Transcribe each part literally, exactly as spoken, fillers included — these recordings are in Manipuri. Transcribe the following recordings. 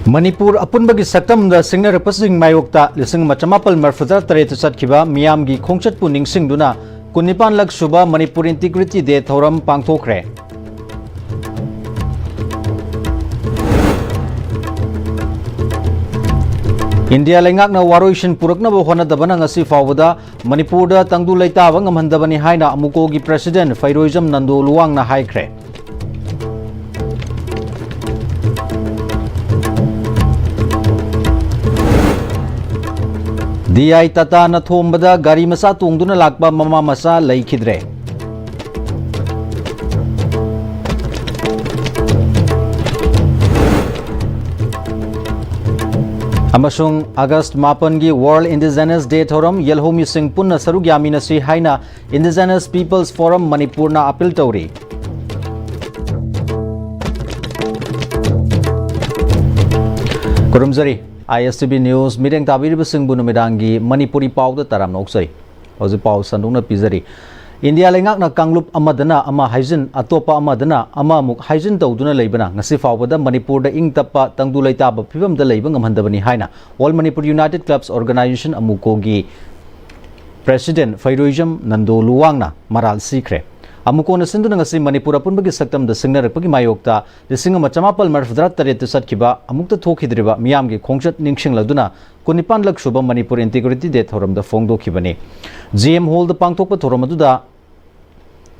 ꯃꯅꯤꯄꯨꯔ ꯑꯄꯨꯟꯕꯒꯤ ꯁꯛꯇꯝꯗ ꯁꯤꯡꯅꯔꯛꯄꯁꯤꯡ ꯃꯥꯌꯣꯛꯇ ꯂꯤꯁꯤꯡ ꯑꯃ ꯆꯃꯥꯄꯜ ꯃꯔꯤꯐꯨꯇꯔꯥ ꯇꯔꯦꯠꯇ ꯆꯠꯈꯤꯕ ꯃꯤꯌꯥꯝꯒꯤ ꯈꯣꯡꯆꯠꯄꯨ ꯅꯤꯡꯁꯤꯡꯗꯨꯅ ꯀꯨꯟꯅꯤꯄꯥꯟꯂꯛ ꯁꯨꯕ ꯃꯅꯤꯄꯨꯔ ꯏꯟꯇꯤꯒ꯭ꯔꯤꯇꯤ ꯗꯦ ꯊꯧꯔꯝ ꯄꯥꯡꯊꯣꯛꯈ꯭ꯔꯦ꯫ ꯏꯟꯗꯤꯌꯥ ꯂꯩꯉꯥꯛꯅ ꯋꯥꯔꯣꯏꯁꯤꯟ ꯄꯨꯔꯛꯅꯕ ꯍꯣꯠꯅꯗꯕꯅ ꯉꯁꯤ ꯐꯥꯎꯕꯗ ꯃꯅꯤꯄꯨꯔꯗ ꯇꯪꯗꯨ ꯂꯩꯇꯥꯕ ꯉꯝꯍꯟꯗꯕꯅꯤ ꯍꯥꯏꯅ ꯑꯃꯨꯀꯣꯒꯤ ꯄ꯭ꯔꯦꯁꯤꯗꯦꯟꯠ ꯐꯩꯔꯣꯏꯖꯝ ꯅꯟꯗꯣ ꯂꯨꯋꯥꯡꯅ ꯍꯥꯏꯈ꯭ꯔꯦ꯫ ꯗꯤ ꯑꯥꯏ ꯇꯥꯇꯥꯅ ꯊꯣꯝꯕꯗ ꯒꯥꯔꯤ ꯃꯆꯥ ꯇꯣꯡꯗꯨꯅ ꯂꯥꯛꯄ ꯃꯃꯥ ꯃꯆꯥ ꯂꯩꯈꯤꯗ꯭ꯔꯦ꯫ ꯑꯃꯁꯨꯡ ꯑꯥꯒꯁ꯭ꯠ ꯃꯥꯄꯟꯒꯤ World Indigenous Day ꯊꯧꯔꯝ, ꯌꯦꯜꯍꯧꯃꯤꯁꯤꯡ ꯄꯨꯟꯅ ꯁꯔꯨꯛ ꯌꯥꯃꯤꯟꯅꯁꯤ ꯍꯥꯏꯅ Indigenous People's Forum ꯃꯅꯤꯄꯨꯔꯅ ꯑꯥꯄꯤꯜ ꯇꯧꯔꯤ꯫ ꯈꯨꯔꯨꯝꯖꯔꯤ꯫ ꯑꯥꯏ ꯑꯦꯁ ꯇꯤ ꯚꯤ ꯅ꯭ꯌꯨꯁ ꯃꯤꯠꯌꯦꯡ ꯇꯥꯕꯤꯔꯤꯕꯁꯤꯡꯕꯨ ꯅꯨꯃꯤꯗꯥꯡꯒꯤ ꯃꯅꯤꯄꯨꯔꯤ ꯄꯥꯎꯗ ꯇꯔꯥꯝꯅ ꯑꯣꯛꯆꯔꯤ꯫ ꯍꯧꯖꯤꯛ ꯄꯥꯎ ꯁꯟꯗꯣꯛꯅ ꯄꯤꯖꯔꯤ꯫ ꯏꯟꯗꯤꯌꯥ ꯂꯩꯉꯥꯛꯅ ꯀꯥꯡꯂꯨꯞ ꯑꯃꯗꯅ ꯑꯃ ꯍꯥꯏꯖꯤꯟ, ꯑꯇꯣꯞꯄ ꯑꯃꯗꯅ ꯑꯃꯃꯨꯛ ꯍꯥꯏꯖꯤꯟ ꯇꯧꯗꯨꯅ ꯂꯩꯕꯅ ꯉꯁꯤ ꯐꯥꯎꯕꯗ ꯃꯅꯤꯄꯨꯔꯗ ꯏꯪ ꯇꯞꯄ ꯇꯪꯗꯨ ꯂꯩꯇꯥꯕ ꯐꯤꯕꯝꯗ ꯂꯩꯕ ꯉꯝꯍꯟꯗꯕꯅꯤ ꯍꯥꯏꯅ All Manipur United Clubs Organisation, ꯑꯃꯨꯀꯣꯒꯤ ꯄ꯭ꯔꯦꯁꯤꯗꯦꯟꯠ ꯐꯩꯔꯣꯏꯖꯝ ꯅꯟꯗꯣ ꯂꯨꯋꯥꯡꯅ ꯃꯔꯥꯜ ꯁꯤꯈ꯭ꯔꯦ꯫ ꯑꯃꯨꯀꯣꯅ ꯁꯤꯟꯗꯨꯅ ꯉꯁꯤ ꯃꯅꯤꯄꯨꯔ ꯑꯄꯨꯟꯕꯒꯤ ꯁꯛꯇꯝꯗ ꯁꯤꯡꯅꯔꯛꯄꯒꯤ ꯃꯥꯌꯣꯛꯇ ꯂꯤꯁꯤꯡ ꯑꯃ ꯆꯃꯥꯄꯜ ꯃꯔꯤꯐꯨꯇꯔꯥ ꯇꯔꯦꯠꯇ ꯆꯠꯈꯤꯕ ꯑꯃꯨꯛꯇ ꯊꯣꯛꯈꯤꯗ꯭ꯔꯤꯕ ꯃꯤꯌꯥꯝꯒꯤ ꯈꯣꯡꯆꯠ ꯅꯤꯡꯁꯤꯡꯂꯗꯨꯅ ꯀꯨꯟꯅꯤꯄꯥꯟꯂꯛ ꯁꯨꯕ ꯃꯅꯤꯄꯨꯔ ꯏꯟꯇꯤꯒ꯭ꯔꯤꯇꯤ ꯗꯦ ꯊꯧꯔꯝꯗ ꯐꯣꯡꯗꯣꯛꯈꯤꯕꯅꯤ꯫ ꯖꯤ ꯑꯦꯝ ꯍꯣꯜꯗ ꯄꯥꯡꯊꯣꯛꯄ ꯊꯧꯔꯝ ꯑꯗꯨꯗ,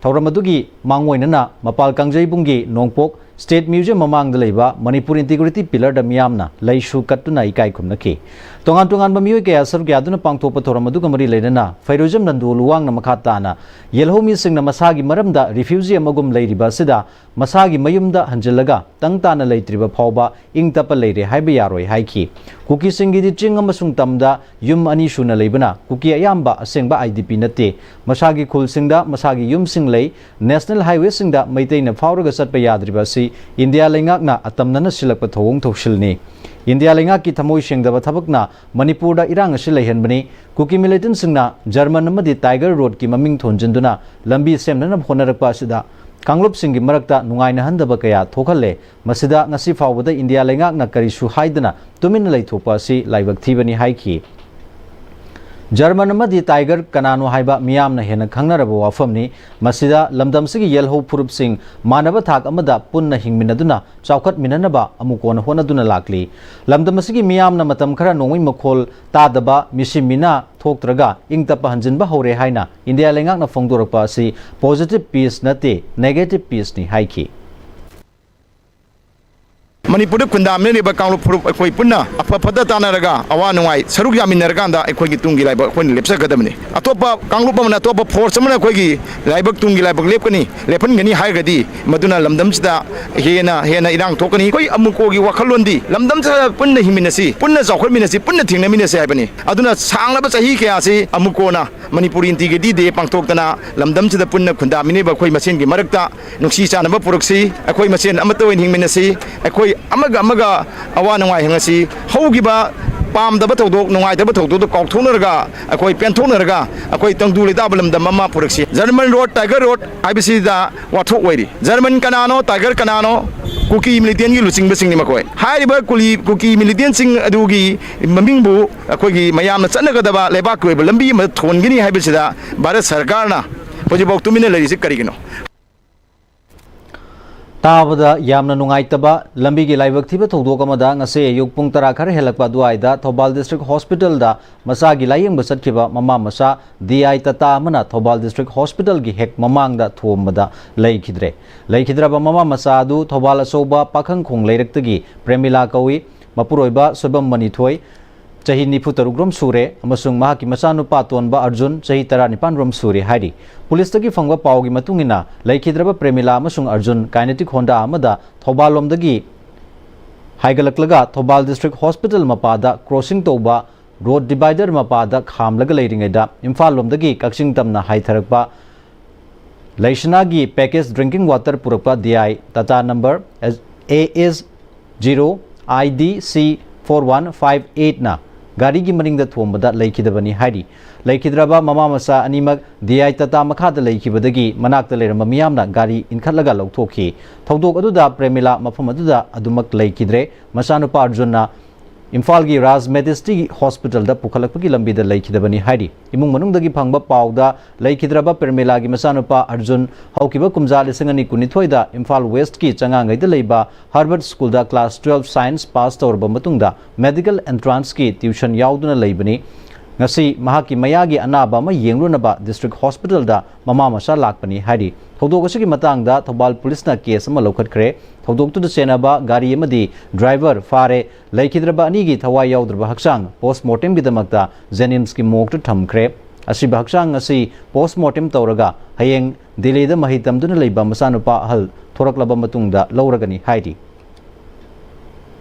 ꯊꯧꯔꯝ ꯑꯗꯨꯒꯤ ꯃꯥꯡꯑꯣꯏꯅꯅ ꯃꯄꯥꯜ ꯀꯥꯡꯖꯩꯕꯨꯡꯒꯤ ꯅꯣꯡꯄꯣꯛ ꯁ꯭ꯇꯦꯠ ꯃ꯭ꯌꯨꯖꯤꯌꯝ ꯃꯃꯥꯡꯗ ꯂꯩꯕ ꯃꯅꯤꯄꯨꯔ ꯏꯟꯇꯤꯒ꯭ꯔꯤꯇꯤ ꯄꯤꯂꯔꯗ ꯃꯤꯌꯥꯝꯅ ꯂꯩꯁꯨ ꯀꯠꯇꯨꯅ ꯏꯀꯥꯏ ꯈꯨꯝꯅꯈꯤ꯫ ꯇꯣꯉꯥꯟ ꯇꯣꯉꯥꯟꯕ ꯃꯤꯑꯣꯏ ꯀꯌꯥ ꯁꯔꯨꯛ ꯌꯥꯗꯨꯅ ꯄꯥꯡꯊꯣꯛꯄ ꯊꯧꯔꯝ ꯑꯗꯨꯒ ꯃꯔꯤ ꯂꯩꯅꯅ ꯐꯩꯔꯣꯏꯖꯝ ꯅꯟꯗꯣ ꯂꯨꯋꯥꯡꯅ ꯃꯈꯥ ꯇꯥꯅ ꯌꯦꯜꯍꯧꯃꯤꯁꯤꯡꯅ ꯃꯁꯥꯒꯤ ꯃꯔꯝꯗ ꯔꯤꯐ꯭ꯌꯨꯖꯤ ꯑꯃꯒꯨꯝ ꯂꯩꯔꯤꯕ ꯑꯁꯤꯗ ꯃꯁꯥꯒꯤ ꯃꯌꯨꯝꯗ ꯍꯟꯖꯤꯜꯂꯒ ꯇꯪ ꯇꯥꯅ ꯂꯩꯇ꯭ꯔꯤꯕ ꯐꯥꯎꯕ ꯏꯪ ꯇꯞꯄ ꯂꯩꯔꯦ ꯍꯥꯏꯕ ꯌꯥꯔꯣꯏ ꯍꯥꯏꯈꯤ꯫ ꯀꯨꯀꯤꯁꯤꯡꯒꯤꯗꯤ ꯆꯤꯡ ꯑꯃꯁꯨꯡ ꯇꯝꯗ ꯌꯨꯝ ꯑꯅꯤ ꯁꯨꯅ ꯂꯩꯕꯅ ꯀꯨꯀꯤ ꯑꯌꯥꯝꯕ ꯑꯁꯦꯡꯕ ꯑꯥꯏ ꯗꯤ ꯄꯤ ꯅꯠꯇꯦ꯫ ꯃꯁꯥꯒꯤ ꯈꯨꯜꯁꯤꯡꯗ ꯃꯁꯥꯒꯤ ꯌꯨꯝꯁꯤꯡ ꯂꯩ꯫ ꯅꯦꯁꯅꯦꯜ ꯍꯥꯏꯋꯦꯁꯤꯡꯗ ꯃꯩꯇꯩꯅ ꯐꯥꯎꯔꯒ ꯆꯠꯄ ꯌꯥꯗ꯭ꯔꯤꯕ ꯑꯁꯤ ꯏꯟꯗꯤꯌꯥ ꯂꯩꯉꯥꯛꯅ ꯑꯇꯝꯅꯅ ꯁꯤꯜꯂꯛꯄ ꯊꯧꯑꯣꯡ ꯊꯧꯁꯤꯜꯅꯤ꯫ ꯏꯟꯗꯤꯌꯥ ꯂꯩꯉꯥꯛꯀꯤ ꯊꯃꯣꯏ ꯁꯦꯡꯗꯕ ꯊꯕꯛꯅ ꯃꯅꯤꯄꯨꯔꯗ ꯏꯔꯥꯡ ꯑꯁꯤ ꯂꯩꯍꯟꯕꯅꯤ꯫ ꯀꯨꯀꯤ ꯃꯤꯂꯤꯇꯦꯟꯠꯁꯤꯡꯅ ꯖꯔꯃꯟ ꯑꯃꯗꯤ ꯇꯥꯏꯒꯔ ꯔꯣꯗꯀꯤ ꯃꯃꯤꯡ ꯊꯣꯟꯖꯤꯟꯗꯨꯅ ꯂꯝꯕꯤ ꯁꯦꯝꯅꯅꯕ ꯍꯣꯠꯅꯔꯛꯄ ꯑꯁꯤꯗ ꯀꯥꯡꯂꯨꯞꯁꯤꯡꯒꯤ ꯃꯔꯛꯇ ꯅꯨꯡꯉꯥꯏꯅꯍꯟꯗꯕ ꯀꯌꯥ ꯊꯣꯛꯍꯜꯂꯦ꯫ ꯃꯁꯤꯗ ꯉꯁꯤ ꯐꯥꯎꯕꯗ ꯏꯟꯗꯤꯌꯥ ꯂꯩꯉꯥꯛꯅ ꯀꯔꯤꯁꯨ ꯍꯥꯏꯗꯅ ꯇꯨꯃꯤꯟꯅ ꯂꯩꯊꯣꯛꯄ ꯑꯁꯤ ꯂꯥꯏꯕꯛ ꯊꯤꯕꯅꯤ ꯍꯥꯏꯈꯤ꯫ ꯖꯔꯃꯟ ꯑꯃꯗꯤ ꯇꯥꯏꯒꯔ ꯀꯅꯥꯅꯣ ꯍꯥꯏꯕ ꯃꯤꯌꯥꯝꯅ ꯍꯦꯟꯅ ꯈꯪꯅꯔꯕ ꯋꯥꯐꯝꯅꯤ꯫ ꯃꯁꯤꯗ ꯂꯝꯗꯝꯁꯤꯒꯤ ꯌꯦꯜꯍꯧ ꯐꯨꯔꯨꯞꯁꯤꯡ ꯃꯥꯟꯅꯕ ꯊꯥꯛ ꯑꯃꯗ ꯄꯨꯟꯅ ꯍꯤꯡꯃꯤꯟꯅꯗꯨꯅ ꯆꯥꯎꯈꯠꯃꯤꯟꯅꯅꯕ ꯑꯃꯨꯛ ꯀꯣꯟꯅ ꯍꯣꯠꯅꯗꯨꯅ ꯂꯥꯛꯂꯤ꯫ ꯂꯝꯗꯝ ꯑꯁꯤꯒꯤ ꯃꯤꯌꯥꯝꯅ ꯃꯇꯝ ꯈꯔ ꯅꯣꯡꯃꯩ ꯃꯈꯣꯜ ꯇꯥꯗꯕ, ꯃꯤꯁꯤ ꯃꯤꯅꯥ ꯊꯣꯛꯇ꯭ꯔꯒ ꯏꯪ ꯇꯞꯄ ꯍꯟꯖꯤꯟꯕ ꯍꯧꯔꯦ ꯍꯥꯏꯅ ꯏꯟꯗꯤꯌꯥ ꯂꯩꯉꯥꯛꯅ ꯐꯣꯡꯗꯣꯔꯛꯄ ꯑꯁꯤ positive peace ꯅꯠꯇꯦ, negative peace ꯅꯤ ꯍꯥꯏꯈꯤ꯫ ꯃꯅꯤꯄꯨꯔꯗ ꯈꯨꯟꯗꯥꯃꯤꯟꯅꯔꯤꯕ ꯀꯥꯡꯂꯨꯞ ꯐꯨꯔꯨꯞ ꯑꯩꯈꯣꯏ ꯄꯨꯟꯅ ꯑꯐ ꯐꯠꯇ ꯇꯥꯟꯅꯔꯒ ꯑꯋꯥ ꯅꯨꯡꯉꯥꯏ ꯁꯔꯨꯛ ꯌꯥꯃꯤꯟꯅꯔꯀꯥꯟꯗ ꯑꯩꯈꯣꯏꯒꯤ ꯇꯨꯡꯒꯤ ꯂꯥꯏꯕꯛ ꯑꯩꯈꯣꯏꯅ ꯂꯦꯞꯆꯒꯗꯕꯅꯤ꯫ ꯑꯇꯣꯞꯄ ꯀꯥꯡꯂꯨꯞ ꯑꯃꯅ, ꯑꯇꯣꯞꯄ force ꯑꯃꯅ ꯑꯩꯈꯣꯏꯒꯤ ꯂꯥꯏꯕꯛ ꯇꯨꯡꯒꯤ ꯂꯥꯏꯕꯛ ꯂꯦꯞꯀꯅꯤ, ꯂꯦꯞꯍꯟꯒꯅꯤ ꯍꯥꯏꯔꯒꯗꯤ ꯃꯗꯨꯅ ꯂꯝꯗꯝꯁꯤꯗ ꯍꯦꯟꯅ ꯍꯦꯟꯅ ꯏꯔꯥꯡ ꯊꯣꯛꯀꯅꯤ꯫ ꯑꯩꯈꯣꯏ ꯑꯃꯨꯀꯣꯒꯤ ꯋꯥꯈꯜꯂꯣꯟꯗꯤ ꯂꯝꯗꯝꯁꯤꯗ ꯄꯨꯟꯅ ꯍꯤꯡꯃꯤꯟꯅꯁꯤ, ꯄꯨꯟꯅ ꯆꯥꯎꯈꯠꯃꯤꯟꯅꯁꯤ, ꯄꯨꯟꯅ ꯊꯦꯡꯅꯃꯤꯟꯅꯁꯤ ꯍꯥꯏꯕꯅꯤ꯫ ꯑꯗꯨꯅ ꯁꯥꯡꯂꯕ ꯆꯍꯤ ꯀꯌꯥꯁꯤ ꯑꯃꯨꯀꯣꯅ ꯃꯅꯤꯄꯨꯔ Integrity Day ꯄꯥꯡꯊꯣꯛꯇꯅ ꯂꯝꯗꯝꯁꯤꯗ ꯄꯨꯟꯅ ꯈꯨꯟꯗꯥꯃꯤꯟꯅꯔꯤꯕ ꯑꯩꯈꯣꯏ ꯃꯁꯦꯟꯒꯤ ꯃꯔꯛꯇ ꯅꯨꯡꯁꯤ ꯆꯥꯟꯅꯕ ꯄꯨꯔꯛꯁꯤ, ꯑꯩꯈꯣꯏ ꯃꯁꯦꯟ ꯑꯃꯠꯇ ꯑꯣꯏꯅ ꯍꯤꯡꯃꯤꯟꯅꯁꯤ, ꯑꯩꯈꯣꯏ ꯑꯃꯒ ꯑꯃꯒ ꯑꯋꯥ ꯅꯨꯡꯉꯥꯏ ꯍꯪꯉꯁꯤ꯫ ꯍꯧꯈꯤꯕ ꯄꯥꯝꯗꯕ ꯊꯧꯗꯣꯛ, ꯅꯨꯡꯉꯥꯏꯇꯕ ꯊꯧꯗꯣꯛꯇꯣ ꯀꯥꯎꯊꯣꯛꯅꯔꯒ, ꯑꯩꯈꯣꯏ ꯄꯦꯟꯊꯣꯛꯅꯔꯒ, ꯑꯩꯈꯣꯏ ꯇꯪꯗꯨ ꯂꯩꯇꯥꯕ ꯂꯝꯗꯝ ꯑꯃ ꯄꯨꯔꯛꯁꯤ꯫ ꯖꯔꯃꯟ ꯔꯣꯗ, ꯇꯥꯏꯒꯔ ꯔꯣꯗ ꯍꯥꯏꯕꯁꯤꯗ ꯋꯥꯊꯣꯛ ꯑꯣꯏꯔꯤ꯫ ꯖꯔꯃꯟ ꯀꯅꯥꯅꯣ, ꯇꯥꯏꯒꯔ ꯀꯅꯥꯅꯣ? ꯀꯨꯀꯤ militantꯒꯤ ꯂꯨꯆꯤꯡꯕꯁꯤꯡꯅꯤ ꯃꯈꯣꯏ꯫ ꯍꯥꯏꯔꯤꯕ ꯀꯨꯂꯤ-, ꯀꯨꯀꯤ militantꯁꯤꯡ ꯑꯗꯨꯒꯤ ꯃꯃꯤꯡꯕꯨ ꯑꯩꯈꯣꯏꯒꯤ ꯃꯌꯥꯝꯅ ꯆꯠꯅꯒꯗꯕ ꯂꯩꯕꯥꯛꯀꯤ ꯑꯣꯏꯕ ꯂꯝꯕꯤ ꯑꯃꯗ ꯊꯣꯟꯒꯅꯤ ꯍꯥꯏꯕꯁꯤꯗ ꯚꯥꯔꯠ ꯁꯔꯀꯥꯔꯅ ꯍꯧꯖꯤꯛꯐꯥꯎ ꯇꯨꯃꯤꯟꯅ ꯂꯩꯔꯤꯁꯤ ꯀꯔꯤꯒꯤꯅꯣ? ꯇꯥꯕꯗ ꯌꯥꯝꯅ ꯅꯨꯡꯉꯥꯏꯇꯕ ꯂꯝꯕꯤꯒꯤ ꯂꯥꯏꯕꯛ ꯊꯤꯕ ꯊꯧꯗꯣꯛ ꯑꯃꯗ ꯉꯁꯤ ꯑꯌꯨꯛ ꯄꯨꯡ ꯇꯔꯥ ꯈꯔ ꯍꯦꯜꯂꯛꯄ ꯑꯗꯨꯋꯥꯏꯗ ꯊꯧꯕꯥꯜ District Hospitalꯗ ꯃꯆꯥꯒꯤ ꯂꯥꯌꯦꯡꯕ ꯆꯠꯈꯤꯕ ꯃꯃꯥ ꯃꯆꯥ D I ꯇꯥꯇꯥ ꯑꯃꯅ ꯊꯧꯕꯥꯜ District Hospitalꯒꯤ ꯍꯦꯛ ꯃꯃꯥꯡꯗ ꯊꯣꯝꯕꯗ ꯂꯩꯈꯤꯗ꯭ꯔꯦ꯫ ꯂꯩꯈꯤꯗ꯭ꯔꯕ ꯃꯃꯥ ꯃꯆꯥ ꯑꯗꯨ ꯊꯧꯕꯥꯜ ꯑꯆꯧꯕ ꯄꯥꯈꯪꯈꯣꯡ ꯂꯩꯔꯛꯇꯒꯤ ꯄ꯭ꯔꯦꯃꯤꯂꯥ ꯀꯧꯏ꯫ ꯃꯄꯨꯔꯣꯏꯕ ꯁꯣꯏꯕꯝ ꯃꯅꯤꯊꯣꯏ, ꯆꯍꯤ ꯅꯤꯐꯨ ꯇꯔꯨꯛ ꯔꯣꯝ ꯁꯨꯔꯦ, ꯑꯃꯁꯨꯡ ꯃꯍꯥꯛꯀꯤ ꯃꯆꯥꯅꯨꯄꯥ ꯑꯇꯣꯟꯕ ꯑꯔꯖꯨꯟ, ꯆꯍꯤ ꯇꯔꯥꯅꯤꯄꯥꯟ ꯔꯣꯝ ꯁꯨꯔꯦ ꯍꯥꯏꯔꯤ꯫ ꯄꯨꯂꯤꯁꯇꯒꯤ ꯐꯪꯕ ꯄꯥꯎꯒꯤ ꯃꯇꯨꯡ ꯏꯟꯅ, ꯂꯩꯈꯤꯗ꯭ꯔꯕ ꯄ꯭ꯔꯦꯃꯤꯂꯥ ꯑꯃꯁꯨꯡ ꯑꯔꯖꯨꯟ Kinetic Honda ꯑꯃꯗ ꯊꯧꯕꯥꯜ ꯂꯣꯝꯗꯒꯤ ꯍꯥꯏꯒꯠꯂꯛꯂꯒ ꯊꯧꯕꯥꯜ District Hospital ꯃꯄꯥꯗ crossing ꯇꯧꯕ road divider ꯃꯄꯥꯗ ꯈꯥꯝꯂꯒ ꯂꯩꯔꯤꯉꯩꯗ ꯏꯝꯐꯥꯜ ꯂꯣꯝꯗꯒꯤ ꯀꯛꯆꯤꯡ ꯇꯝꯅ ꯍꯥꯏꯊꯔꯛꯄ ꯂꯩꯁꯅꯥꯒꯤ package drinking water ꯄꯨꯔꯛꯄ D I Tata number A S zero I D C four one five eight ꯅ ꯒꯥꯔꯤꯒꯤ ꯃꯅꯤꯡꯗ ꯊꯣꯝꯕꯗ ꯂꯩꯈꯤꯗꯕꯅꯤ ꯍꯥꯏꯔꯤ꯫ ꯂꯩꯈꯤꯗ꯭ꯔꯕ ꯃꯃꯥ ꯃꯆꯥ ꯑꯅꯤꯃꯛ ꯗꯤ ꯑꯥꯏ ꯇꯥꯇꯥ ꯃꯈꯥꯗ ꯂꯩꯈꯤꯕꯗꯒꯤ ꯃꯅꯥꯛꯇ ꯂꯩꯔꯝꯕ ꯃꯤꯌꯥꯝꯅ ꯒꯥꯔꯤ ꯏꯟꯈꯠꯂꯒ ꯂꯧꯊꯣꯛꯈꯤ꯫ ꯊꯧꯗꯣꯛ ꯑꯗꯨꯗ ꯄ꯭ꯔꯦꯃꯤꯂꯥ ꯃꯐꯝ ꯑꯗꯨꯗ ꯑꯗꯨꯃꯛ ꯂꯩꯈꯤꯗ꯭ꯔꯦ꯫ ꯃꯆꯥꯅꯨꯄꯥ ꯑꯔꯖꯨꯟꯅ ꯏꯝꯐꯥꯜꯒꯤ ꯔꯥꯖ ꯃꯦꯇꯤꯁꯇꯤ ꯍꯣꯁꯄꯤꯇꯥꯜꯗ ꯄꯨꯈꯠꯂꯛꯄꯒꯤ ꯂꯝꯕꯤꯗ ꯂꯩꯈꯤꯗꯕꯅꯤ ꯍꯥꯏꯔꯤ꯫ ꯏꯃꯨꯡ ꯃꯅꯨꯡꯗꯒꯤ ꯐꯪꯕ ꯄꯥꯎꯗ ꯂꯩꯈꯤꯗ꯭ꯔꯕ ꯄ꯭ꯔꯦꯃꯤꯂꯥꯒꯤ ꯃꯆꯥꯅꯨꯄꯥ ꯑꯔꯖꯨꯟ ꯍꯧꯈꯤꯕ ꯀꯨꯝꯖꯥ ꯂꯤꯁꯤꯡ ꯑꯅꯤ ꯀꯨꯟꯅꯤꯊꯣꯏꯗ ꯏꯝꯐꯥꯜ ꯋꯦꯁ꯭ꯠꯀꯤ ꯆꯉꯥꯡꯉꯩꯗ ꯂꯩꯕ ꯍꯔꯕꯔꯠ ꯁ꯭ꯀꯨꯜꯗ ꯀ꯭ꯂꯥꯁ ꯇꯨꯋꯦꯜꯐ ꯁꯥꯏꯟꯁ ꯄꯥꯁ ꯇꯧꯔꯕ ꯃꯇꯨꯡꯗ ꯃꯦꯗꯤꯀꯦꯜ ꯑꯦꯟꯇ꯭ꯔꯥꯟꯁꯀꯤ ꯇ꯭ꯌꯨꯁꯟ ꯌꯥꯎꯗꯨꯅ ꯂꯩꯕꯅꯤ꯫ ꯉꯁꯤ ꯃꯍꯥꯛꯀꯤ ꯃꯌꯥꯒꯤ ꯑꯅꯥꯕ ꯑꯃ ꯌꯦꯡꯂꯨꯅꯕ ꯗꯤꯁꯇ꯭ꯔꯤꯛ ꯍꯣꯁꯄꯤꯇꯥꯜꯗ ꯃꯃꯥ ꯃꯆꯥ ꯂꯥꯛꯄꯅꯤ ꯍꯥꯏꯔꯤ꯫ ꯊꯧꯗꯣꯛ ꯑꯁꯤꯒꯤ ꯃꯇꯥꯡꯗ ꯊꯧꯕꯥꯜ ꯄꯨꯂꯤꯁꯅ ꯀꯦꯁ ꯑꯃ ꯂꯧꯈꯠꯈ꯭ꯔꯦ꯫ ꯊꯧꯗꯣꯛꯇꯨꯗ ꯆꯦꯟꯅꯕ ꯒꯥꯔꯤ ꯑꯃꯗꯤ ꯗ꯭ꯔꯥꯏꯚꯔ ꯐꯥꯔꯦ꯫ ꯂꯩꯈꯤꯗ꯭ꯔꯕ ꯑꯅꯤꯒꯤ ꯊꯋꯥꯏ ꯌꯥꯎꯗ꯭ꯔꯕ ꯍꯛꯆꯥꯡ ꯄꯣꯁ꯭ꯠꯃꯣꯔꯇꯦꯝꯒꯤꯗꯃꯛꯇ ꯖꯦꯅꯤꯝꯁꯀꯤ ꯃꯣꯔꯒꯇ ꯊꯝꯈ꯭ꯔꯦ꯫ ꯑꯁꯤꯕ ꯍꯛꯆꯥꯡ ꯑꯁꯤ ꯄꯣꯁ꯭ꯠꯃꯣꯔꯇꯦꯝ ꯇꯧꯔꯒ ꯍꯌꯦꯡ ꯗꯤꯜꯂꯤꯗ ꯃꯍꯩ ꯇꯝꯗꯨꯅ ꯂꯩꯕ ꯃꯆꯥꯅꯨꯄꯥ ꯑꯍꯜ ꯊꯣꯔꯛꯂꯕ ꯃꯇꯨꯡꯗ ꯂꯧꯔꯒꯅꯤ ꯍꯥꯏꯔꯤ꯫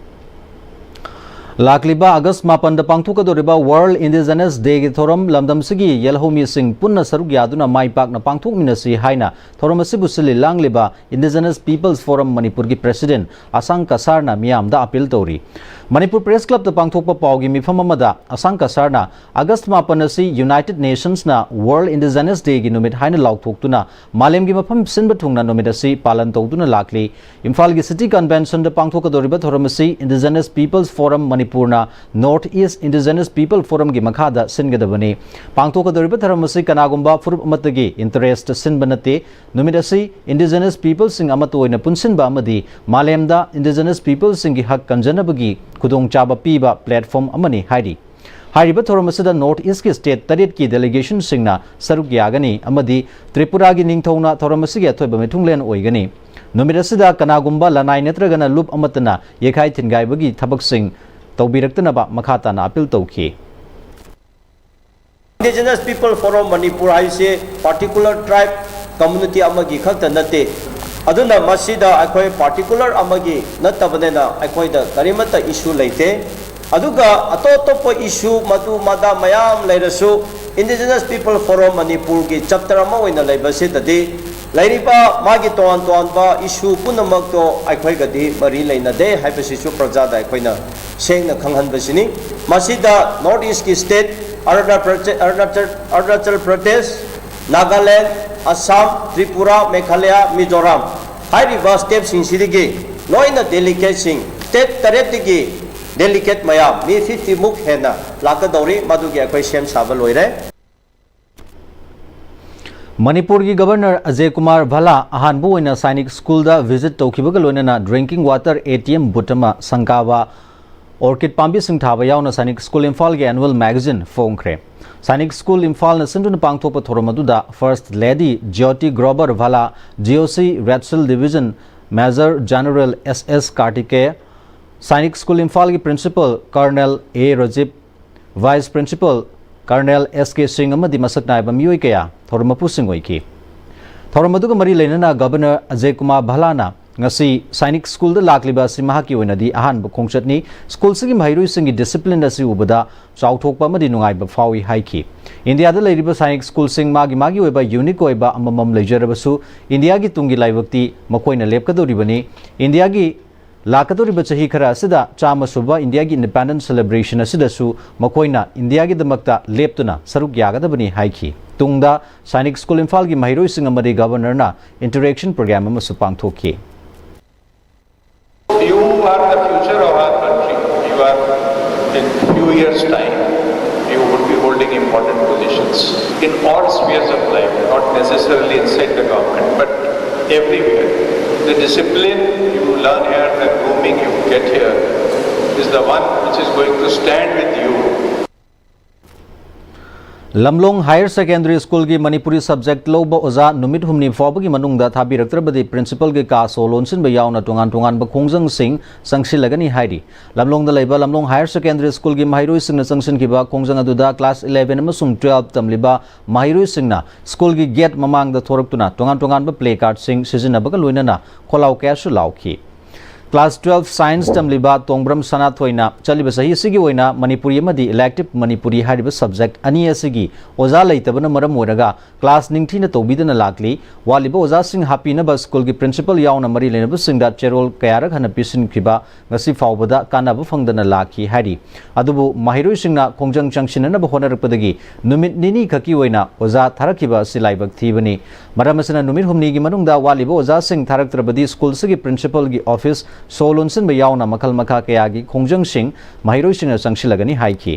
ꯂꯥꯛꯂꯤꯕ ꯑꯥꯒꯁ꯭ꯠ ꯃꯥꯄꯟꯗ ꯄꯥꯡꯊꯣꯛꯀꯗꯧꯔꯤꯕ ꯋꯥꯔꯜꯗ ꯏꯟꯗꯤꯖꯤꯅꯁ ꯗꯦꯒꯤ ꯊꯧꯔꯝ ꯂꯝꯗꯝꯁꯤꯒꯤ ꯌꯦꯜꯍꯧꯃꯤꯁꯤꯡ ꯄꯨꯟꯅ ꯁꯔꯨꯛ ꯌꯥꯗꯨꯅ ꯃꯥꯏ ꯄꯥꯛꯅ ꯄꯥꯡꯊꯣꯛꯃꯤꯟꯅꯁꯤ ꯍꯥꯏꯅ ꯊꯧꯔꯝ ꯑꯁꯤꯕꯨ ꯁꯤꯜꯂꯤ ꯂꯥꯡꯂꯤꯕ ꯏꯟꯗꯤꯖꯤꯅꯁ ꯄꯤꯄꯜꯁ ꯐꯣꯔꯝ ꯃꯅꯤꯄꯨꯔꯒꯤ ꯄ꯭ꯔꯦꯁꯤꯗꯦꯟꯠ ꯑꯁꯥꯡ ꯀꯁꯥꯔꯅ ꯃꯤꯌꯥꯝꯗ ꯑꯥꯄꯤꯜ ꯇꯧꯔꯤ꯫ ꯃꯅꯤꯄꯨꯔ ꯄ꯭ꯔꯦꯁ ꯀ꯭ꯂꯕꯇ ꯄꯥꯡꯊꯣꯛꯄ ꯄꯥꯎꯒꯤ ꯃꯤꯐꯝ ꯑꯃꯗ ꯑꯁꯥꯡ ꯀꯁꯥꯔꯅ ꯑꯥꯒꯁ꯭ꯠ ꯃꯥꯄꯟ ꯑꯁꯤ ꯌꯨꯅꯥꯏꯇꯦꯗ ꯅꯦꯁꯟꯁꯅ ꯋꯥꯔꯜꯗ ꯏꯟꯗꯤꯖꯤꯅꯁ ꯗꯦꯒꯤ ꯅꯨꯃꯤꯠ ꯍꯥꯏꯅ ꯂꯥꯎꯊꯣꯛꯇꯨꯅ ꯃꯥꯂꯦꯝꯒꯤ ꯃꯐꯝ ꯁꯤꯟꯕ ꯊꯨꯡꯅ ꯅꯨꯃꯤꯠ ꯑꯁꯤ ꯄꯥꯂꯟ ꯇꯧꯗꯨꯅ ꯂꯥꯛꯂꯤ꯫ ꯏꯝꯐꯥꯜꯒꯤ ꯁꯤꯇꯤ ꯀꯟꯚꯦꯟꯁꯟꯗ ꯄꯥꯡꯊꯣꯛꯀꯗꯧꯔꯤꯕ ꯊꯧꯔꯝ ꯑꯁꯤ ꯏꯟꯗꯤꯖꯤꯅꯁ ꯄꯤꯄꯜꯁ ꯐꯣꯔꯝ ꯃꯅꯤꯄꯨꯔꯅ ꯅꯣꯔꯊ ꯏꯁ꯭ꯠ ꯏꯟꯗꯤꯖꯤꯅꯁ ꯄꯤꯄꯜ ꯐꯣꯔꯝꯒꯤ ꯃꯈꯥꯗ ꯁꯤꯟꯒꯗꯕꯅꯤ꯫ ꯄꯥꯡꯊꯣꯛꯀꯗꯧꯔꯤꯕ ꯊꯧꯔꯝ ꯑꯁꯤ ꯀꯅꯥꯒꯨꯝꯕ ꯐꯨꯔꯨꯞ ꯑꯃꯠꯇꯒꯤ ꯏꯟꯇꯔꯦꯁ꯭ꯠꯇ ꯁꯤꯟꯕ ꯅꯠꯇꯦ꯫ ꯅꯨꯃꯤꯠ ꯑꯁꯤ ꯏꯟꯗꯤꯖꯤꯅꯁ ꯄꯤꯄꯜꯁꯤꯡ ꯑꯃꯠꯇ ꯑꯣꯏꯅ ꯄꯨꯟꯁꯤꯟꯕ ꯑꯃꯗꯤ ꯃꯥꯂꯦꯝꯗ ꯏꯟꯗꯤꯖꯤꯅꯁ ꯄꯤꯄꯜꯁꯤꯡꯒꯤ ꯍꯛ ꯀꯟꯖꯅꯕꯒꯤ ꯈꯨꯗꯣꯡꯆꯥꯕ ꯄꯤꯕ ꯄ꯭ꯂꯦꯠꯐꯣꯔꯝ ꯑꯃꯅꯤ ꯍꯥꯏꯔꯤ꯫ ꯍꯥꯏꯔꯤꯕ ꯊꯧꯔꯝ ꯑꯁꯤꯗ ꯅꯣꯔꯊ ꯏꯁ꯭ꯠꯀꯤ ꯁ꯭ꯇꯦꯠ ꯇꯔꯦꯠꯀꯤ ꯗꯦꯂꯤꯒꯦꯁꯟꯁꯤꯡꯅ ꯁꯔꯨꯛ ꯌꯥꯒꯅꯤ ꯑꯃꯗꯤ ꯇ꯭ꯔꯤꯄꯨꯔꯥꯒꯤ ꯅꯤꯡꯊꯧꯅ ꯊꯧꯔꯝ ꯑꯁꯤꯒꯤ ꯑꯊꯣꯏꯕ ꯃꯤꯊꯨꯡꯂꯦꯟ ꯑꯣꯏꯒꯅꯤ꯫ ꯅꯨꯃꯤꯠ ꯑꯁꯤꯗ ꯀꯅꯥꯒꯨꯝꯕ ꯂꯅꯥꯏ ꯅꯠꯇ꯭ꯔꯒꯅ ꯂꯨꯞ ꯑꯃꯠꯇꯅ ꯌꯩꯈꯥꯏ ꯊꯤꯟꯒꯥꯏꯕꯒꯤ ꯊꯕꯛꯁꯤꯡ ꯇꯧꯕꯤꯔꯛꯇꯅꯕ ꯃꯈꯥ ꯇꯥꯅ ꯑꯥꯄꯤꯜ ꯇꯧꯈꯤ꯫ Indigenous People Forum Manipur ꯍꯥꯏꯁꯦ particular tribe community ꯑꯃꯒꯤ ꯈꯛꯇ ꯅꯠꯇꯦ꯫ ꯑꯗꯨꯅ ꯃꯁꯤꯗ ꯑꯩꯈꯣꯏ particular ꯑꯃꯒꯤ ꯅꯠꯇꯕꯅꯤꯅ ꯑꯩꯈꯣꯏꯗ ꯀꯔꯤꯃꯠꯇ issue ꯂꯩꯇꯦ꯫ ꯑꯗꯨꯒ ꯑꯇꯣꯞ ꯑꯇꯣꯞꯄ issue ꯃꯗꯨ ꯃꯗꯥ ꯃꯌꯥꯝ ꯂꯩꯔꯁꯨ Indigenous People Forum ꯃꯅꯤꯄꯨꯔꯒꯤ chapter ꯑꯃ ꯑꯣꯏꯅ ꯂꯩꯕꯁꯤꯗꯗꯤ ꯂꯩꯔꯤꯕ ꯃꯥꯒꯤ ꯇꯣꯉꯥꯟ ꯇꯣꯉꯥꯟꯕ ꯏꯁꯨ ꯄꯨꯝꯅꯃꯛꯇꯣ ꯑꯩꯈꯣꯏꯒꯗꯤ ꯃꯔꯤ ꯂꯩꯅꯗꯦ ꯍꯥꯏꯕꯁꯤꯁꯨ ꯄ꯭ꯔꯖꯥꯗ ꯑꯩꯈꯣꯏꯅ ꯁꯦꯡꯅ ꯈꯪꯍꯟꯕꯁꯤꯅꯤ꯫ ꯃꯁꯤꯗ ꯅꯣꯔꯠ ꯏꯁꯀꯤ ꯁ꯭ꯇꯦꯠ ꯑꯔꯨꯅꯥꯆꯜ ꯄ꯭ꯔꯗꯦ-, ꯑꯔꯨꯅꯥꯆꯜ, ꯑꯔꯨꯅꯥꯆꯜ ꯄ꯭ꯔꯗꯦꯁ, ꯅꯥꯒꯥꯂꯦꯟ, ꯑꯁꯥꯝ, ꯇ꯭ꯔꯤꯄꯨꯔꯥ, ꯃꯦꯘꯥꯂꯌꯥ, ꯃꯤꯖꯣꯔꯥꯝ ꯍꯥꯏꯔꯤꯕ ꯁ꯭ꯇꯦꯠꯁꯤꯡꯁꯤꯗꯒꯤ ꯂꯣꯏꯅ ꯗꯦꯂꯤꯒꯦꯠꯁꯤꯡ, ꯁ꯭ꯇꯦꯠ ꯇꯔꯦꯠꯇꯒꯤ ꯗꯦꯂꯤꯒꯦꯠ ꯃꯌꯥꯝ ꯃꯤ ꯐꯤꯐꯇꯤ ꯃꯨꯛ ꯍꯦꯟꯅ ꯂꯥꯛꯀꯗꯧꯔꯤ꯫ ꯃꯗꯨꯒꯤ ꯑꯩꯈꯣꯏ ꯁꯦꯝ ꯁꯥꯕ ꯂꯣꯏꯔꯦ꯫ ꯃꯅꯤꯄꯨꯔꯒꯤ ꯒꯕꯔꯅꯔ ꯑꯖꯌ ꯀꯨꯃꯥꯔ ꯚꯜꯂꯥ ꯑꯍꯥꯟꯕ ꯑꯣꯏꯅ ꯁꯥꯏꯅꯤꯛ ꯁ꯭ꯀꯨꯜꯗ ꯚꯤꯖꯤꯠ ꯇꯧꯈꯤꯕꯒ ꯂꯣꯏꯅꯅ drinking water, A T M booth ꯑꯃ, ꯁꯪꯒꯥꯕ, ꯑꯣꯔꯀꯤꯗ ꯄꯥꯝꯕꯤꯁꯤꯡ ꯊꯥꯕ ꯌꯥꯎꯅ ꯁꯥꯏꯅꯤꯛ ꯁ꯭ꯀꯨꯜ ꯏꯝꯐꯥꯜꯒꯤ ꯑꯦꯅꯨꯋꯦꯜ ꯃꯦꯒꯥꯖꯤꯟ ꯐꯣꯡꯈ꯭ꯔꯦ꯫ ꯁꯥꯏꯅꯤꯛ ꯁ꯭ꯀꯨꯜ ꯏꯝꯐꯥꯜꯅ ꯁꯤꯟꯗꯨꯅ ꯄꯥꯡꯊꯣꯛꯄ ꯊꯧꯔꯝ ꯑꯗꯨꯗ first lady Jyoti Grover Valla, G O C red shield division major general S S Kartikeya, Sainik school ꯏꯝꯐꯥꯜꯒꯤ principal colonel A Rajeev, vice principal colonel S K Singh ꯑꯃꯗꯤ ꯃꯁꯛ ꯅꯥꯏꯕ ꯃꯤꯑꯣꯏ ꯀꯌꯥ ꯊꯧꯔꯝ ꯃꯄꯨꯁꯤꯡ ꯑꯣꯏꯈꯤ꯫ ꯊꯧꯔꯝ ꯑꯗꯨꯒ ꯃꯔꯤ ꯂꯩꯅꯅ ꯒꯕꯔꯅꯔ ꯑꯖꯌ ꯀꯨꯃꯥꯔ ꯚꯜꯂꯥꯅ ꯉꯁꯤ ꯁꯥꯏꯅꯤꯛ ꯁ꯭ꯀꯨꯜꯗ ꯂꯥꯛꯂꯤꯕ ꯑꯁꯤ ꯃꯍꯥꯛꯀꯤ ꯑꯣꯏꯅꯗꯤ ꯑꯍꯥꯟꯕ ꯈꯣꯡꯆꯠꯅꯤ꯫ ꯁ꯭ꯀꯨꯜꯁꯤꯒꯤ ꯃꯍꯩꯔꯣꯏꯁꯤꯡꯒꯤ ꯗꯤꯁꯤꯄ꯭ꯂꯤꯟ ꯑꯁꯤ ꯎꯕꯗ ꯆꯥꯎꯊꯣꯛꯄ ꯑꯃꯗꯤ ꯅꯨꯡꯉꯥꯏꯕ ꯐꯥꯎꯏ ꯍꯥꯏꯈꯤ꯫ ꯏꯟꯗꯤꯌꯥꯗ ꯂꯩꯔꯤꯕ ꯁꯥꯏꯅꯤꯛ ꯁ꯭ꯀꯨꯜꯁꯤꯡ ꯃꯥꯒꯤ ꯃꯥꯒꯤ ꯑꯣꯏꯕ ꯌꯨꯅꯤꯛ ꯑꯣꯏꯕ ꯑꯃꯃꯝ ꯂꯩꯖꯔꯕꯁꯨ ꯏꯟꯗꯤꯌꯥꯒꯤ ꯇꯨꯡꯒꯤ ꯂꯥꯏꯕꯛꯇꯤ ꯃꯈꯣꯏꯅ ꯂꯦꯞꯀꯗꯧꯔꯤꯕꯅꯤ꯫ ꯏꯟꯗꯤꯌꯥꯒꯤ ꯂꯥꯛꯀꯗꯧꯔꯤꯕ ꯆꯍꯤ ꯈꯔ ꯑꯁꯤꯗ ꯆꯥꯝꯃ ꯁꯨꯕ ꯏꯟꯗꯤꯌꯥꯒꯤ ꯏꯟꯗꯤꯄꯦꯟꯗꯦꯟꯁ ꯁꯦꯂꯦꯕ꯭ꯔꯦꯁꯟ ꯑꯁꯤꯗꯁꯨ ꯃꯈꯣꯏꯅ ꯏꯟꯗꯤꯌꯥꯒꯤꯗꯃꯛꯇ ꯂꯦꯞꯇꯨꯅ ꯁꯔꯨꯛ ꯌꯥꯒꯗꯕꯅꯤ ꯍꯥꯏꯈꯤ꯫ ꯇꯨꯡꯗ ꯁꯥꯏꯅꯤꯛ ꯁ꯭ꯀꯨꯜ ꯏꯝꯐꯥꯜꯒꯤ ꯃꯍꯩꯔꯣꯏꯁꯤꯡ ꯑꯃꯗꯤ ꯒꯕꯔꯅꯔꯅ ꯏꯟꯇꯔꯦꯛꯁꯟ ꯄ꯭ꯔꯣꯒ꯭ꯔꯥꯝ ꯑꯃꯁꯨ ꯄꯥꯡꯊꯣꯛꯈꯤ꯫ You are the future of our country. You are, in few years' time, you would be holding important positions in all spheres of life, not necessarily inside the government, but everywhere. The discipline you learn here, the grooming you get here, is the one which is going to stand with you. Lamlong higher secondary ꯁ꯭ꯀꯨꯜꯒꯤ ꯃꯅꯤꯄꯨꯔꯤ ꯁꯕꯖꯦꯛ ꯂꯧꯕ ꯑꯣꯖꯥ ꯅꯨꯃꯤꯠ ꯍꯨꯝꯅꯤ ꯐꯥꯎꯕꯒꯤ ꯃꯅꯨꯡꯗ ꯊꯥꯕꯤꯔꯛꯇ꯭ꯔꯕꯗꯤ ꯄ꯭ꯔꯤꯟꯁꯤꯄꯜꯒꯤ ꯀꯥ ꯁꯣ ꯂꯣꯟꯁꯤꯟꯕ ꯌꯥꯎꯅ ꯇꯣꯉꯥꯟ ꯇꯣꯉꯥꯟꯕ ꯈꯣꯡꯖꯪꯁꯤꯡ ꯆꯪꯁꯤꯜꯂꯒꯅꯤ ꯍꯥꯏꯔꯤ꯫ ꯂꯝꯂꯣꯡꯗ ꯂꯩꯕ ꯂꯝꯂꯣꯡ ꯍꯥꯌꯔ ꯁꯦꯀꯦꯟꯗꯔꯤ ꯁ꯭ꯀꯨꯜꯒꯤ ꯃꯍꯩꯔꯣꯏꯁꯤꯡꯅ ꯆꯪꯁꯤꯟꯈꯤꯕ ꯈꯣꯡꯖꯪ ꯑꯗꯨꯗ ꯀ꯭ꯂꯥꯁ ꯏꯂꯦꯚꯦꯟ ꯑꯃꯁꯨꯡ ꯇꯨꯋꯦꯜꯐ ꯇꯝꯂꯤꯕ ꯃꯍꯩꯔꯣꯏꯁꯤꯡꯅ ꯁ꯭ꯀꯨꯜꯒꯤ ꯒꯦꯠ ꯃꯃꯥꯡꯗ ꯊꯣꯔꯛꯇꯨꯅ ꯇꯣꯉꯥꯟ ꯇꯣꯉꯥꯟꯕ ꯄ꯭ꯂꯦ ꯀꯥꯔꯗꯁꯤꯡ ꯁꯤꯖꯤꯟꯅꯕꯒ ꯂꯣꯏꯅꯅ ꯈꯣꯜꯂꯥꯎ ꯀꯌꯥꯁꯨ ꯂꯥꯎꯈꯤ꯫ Class twelve Science ꯇꯝꯂꯤꯕ ꯇꯣꯡꯕ꯭ꯔꯝ ꯁꯅꯥꯊꯣꯏꯅ ꯆꯠꯂꯤꯕ ꯆꯍꯤ ꯑꯁꯤꯒꯤ ꯑꯣꯏꯅ ꯃꯅꯤꯄꯨꯔꯤ ꯑꯃꯗꯤ Elective ꯃꯅꯤꯄꯨꯔꯤ ꯍꯥꯏꯔꯤꯕ subject ꯑꯅꯤ ꯑꯁꯤꯒꯤ ꯑꯣꯖꯥ ꯂꯩꯇꯕꯅ ꯃꯔꯝ ꯑꯣꯏꯔꯒ class ꯅꯤꯡꯊꯤꯅ ꯇꯧꯕꯤꯗꯅ ꯂꯥꯛꯂꯤ꯫ ꯋꯥꯠꯂꯤꯕ ꯑꯣꯖꯥꯁꯤꯡ ꯍꯥꯞꯄꯤꯅꯕ ꯁ꯭ꯀꯨꯜꯒꯤ principal ꯌꯥꯎꯅ ꯃꯔꯤ ꯂꯩꯅꯕꯁꯤꯡꯗ ꯆꯦꯔꯣꯜ ꯀꯌꯥꯔꯛ ꯍꯟꯅ ꯄꯤꯁꯤꯟꯈꯤꯕ ꯉꯁꯤ ꯐꯥꯎꯕꯗ ꯀꯥꯟꯅꯕ ꯐꯪꯗꯅ ꯂꯥꯛꯈꯤ ꯍꯥꯏꯔꯤ꯫ ꯑꯗꯨꯕꯨ ꯃꯍꯩꯔꯣꯏꯁꯤꯡꯅ ꯈꯣꯡꯖꯪ ꯆꯪꯁꯤꯟꯅꯅꯕ ꯍꯣꯠꯅꯔꯛꯄꯗꯒꯤ ꯅꯨꯃꯤꯠ ꯅꯤꯅꯤ ꯈꯛꯀꯤ ꯑꯣꯏꯅ ꯑꯣꯖꯥ ꯊꯥꯔꯛꯈꯤꯕ ꯑꯁꯤ ꯂꯥꯏꯕꯛ ꯊꯤꯕꯅꯤ꯫ ꯃꯔꯝ ꯑꯁꯤꯅ ꯅꯨꯃꯤꯠ ꯍꯨꯝꯅꯤꯒꯤ ꯃꯅꯨꯡꯗ ꯋꯥꯠꯂꯤꯕ ꯑꯣꯖꯥꯁꯤꯡ ꯊꯥꯔꯛꯇ꯭ꯔꯕꯗꯤ ꯁ꯭ꯀꯨꯜꯁꯤꯒꯤ principalꯒꯤ office ꯁꯣ ꯂꯣꯟꯁꯤꯟꯕ ꯌꯥꯎꯅ ꯃꯈꯜ ꯃꯈꯥ ꯀꯌꯥꯒꯤ ꯈꯣꯡꯖꯪꯁꯤꯡ ꯃꯍꯩꯔꯣꯏꯁꯤꯡꯅ ꯆꯪꯁꯤꯜꯂꯒꯅꯤ ꯍꯥꯏꯈꯤ꯫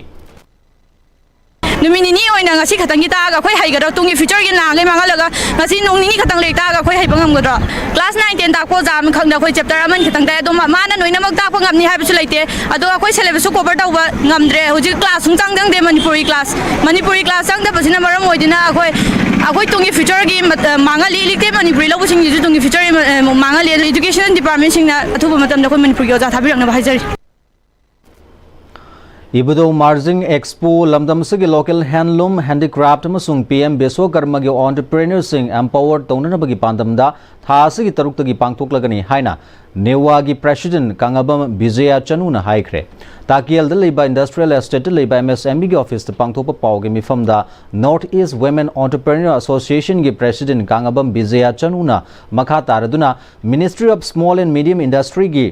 ꯅꯨꯃꯤꯠ ꯅꯤꯅꯤ ꯑꯣꯏꯅ ꯉꯁꯤ ꯈꯛꯇꯪꯒꯤ ꯇꯥꯛꯑꯒ ꯑꯩꯈꯣꯏ ꯍꯩꯒꯗ꯭ꯔꯣ? ꯇꯨꯡꯒꯤ futureꯒꯤ ꯅꯍꯥꯟꯈꯩ ꯃꯥꯡꯍꯜꯂꯒ ꯉꯁꯤ ꯅꯣꯡ ꯅꯤꯅꯤ ꯈꯛꯇꯪ ꯂꯥꯏꯔꯤꯛ ꯇꯥꯛꯑꯒ ꯑꯩꯈꯣꯏ ꯍꯩꯕ ꯉꯝꯒꯗ꯭ꯔꯣ? Class nine ten ꯇꯥꯛꯄ ꯑꯣꯖꯥ ꯑꯃꯈꯛꯅ ꯑꯩꯈꯣꯏ chapter ꯑꯃꯅꯤ ꯈꯛꯇꯪ ꯇꯥꯛꯑꯦ꯫ ꯑꯗꯣ ꯃꯥ-, ꯃꯥꯅ ꯂꯣꯏꯅꯃꯛ ꯇꯥꯛꯄ ꯉꯝꯅꯤ ꯍꯥꯏꯕꯁꯨ ꯂꯩꯇꯦ꯫ ꯑꯗꯣ ꯑꯩꯈꯣꯏ syllabusꯁꯨ cover ꯇꯧꯕ ꯉꯝꯗ꯭ꯔꯦ꯫ ꯍꯧꯖꯤꯛ class ꯁꯨꯡꯆꯪ ꯆꯪꯗꯦ ꯃꯅꯤꯄꯨꯔꯤ class꯫ ꯃꯅꯤꯄꯨꯔꯤ class ꯆꯪꯗꯕꯁꯤꯅ ꯃꯔꯝ ꯑꯣꯏꯗꯨꯅ ꯑꯩꯈꯣꯏ, ꯑꯩꯈꯣꯏ ꯇꯨꯡꯒꯤ futureꯒꯤ ꯃꯠ-, ꯑ, ꯃꯥꯡꯍꯜꯂꯤ꯫ Elective ꯃꯅꯤꯄꯨꯔꯤ ꯂꯧꯕꯁꯤꯡꯒꯤꯁꯨ ꯇꯨꯡꯒꯤ future, ꯑ, ꯃꯥꯡꯍꯜꯂꯤ꯫ ꯑꯗꯨꯅ education departmentꯁꯤꯡꯅ ꯑꯊꯨꯕ ꯃꯇꯝꯗ ꯑꯩꯈꯣꯏ ꯃꯅꯤꯄꯨꯔꯒꯤ ꯑꯣꯖꯥ ꯊꯥꯕꯤꯔꯛꯅꯕ ꯍꯥꯏꯖꯔꯤ꯫ ꯏꯕꯨꯙꯧ ꯃꯥꯔꯖꯤꯡ Expo ꯂꯝꯗꯝ ꯑꯁꯤꯒꯤ local handloom, handicraft ꯑꯃꯁꯨꯡ PM ꯕꯤꯁ꯭ꯋꯀꯔꯃꯒꯤ entrepreneurꯁꯤꯡ empower ꯇꯧꯅꯅꯕꯒꯤ ꯄꯥꯟꯗꯝꯗ ꯊꯥ ꯑꯁꯤꯒꯤ ꯇꯔꯨꯛꯇꯒꯤ ꯄꯥꯡꯊꯣꯛꯂꯒꯅꯤ ꯍꯥꯏꯅ NEWAꯒꯤ president ꯀꯪꯉꯕꯝ ꯕꯤꯖꯌ ꯆꯅꯨꯅ ꯍꯥꯏꯈ꯭ꯔꯦ꯫ ꯇꯥꯀꯤꯌꯦꯜꯗ ꯂꯩꯕ industrial estateꯇ ꯂꯩꯕ MSMEꯒꯤ officeꯇ ꯄꯥꯡꯊꯣꯛꯄ ꯄꯥꯎꯒꯤ ꯃꯤꯐꯝꯗ North East Women Entrepreneur Associationꯒꯤ president ꯀꯪꯉꯕꯝ Bijay ꯆꯅꯨꯅ ꯃꯈꯥ ꯇꯥꯔꯗꯨꯅ Ministry of Small and Medium Industryꯒꯤ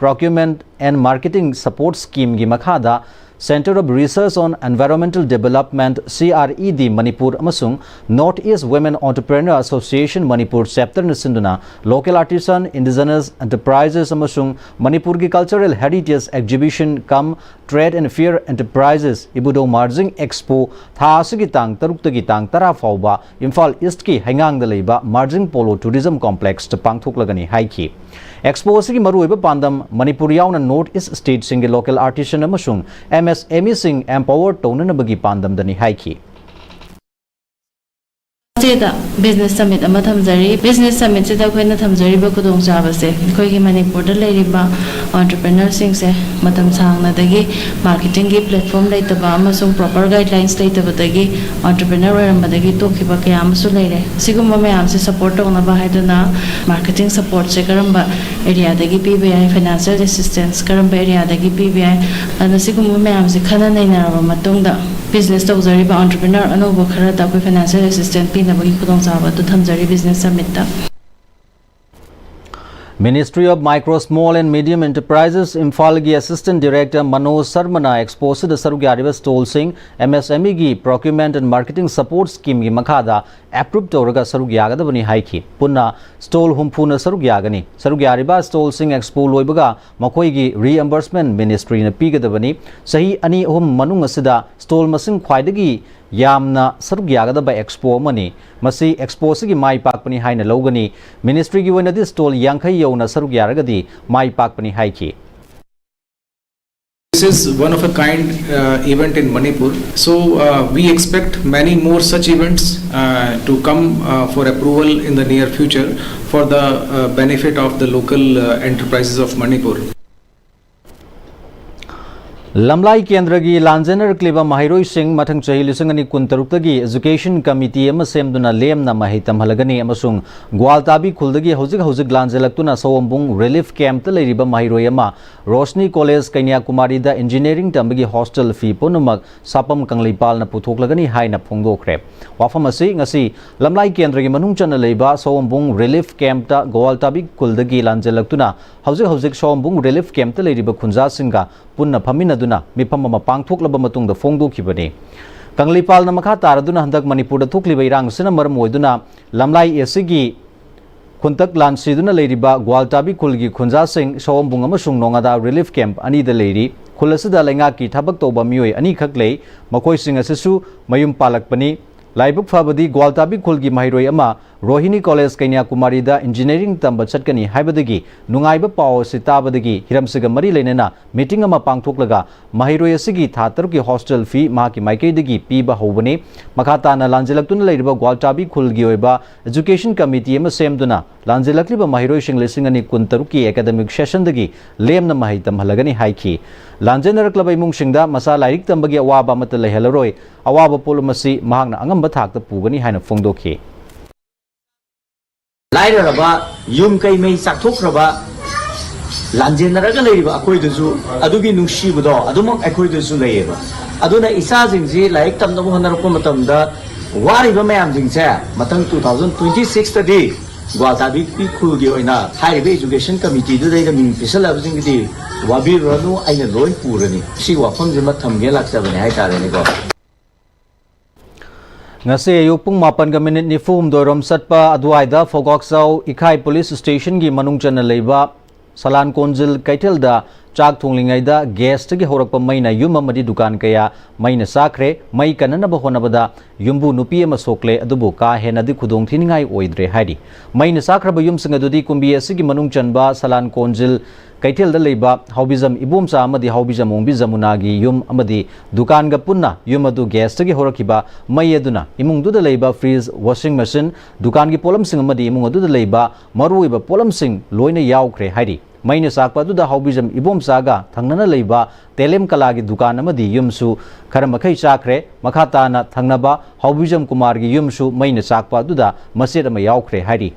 Procurement and Marketing Support Schemeꯒꯤ ꯃꯈꯥꯗ Centre of Research on Environmental Development, CRED, Manipur ꯑꯃꯁꯨꯡ North East Women Entrepreneur Association Manipur chapterꯅ ꯁꯤꯟꯗꯨꯅ local artisan, indigenous enterprises ꯑꯃꯁꯨꯡ ꯃꯅꯤꯄꯨꯔꯒꯤ cultural heritage exhibition cum trade and fair enterprises ꯏꯕꯨꯙꯧ ꯃꯥꯔꯖꯤꯡ Expo ꯊꯥ ꯑꯁꯤꯒꯤ ꯇꯥꯡ ꯇꯔꯨꯛꯇꯒꯤ ꯇꯥꯡ ꯇꯔꯥ ꯐꯥꯎꯕ ꯏꯝꯐꯥꯜ Eastꯀꯤ ꯍꯩꯉꯥꯡꯗ ꯂꯩꯕ ꯃꯥꯔꯖꯤꯡ Polo Tourism Complexꯇ ꯄꯥꯡꯊꯣꯛꯂꯒꯅꯤ ꯍꯥꯏꯈꯤ꯫ Expo ꯑꯁꯤꯒꯤ ꯃꯔꯨꯑꯣꯏꯕ ꯄꯥꯟꯗꯝ ꯃꯅꯤꯄꯨꯔ ꯌꯥꯎꯅ North East stateꯁꯤꯡꯒꯤ local artisan ꯑꯃꯁꯨꯡ MSMEꯁꯤꯡ empower ꯇꯧꯅꯅꯕꯒꯤ ꯄꯥꯟꯗꯝꯗꯅꯤ ꯍꯥꯏꯈꯤ꯫ ꯁꯤꯗ ꯕꯤꯖꯤꯅꯦꯁ ꯁꯃꯤꯠ ꯑꯃ ꯊꯝꯖꯔꯤ꯫ ꯕꯤꯖꯤꯅꯦꯁ ꯁꯃꯤꯠꯁꯤꯗ ꯑꯩꯈꯣꯏꯅ ꯊꯝꯖꯔꯤꯕ ꯈꯨꯗꯣꯡꯆꯥꯕꯁꯦ ꯑꯩꯈꯣꯏꯒꯤ ꯃꯅꯤꯄꯨꯔꯗ ꯂꯩꯔꯤꯕ ꯑꯣꯟꯇꯔꯄ꯭ꯔꯤꯅꯔꯁꯤꯡꯁꯦ ꯃꯇꯝ ꯁꯥꯡꯅꯗꯒꯤ ꯃꯥꯔꯀꯦꯇꯤꯡꯒꯤ ꯄ꯭ꯂꯦꯠꯐꯣꯝ ꯂꯩꯇꯕ ꯑꯃꯁꯨꯡ ꯄ꯭ꯔꯣꯄꯔ ꯒꯥꯏꯗꯂꯥꯏꯟꯁ ꯂꯩꯇꯕꯗꯒꯤ ꯑꯣꯟꯇꯔꯄ꯭ꯔꯤꯅꯔ ꯑꯣꯏꯔꯝꯕꯗꯒꯤ ꯇꯣꯛꯈꯤꯕ ꯀꯌꯥ ꯑꯃꯁꯨ ꯂꯩꯔꯦ꯫ ꯁꯤꯒꯨꯝꯕ ꯃꯌꯥꯝꯁꯦ ꯁꯄꯣꯔꯠ ꯇꯧꯅꯕ ꯍꯥꯏꯗꯨꯅ ꯃꯥꯔꯀꯦꯇꯤꯡ ꯁꯄꯣꯔꯠꯁꯦ ꯀꯔꯝꯕ ꯑꯦꯔꯤꯌꯥꯗꯒꯤ ꯄꯤꯕ ꯌꯥꯏ, ꯐꯥꯏꯅꯥꯟꯁꯤꯌꯦꯜ ꯑꯦꯁꯤꯁꯇꯦꯟꯁ ꯀꯔꯝꯕ ꯑꯦꯔꯤꯌꯥꯗꯒꯤ ꯄꯤꯕ ꯌꯥꯏ, ꯑꯗꯨꯅ ꯁꯤꯒꯨꯝꯕ ꯃꯌꯥꯝꯁꯦ ꯈꯟꯅ ꯅꯩꯅꯔꯕ ꯃꯇꯨꯡꯗ ꯕꯤꯖꯤꯅꯦꯁ ꯇꯧꯖꯔꯤꯕ ꯑꯣꯟꯇꯔꯄ꯭ꯔꯤꯅꯔ ꯑꯅꯧꯕ ꯈꯔꯗ ꯑꯩꯈꯣꯏ ꯐꯥꯏꯅꯥꯟꯁꯤꯌꯦꯜ ꯑꯦꯁꯤꯁꯇꯦꯟꯁ ꯄꯤꯅꯕꯒꯤ ꯈꯨꯗꯣꯡꯆꯥꯕ ꯑꯗꯨ ꯊꯝꯖꯔꯤ business ꯁꯃꯤꯠꯇ꯫ Ministry of Micro, Small and Medium Enterprises ꯏꯝꯐꯥꯜꯒꯤ Assistant Director ꯃꯅꯣꯖ ꯁꯔꯃꯅ ꯑꯦꯛꯁꯄꯣꯁꯤꯗ ꯁꯔꯨꯛ ꯌꯥꯔꯤꯕ ꯁ꯭ꯇꯣꯜꯁꯤꯡ MSMEꯒꯤ Procurement and Marketing Support Schemeꯒꯤ ꯃꯈꯥꯗ ꯑꯦꯄ꯭ꯔꯨꯞ ꯇꯧꯔꯒ ꯁꯔꯨꯛ ꯌꯥꯒꯗꯕꯅꯤ ꯍꯥꯏꯈꯤ꯫ ꯄꯨꯟꯅ ꯁ꯭ꯇꯣꯜ ꯍꯨꯝꯐꯨꯅ ꯁꯔꯨꯛ ꯌꯥꯒꯅꯤ꯫ ꯁꯔꯨꯛ ꯌꯥꯔꯤꯕ ꯁ꯭ꯇꯣꯜꯁꯤꯡ ꯑꯦꯛꯁꯄꯣ ꯂꯣꯏꯕꯒ ꯃꯈꯣꯏꯒꯤ ꯔꯤꯑꯦꯝꯕꯔꯁꯃꯦꯟ ꯃꯤꯅꯤꯁꯇ꯭ꯔꯤꯅ ꯄꯤꯒꯗꯕꯅꯤ꯫ ꯆꯍꯤ ꯑꯅꯤ ꯑꯍꯨꯝ ꯃꯅꯨꯡ ꯑꯁꯤꯗ ꯁ꯭ꯇꯣꯜ ꯃꯁꯤꯡ ꯈ꯭ꯋꯥꯏꯗꯒꯤ ꯌꯥꯝꯅ ꯁꯔꯨꯛ ꯌꯥꯒꯗꯕ ꯑꯦꯛꯁꯄꯣ ꯑꯃꯅꯤ꯫ ꯃꯁꯤ ꯑꯦꯛꯁꯄꯣ ꯑꯁꯤꯒꯤ ꯃꯥꯏ ꯄꯥꯛꯄꯅꯤ ꯍꯥꯏꯅ ꯂꯧꯒꯅꯤ꯫ ꯃꯤꯅꯤꯁꯇ꯭ꯔꯤꯒꯤ ꯑꯣꯏꯅꯗꯤ ꯁ꯭ꯇꯣꯜ ꯌꯥꯡꯈꯩ ꯌꯧꯅ ꯁꯔꯨꯛ ꯌꯥꯔꯒꯗꯤ ꯃꯥꯏ ꯄꯥꯛꯄꯅꯤ ꯍꯥꯏꯈꯤ꯫ This is one of a kind uh, event in Manipur. So uh, we expect many more such events uh, to come uh, for approval in the near future for the uh, benefit of the local uh, enterprises of Manipur. ꯂꯝꯂꯥꯏ ꯀꯦꯟꯗ꯭ꯔꯒꯤ ꯂꯥꯟꯖꯦꯟꯅꯔꯛꯂꯤꯕ ꯃꯍꯩꯔꯣꯏꯁꯤꯡ ꯃꯊꯪ ꯆꯍꯤ ꯂꯤꯁꯤꯡ ꯑꯅꯤ ꯀꯨꯟꯇꯔꯨꯛꯇꯒꯤ ꯑꯦꯖꯨꯀꯦꯁꯟ ꯀꯃꯤꯇꯤ ꯑꯃ ꯁꯦꯝꯗꯨꯅ ꯂꯦꯝꯅ ꯃꯍꯩ ꯇꯝꯍꯜꯂꯒꯅꯤ ꯑꯃꯁꯨꯡ ꯒ꯭ꯋꯥꯜꯇꯥꯕꯤ ꯈꯨꯜꯗꯒꯤ ꯍꯧꯖꯤꯛ ꯍꯧꯖꯤꯛ ꯂꯥꯟꯖꯦꯜꯂꯛꯇꯨꯅ ꯁꯑꯣꯝꯕꯨꯡ ꯔꯤꯂꯤꯐ ꯀꯦꯝꯞꯇ ꯂꯩꯔꯤꯕ ꯃꯍꯩꯔꯣꯏ ꯑꯃ ꯔꯣꯁꯅꯤ ꯀꯣꯂꯦꯖ ꯀꯩꯅ꯭ꯌꯥꯀꯨꯃꯥꯔꯤꯗ ꯏꯟꯖꯤꯅꯤꯌꯥꯔꯤꯡ ꯇꯝꯕꯒꯤ ꯍꯣꯁꯇꯦꯜ ꯐꯤ ꯄꯨꯝꯅꯃꯛ ꯁꯥꯄꯝ ꯀꯪꯂꯩꯄꯥꯜꯅ ꯄꯨꯊꯣꯛꯂꯒꯅꯤ ꯍꯥꯏꯅ ꯐꯣꯡꯗꯣꯛꯈ꯭ꯔꯦ꯫ ꯋꯥꯐꯝ ꯑꯁꯤ ꯉꯁꯤ ꯂꯝꯂꯥꯏ ꯀꯦꯟꯗ꯭ꯔꯒꯤ ꯃꯅꯨꯡ ꯆꯟꯅ ꯂꯩꯕ ꯁꯑꯣꯝꯕꯨꯡ ꯔꯤꯂꯤꯐ ꯀꯦꯝꯞꯇ ꯒ꯭ꯋꯥꯜꯇꯥꯕꯤ ꯈꯨꯜꯗꯒꯤ ꯂꯥꯟꯖꯦꯜꯂꯛꯇꯨꯅ ꯍꯧꯖꯤꯛ ꯍꯧꯖꯤꯛ ꯁꯑꯣꯝꯕꯨꯡ ꯔꯤꯂꯤꯐ ꯀꯦꯝꯞꯇ ꯂꯩꯔꯤꯕ ꯈꯨꯟꯖꯥꯁꯤꯡꯒ ꯄꯨꯟꯅ ꯐꯝꯃꯤꯟꯅꯗꯨꯅ ꯃꯤꯐꯝ ꯑꯃ ꯄꯥꯡꯊꯣꯛꯂꯕ ꯃꯇꯨꯡꯗ ꯐꯣꯡꯗꯣꯛꯈꯤꯕꯅꯤ꯫ ꯀꯪꯂꯩꯄꯥꯜꯅ ꯃꯈꯥ ꯇꯥꯔꯗꯨꯅ ꯍꯟꯗꯛ ꯃꯅꯤꯄꯨꯔꯗ ꯊꯣꯛꯂꯤꯕ ꯏꯔꯥꯡ ꯑꯁꯤꯅ ꯃꯔꯝ ꯑꯣꯏꯗꯨꯅ ꯂꯝꯂꯥꯏ ꯑꯦꯁꯤꯒꯤ ꯈꯨꯟꯇꯛ ꯂꯥꯟꯁꯤꯗꯨꯅ ꯂꯩꯔꯤꯕ ꯒ꯭ꯋꯥꯜꯇꯥꯕꯤ ꯈꯨꯜꯒꯤ ꯈꯨꯟꯖꯥꯁꯤꯡ ꯁꯑꯣꯝꯕꯨꯡ ꯑꯃꯁꯨꯡ ꯅꯣꯉꯥꯗꯥ ꯔꯤꯂꯤꯐ ꯀꯦꯝꯞ ꯑꯅꯤꯗ ꯂꯩꯔꯤ꯫ ꯈꯨꯜ ꯑꯁꯤꯗ ꯂꯩꯉꯥꯛꯀꯤ ꯊꯕꯛ ꯇꯧꯕ ꯃꯤꯑꯣꯏ ꯑꯅꯤꯈꯛ ꯂꯩ꯫ ꯃꯈꯣꯏꯁꯤꯡ ꯑꯁꯤꯁꯨ ꯃꯌꯨꯝ ꯄꯥꯜꯂꯛꯄꯅꯤ꯫ ꯂꯥꯏꯕꯛ ꯐꯕꯗꯤ ꯒ꯭ꯋꯥꯜꯇꯥꯕꯤ ꯈꯨꯜꯒꯤ ꯃꯍꯩꯔꯣꯏ ꯑꯃ ꯔꯣꯍꯤꯅꯤ ꯀꯣꯂꯦꯖ ꯀꯩꯅ꯭ꯌꯥꯀꯨꯃꯥꯔꯤꯗ ꯏꯟꯖꯤꯅꯤꯌꯥꯔꯤꯡ ꯇꯝꯕ ꯆꯠꯀꯅꯤ ꯍꯥꯏꯕꯗꯒꯤ ꯅꯨꯡꯉꯥꯏꯕ ꯄꯥꯎ ꯑꯁꯤ ꯇꯥꯕꯗꯒꯤ ꯍꯤꯔꯝꯁꯤꯒ ꯃꯔꯤ ꯂꯩꯅꯅ ꯃꯤꯇꯤꯡ ꯑꯃ ꯄꯥꯡꯊꯣꯛꯂꯒ ꯃꯍꯩꯔꯣꯏ ꯑꯁꯤꯒꯤ ꯊꯥ ꯇꯔꯨꯛꯀꯤ ꯍꯣꯁꯇꯦꯜ ꯐꯤ ꯃꯍꯥꯛꯀꯤ ꯃꯥꯏꯀꯩꯗꯒꯤ ꯄꯤꯕ ꯍꯧꯕꯅꯤ꯫ ꯃꯈꯥ ꯇꯥꯅ ꯂꯥꯟꯖꯦꯜꯂꯛꯇꯨꯅ ꯂꯩꯔꯤꯕ ꯒ꯭ꯋꯥꯜꯇꯥꯕꯤ ꯈꯨꯜꯒꯤ ꯑꯣꯏꯕ ꯑꯦꯖꯨꯀꯦꯁꯟ ꯀꯃꯤꯇꯤ ꯑꯃ ꯁꯦꯝꯗꯨꯅ ꯂꯥꯟꯖꯦꯜꯂꯛꯂꯤꯕ ꯃꯍꯩꯔꯣꯏꯁꯤꯡ ꯂꯤꯁꯤꯡ ꯑꯅꯤ ꯀꯨꯟꯇꯔꯨꯛꯀꯤ ꯑꯦꯀꯥꯗꯃꯤꯛ ꯁꯦꯁꯟꯗꯒꯤ ꯂꯦꯝꯅ ꯃꯍꯩ ꯇꯝꯍꯜꯂꯒꯅꯤ ꯍꯥꯏꯈꯤ꯫ ꯂꯥꯟꯖꯦꯟꯅꯔꯛꯂꯕ ꯏꯃꯨꯡꯁꯤꯡꯗ ꯃꯆꯥ ꯂꯥꯏꯔꯤꯛ ꯇꯝꯕꯒꯤ ꯑꯋꯥꯕ ꯑꯃꯠꯇ ꯂꯩꯍꯜꯂꯔꯣꯏ꯫ ꯑꯋꯥꯕ ꯄꯣꯠꯂꯨꯝ ꯑꯁꯤ ꯃꯍꯥꯛꯅ ꯑꯉꯝꯕ ꯊꯥꯛꯇ ꯄꯨꯒꯅꯤ ꯍꯥꯏꯅ ꯐꯣꯡꯗꯣꯛꯈꯤ꯫ ꯂꯥꯏꯔꯔꯕ, ꯌꯨꯝ ꯀꯩ ꯃꯩ ꯆꯥꯛꯊꯣꯛꯈ꯭ꯔꯕ, ꯂꯥꯟꯖꯦꯟꯅꯔꯒ ꯂꯩꯔꯤꯕ ꯑꯩꯈꯣꯏꯗꯁꯨ ꯑꯗꯨꯒꯤ ꯅꯨꯡꯁꯤꯕꯗꯣ ꯑꯗꯨꯃꯛ ꯑꯩꯈꯣꯏꯗꯁꯨ ꯂꯩꯌꯦꯕ꯫ ꯑꯗꯨꯅ ꯏꯆꯥꯁꯤꯡꯁꯤ ꯂꯥꯏꯔꯤꯛ ꯇꯝꯅꯕ ꯍꯣꯠꯅꯔꯛꯄ ꯃꯇꯝꯗ ꯋꯥꯔꯤꯕ ꯃꯌꯥꯝꯁꯤꯡꯁꯦ ꯃꯊꯪ two thousand twenty sixꯇꯗꯤ ꯒ꯭ꯋꯥꯜꯇꯥꯕꯤ ꯈꯨꯜꯒꯤ ꯑꯣꯏꯅ ꯍꯥꯏꯔꯤꯕ ꯏꯖꯨꯀꯦꯁꯟ ꯀꯃꯤꯇꯤꯗꯨꯗꯩꯗ ꯃꯤꯡ ꯄꯤꯁꯜꯂꯕꯁꯤꯡꯒꯤꯗꯤ ꯋꯥꯕꯤꯔꯨꯔꯅꯨ, ꯑꯩꯅ ꯂꯣꯏ ꯄꯨꯔꯅꯤ꯫ ꯁꯤ ꯋꯥꯐꯝꯁꯤꯃ ꯊꯝꯒꯦ ꯂꯥꯛꯆꯕꯅꯦ ꯍꯥꯏꯇꯥꯔꯦꯅꯦꯀꯣ꯫ ꯉꯁꯤ ꯑꯌꯨꯛ ꯄꯨꯡ ꯃꯥꯄꯟꯒ ꯃꯤꯅꯤꯠ ꯅꯤꯐꯨ ꯍꯨꯝꯗꯣꯏꯔꯣꯝ ꯆꯠꯄ ꯑꯗꯨꯋꯥꯏꯗ ꯐꯧꯒꯥꯛꯆꯥꯎ ꯏꯈꯥꯏ ꯄꯨꯂꯤꯁ ꯁ꯭ꯇꯦꯁꯟꯒꯤ ꯃꯅꯨꯡ ꯆꯟꯅ ꯂꯩꯕ ꯁꯂꯥꯟ ꯀꯣꯟꯖꯤꯜ ꯀꯩꯊꯦꯜꯗ ꯆꯥꯛ ꯊꯣꯡꯂꯤꯉꯩꯗ ꯒ꯭ꯌꯥꯁꯇꯒꯤ ꯍꯧꯔꯛꯄ ꯃꯩꯅ ꯌꯨꯝ ꯑꯃꯗꯤ ꯗꯨꯀꯥꯟ ꯀꯌꯥ ꯃꯩꯅ ꯆꯥꯈ꯭ꯔꯦ꯫ ꯃꯩ ꯀꯟꯅꯅꯕ ꯍꯣꯠꯅꯕꯗ ꯌꯨꯝꯕꯨ ꯅꯨꯄꯤ ꯑꯃ ꯁꯣꯛꯂꯦ, ꯑꯗꯨꯕꯨ ꯀꯥ ꯍꯦꯟꯅꯗꯤ ꯈꯨꯗꯣꯡꯊꯤꯅꯤꯡꯉꯥꯏ ꯑꯣꯏꯗ꯭ꯔꯦ ꯍꯥꯏꯔꯤ꯫ ꯃꯩꯅ ꯆꯥꯈ꯭ꯔꯕ ꯌꯨꯝꯁꯤꯡ ꯑꯗꯨꯗꯤ ꯀꯨꯝꯕꯤ ꯑꯁꯤꯒꯤ ꯃꯅꯨꯡ ꯆꯟꯕ ꯁꯂꯥꯟ ꯀꯣꯟꯖꯤꯜ ꯀꯩꯊꯦꯜꯗ ꯂꯩꯕ ꯍꯥꯎꯕꯤꯖꯝ ꯏꯕꯣꯝꯆꯥ ꯑꯃꯗꯤ ꯍꯥꯎꯕꯤꯖꯝ ꯑꯣꯡꯕꯤ ꯖꯃꯨꯅꯥꯒꯤ ꯌꯨꯝ ꯑꯃꯗꯤ ꯗꯨꯀꯥꯟꯒ ꯄꯨꯟꯅ ꯌꯨꯝ ꯑꯗꯨ ꯒ꯭ꯌꯥꯁꯇꯒꯤ ꯍꯧꯔꯛꯈꯤꯕ ꯃꯩ ꯑꯗꯨꯅ ꯏꯃꯨꯡꯗꯨꯗ ꯂꯩꯕ ꯐ꯭ꯔꯤꯖ, ꯋꯥꯁꯤꯡ ꯃꯦꯁꯤꯟ, ꯗꯨꯀꯥꯟꯒꯤ ꯄꯣꯠꯂꯝꯁꯤꯡ ꯑꯃꯗꯤ ꯏꯃꯨꯡ ꯑꯗꯨꯗ ꯂꯩꯕ ꯃꯔꯨꯑꯣꯏꯕ ꯄꯣꯠꯂꯝꯁꯤꯡ ꯂꯣꯏꯅ ꯌꯥꯎꯈ꯭ꯔꯦ ꯍꯥꯏꯔꯤ꯫ ꯃꯩꯅ ꯆꯥꯛꯄ ꯑꯗꯨꯗ ꯍꯥꯎꯕꯤꯖꯝ ꯏꯕꯣꯝꯆꯥꯒ ꯊꯪꯅꯅ ꯂꯩꯕ ꯇꯦꯂꯦꯝ ꯀꯂꯥꯒꯤ ꯗꯨꯀꯥꯟ ꯑꯃꯗꯤ ꯌꯨꯝꯁꯨ ꯈꯔ ꯃꯈꯩ ꯆꯥꯈ꯭ꯔꯦ꯫ ꯃꯈꯥ ꯇꯥꯅ ꯊꯪꯅꯕ ꯍꯥꯎꯕꯤꯖꯝ ꯀꯨꯃꯥꯔꯒꯤ ꯌꯨꯝꯁꯨ ꯃꯩꯅ ꯆꯥꯛꯄ ꯑꯗꯨꯗ ꯃꯆꯦꯠ ꯑꯃ ꯌꯥꯎꯈ꯭ꯔꯦ ꯍꯥꯏꯔꯤ꯫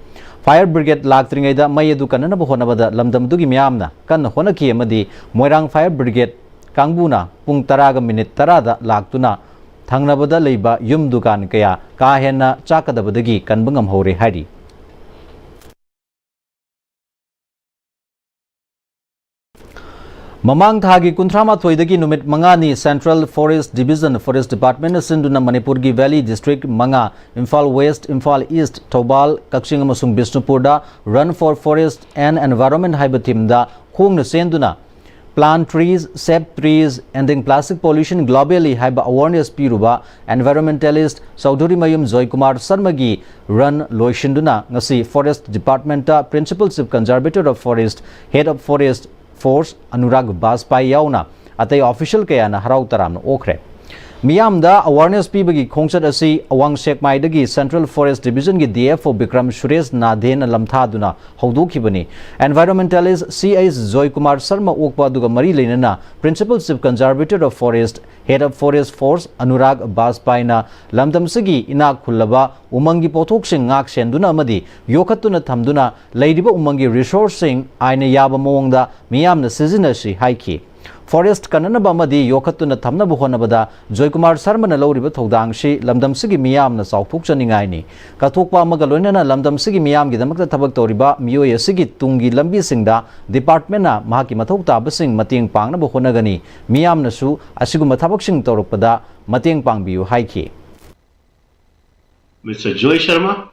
ꯐꯥꯌꯔ ꯕ꯭ꯔꯤꯒꯦꯗ ꯂꯥꯛꯇ꯭ꯔꯤꯉꯩꯗ ꯃꯩ ꯑꯗꯨ ꯀꯟꯅꯅꯕ ꯍꯣꯠꯅꯕꯗ ꯂꯝꯗꯝ ꯑꯗꯨꯒꯤ ꯃꯤꯌꯥꯝꯅ ꯀꯟꯅ ꯍꯣꯠꯅꯈꯤ ꯑꯃꯗꯤ ꯃꯣꯏꯔꯥꯡ ꯐꯥꯌꯔ ꯕ꯭ꯔꯤꯒꯦꯗ ꯀꯥꯡꯕꯨꯅ ꯄꯨꯡ ꯇꯔꯥꯒ ꯃꯤꯅꯤꯠ ꯇꯔꯥꯗ ꯂꯥꯛꯇꯨꯅ ꯊꯪꯅꯕꯗ ꯂꯩꯕ ꯌꯨꯝ ꯗꯨꯀꯥꯟ ꯀꯌꯥ ꯀꯥ ꯍꯦꯟꯅ ꯆꯥꯛꯀꯗꯕꯗꯒꯤ ꯀꯟꯕ ꯉꯝꯍꯧꯔꯦ ꯍꯥꯏꯔꯤ꯫ ꯃꯃꯥꯡ ꯊꯥꯒꯤ ꯀꯨꯟꯊ꯭ꯔꯥ ꯃꯥꯊꯣꯏꯗꯒꯤ ꯅꯨꯃꯤꯠ ꯃꯉꯥꯅꯤ Central Forest Division, Forest Departmentꯅ ꯁꯤꯟꯗꯨꯅ ꯃꯅꯤꯄꯨꯔꯒꯤ Valley District ꯃꯉꯥ, ꯏꯝꯐꯥꯜ West, ꯏꯝꯐꯥꯜ East, ꯊꯧꯕꯥꯜ, ꯀꯛꯆꯤꯡ ꯑꯃꯁꯨꯡ ꯕꯤꯁꯅꯨꯄꯨꯔꯗ Run for Forest and Environment ꯍꯥꯏꯕ themeꯗ ꯈꯣꯡꯅ ꯆꯦꯟꯗꯨꯅ Plant trees, save trees, ending plastic pollution globally ꯍꯥꯏꯕ awareness ꯄꯤꯔꯨꯕ environmentalist ꯆꯧꯙꯨꯔꯤꯃꯌꯨꯝ ꯖꯣꯏꯀꯨꯃꯥꯔ ꯁꯔꯃꯒꯤ run ꯂꯣꯏꯁꯤꯟꯗꯨꯅ ꯉꯁꯤ Forest Departmentꯇ Principal Chief Conservator of Forest, Head of Forest Force Anurag ꯕꯥꯖꯄꯥꯏ ꯌꯥꯎꯅ ꯑꯇꯩ official ꯀꯌꯥꯅ ꯍꯔꯥꯎ ꯇꯔꯥꯝꯅ ꯑꯣꯛꯈ꯭ꯔꯦ꯫ ꯃꯤꯌꯥꯝꯗ awareness ꯄꯤꯕꯒꯤ ꯈꯣꯡꯆꯠ ꯑꯁꯤ ꯑꯋꯥꯡ ꯁꯦꯛꯃꯥꯏꯗꯒꯤ Central Forest Divisionꯒꯤ D F O Bikram Suresh ꯅꯥꯙꯦꯅ ꯂꯝꯊꯥꯗꯨꯅ ꯍꯧꯗꯣꯛꯈꯤꯕꯅꯤ꯫ Environmentalist C H Joykumar Sharma ꯑꯣꯛꯄ ꯑꯗꯨꯒ ꯃꯔꯤ ꯂꯩꯅꯅ Principal Chief Conservator of Forest, Head of Forest Force Anurag ꯕꯥꯖꯄꯥꯏꯅ ꯂꯝꯗꯝꯁꯤꯒꯤ ꯏꯅꯥꯛ ꯈꯨꯜꯂꯕ ꯎꯃꯪꯒꯤ ꯄꯣꯠꯊꯣꯛꯁꯤꯡ ꯉꯥꯛ ꯁꯦꯟꯗꯨꯅ ꯑꯃꯗꯤ ꯌꯣꯛꯈꯠꯇꯨꯅ ꯊꯝꯗꯨꯅ ꯂꯩꯔꯤꯕ ꯎꯃꯪꯒꯤ resourceꯁꯤꯡ ꯑꯥꯏꯟꯅ ꯌꯥꯕ ꯃꯑꯣꯡꯗ ꯃꯤꯌꯥꯝꯅ ꯁꯤꯖꯤꯟꯅꯁꯤ ꯍꯥꯏꯈꯤ꯫ Forest ꯀꯟꯅꯅꯕ ꯑꯃꯗꯤ ꯌꯣꯛꯈꯠꯇꯨꯅ ꯊꯝꯅꯕ ꯍꯣꯠꯅꯕꯗ ꯖꯣꯏꯀꯨꯃꯥꯔ ꯁꯔꯃꯅ ꯂꯧꯔꯤꯕ ꯊꯧꯗꯥꯡꯁꯤ ꯂꯝꯗꯝꯁꯤꯒꯤ ꯃꯤꯌꯥꯝꯅ ꯆꯥꯎꯊꯣꯛꯆꯅꯤꯡꯉꯥꯏꯅꯤ꯫ ꯀꯠꯊꯣꯛꯄ ꯑꯃꯒ ꯂꯣꯏꯅꯅ ꯂꯝꯗꯝꯁꯤꯒꯤ ꯃꯤꯌꯥꯝꯒꯤꯗꯃꯛꯇ ꯊꯕꯛ ꯇꯧꯔꯤꯕ ꯃꯤꯑꯣꯏ ꯑꯁꯤꯒꯤ ꯇꯨꯡꯒꯤ ꯂꯝꯕꯤꯁꯤꯡꯗ departmentꯅ ꯃꯍꯥꯛꯀꯤ ꯃꯊꯧ ꯇꯥꯕꯁꯤꯡ ꯃꯇꯦꯡ ꯄꯥꯡꯅꯕ ꯍꯣꯠꯅꯒꯅꯤ꯫ ꯃꯤꯌꯥꯝꯅꯁꯨ ꯑꯁꯤꯒꯨꯝꯕ ꯊꯕꯛꯁꯤꯡ ꯇꯧꯔꯛꯄꯗ ꯃꯇꯦꯡ ꯄꯥꯡꯕꯤꯌꯨ ꯍꯥꯏꯈꯤ꯫ Mister Joy Sharma,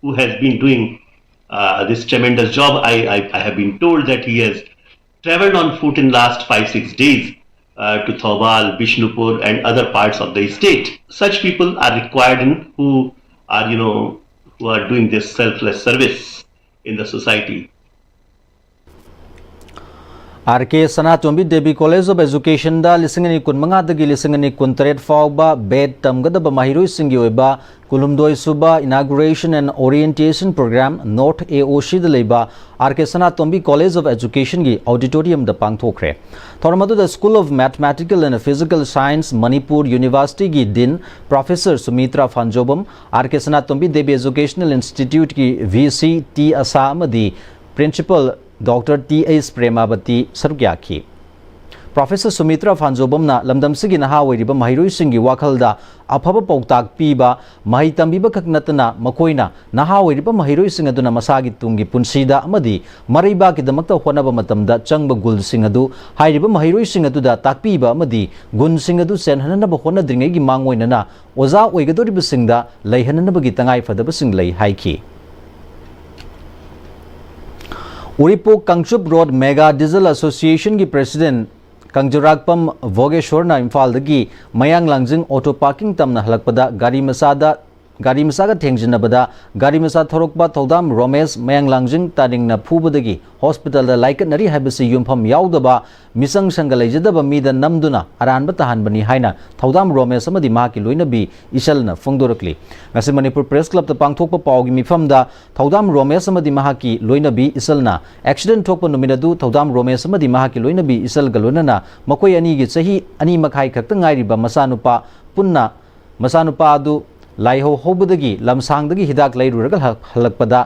who has been doing uh, this tremendous job. I, I, I have been told that he has traveled on foot in last five, six days uh, to Thoubal, Bishnupur and other parts of the state. Such people are required in who are, you know, who are doing this selfless service in the society. R K Sanatombi Devi College of Educationꯗ ꯂꯤꯁꯤꯡ ꯑꯅꯤ ꯀꯨꯟꯃꯉꯥꯗꯒꯤ ꯂꯤꯁꯤꯡ ꯑꯅꯤ ꯀꯨꯟꯇꯔꯦꯠ ꯐꯥꯎꯕ B.Ed ꯇꯝꯒꯗꯕ ꯃꯍꯩꯔꯣꯏꯁꯤꯡꯒꯤ ꯑꯣꯏꯕ ꯀꯨꯟꯍꯨꯝꯗꯣꯏ ꯁꯨꯕ Inauguration and Orientation Program North A O Cꯗ ꯂꯩꯕ R K Sanatombi College of Educationꯒꯤ auditoriumꯗ ꯄꯥꯡꯊꯣꯛꯈ꯭ꯔꯦ꯫ ꯊꯧꯔꯝ ꯑꯗꯨꯗ School of Mathematical and Physical Science Manipur Universityꯒꯤ Dean Professor Sumitra Phanjobam, R K Sanatombi Devi Educational Instituteꯀꯤ V C T Asa ꯑꯃꯗꯤ Principal Doctor T H Premavati ꯁꯔꯨꯛ ꯌꯥꯈꯤ꯫ Professor Sumitra Phanjobamꯅ ꯂꯝꯗꯝꯁꯤꯒꯤ ꯅꯍꯥ ꯑꯣꯏꯔꯤꯕ ꯃꯍꯩꯔꯣꯏꯁꯤꯡꯒꯤ ꯋꯥꯈꯜꯗ ꯑꯐꯕ ꯄꯥꯎꯇꯥꯛ ꯄꯤꯕ, ꯃꯍꯩ ꯇꯝꯕꯤꯕ ꯈꯛ ꯅꯠꯇꯅ ꯃꯈꯣꯏꯅ ꯅꯍꯥ ꯑꯣꯏꯔꯤꯕ ꯃꯍꯩꯔꯣꯏꯁꯤꯡ ꯑꯗꯨꯅ ꯃꯁꯥꯒꯤ ꯇꯨꯡꯒꯤ ꯄꯨꯟꯁꯤꯗ ꯑꯃꯗꯤ ꯃꯔꯩꯕꯥꯛꯀꯤꯗꯃꯛꯇ ꯍꯣꯠꯅꯕ ꯃꯇꯝꯗ ꯆꯪꯕ ꯒꯨꯜꯁꯤꯡ ꯑꯗꯨ ꯍꯥꯏꯔꯤꯕ ꯃꯍꯩꯔꯣꯏꯁꯤꯡ ꯑꯗꯨꯗ ꯇꯥꯛꯄꯤꯕ ꯑꯃꯗꯤ ꯒꯨꯟꯁꯤꯡ ꯑꯗꯨ ꯆꯦꯟꯍꯟꯅꯕ ꯍꯣꯠꯅꯗ꯭ꯔꯤꯉꯩꯒꯤ ꯃꯥꯡꯑꯣꯏꯅꯅ ꯑꯣꯖꯥ ꯑꯣꯏꯒꯗꯧꯔꯤꯕꯁꯤꯡꯗ ꯂꯩꯍꯟꯅꯅꯕꯒꯤ ꯇꯉꯥꯏ ꯐꯗꯕꯁꯤꯡ ꯂꯩ ꯍꯥꯏꯈꯤ꯫ ꯎꯔꯤꯄꯣꯛ ꯀꯥꯡꯆꯨꯞ ꯔꯣꯗ ꯃꯦꯒꯥ ꯗꯤꯖꯜ ꯑꯦꯁꯣꯁꯤꯌꯦꯁꯟꯒꯤ ꯄ꯭ꯔꯦꯁꯤꯗꯦꯟꯠ ꯀꯪꯖꯔꯥꯛꯄꯝ ꯚꯣꯒꯦꯁꯣꯔꯅ ꯏꯝꯐꯥꯜꯗꯒꯤ ꯃꯌꯥꯡ ꯂꯥꯡꯖꯤꯡ ꯑꯣꯇꯣ ꯄꯥꯔꯀꯤꯡ ꯇꯝꯅ ꯍꯜꯂꯛꯄꯗ ꯒꯥꯔꯤ ꯃꯆꯥꯗ, ꯒꯥꯔꯤ ꯃꯆꯥꯒ ꯊꯦꯡꯖꯤꯟꯅꯕꯗ ꯒꯥꯔꯤ ꯃꯆꯥ ꯊꯧꯔꯛꯄ ꯊꯧꯗꯥꯝ ꯔꯣꯃꯦꯁ ꯃꯌꯥꯡ ꯂꯥꯡꯖꯤꯡ ꯇꯥꯅꯤꯡꯅ ꯐꯨꯕꯗꯒꯤ ꯍꯣꯁꯄꯤꯇꯥꯜꯗ ꯂꯥꯏꯀꯠꯅꯔꯤ ꯍꯥꯏꯕꯁꯤ ꯌꯨꯝꯐꯝ ꯌꯥꯎꯗꯕ ꯃꯤꯆꯪ ꯁꯪꯒ ꯂꯩꯖꯗꯕ ꯃꯤꯗ ꯅꯝꯗꯨꯅ ꯑꯔꯥꯟꯕ ꯇꯥꯍꯟꯕꯅꯤ ꯍꯥꯏꯅ ꯊꯧꯗꯥꯝ ꯔꯣꯃꯦꯁ ꯑꯃꯗꯤ ꯃꯍꯥꯛꯀꯤ ꯂꯣꯏꯅꯕꯤ ꯏꯆꯜꯅ ꯐꯣꯡꯗꯣꯔꯛꯂꯤ꯫ ꯉꯁꯤ ꯃꯅꯤꯄꯨꯔ ꯄ꯭ꯔꯦꯁ ꯀ꯭ꯂꯕꯇ ꯄꯥꯡꯊꯣꯛꯄ ꯄꯥꯎꯒꯤ ꯃꯤꯐꯝꯗ ꯊꯧꯗꯥꯝ ꯔꯣꯃꯦꯁ ꯑꯃꯗꯤ ꯃꯍꯥꯛꯀꯤ ꯂꯣꯏꯅꯕꯤ ꯏꯆꯜꯅ ꯑꯦꯛꯁꯤꯗꯦꯟꯠ ꯊꯣꯛꯄ ꯅꯨꯃꯤꯠ ꯑꯗꯨ ꯊꯧꯗꯥꯝ ꯔꯣꯃꯦꯁ ꯑꯃꯗꯤ ꯃꯍꯥꯛꯀꯤ ꯂꯣꯏꯅꯕꯤ ꯏꯆꯜꯒ ꯂꯣꯏꯅꯅ ꯃꯈꯣꯏ ꯑꯅꯤꯒꯤ ꯆꯍꯤ ꯑꯅꯤ ꯃꯈꯥꯏ ꯈꯛꯇ ꯉꯥꯏꯔꯤꯕ ꯃꯆꯥꯅꯨꯄꯥ ꯄꯨꯟꯅ ꯃꯆꯥꯅꯨꯄꯥ ꯑꯗꯨ ꯂꯥꯏꯍꯧ ꯍꯧꯕꯗꯒꯤ ꯂꯝꯁꯥꯡꯗꯒꯤ ꯍꯤꯗꯥꯛ ꯂꯩꯔꯨꯔꯒ ꯍꯜ-, ꯍꯜꯂꯛꯄꯗ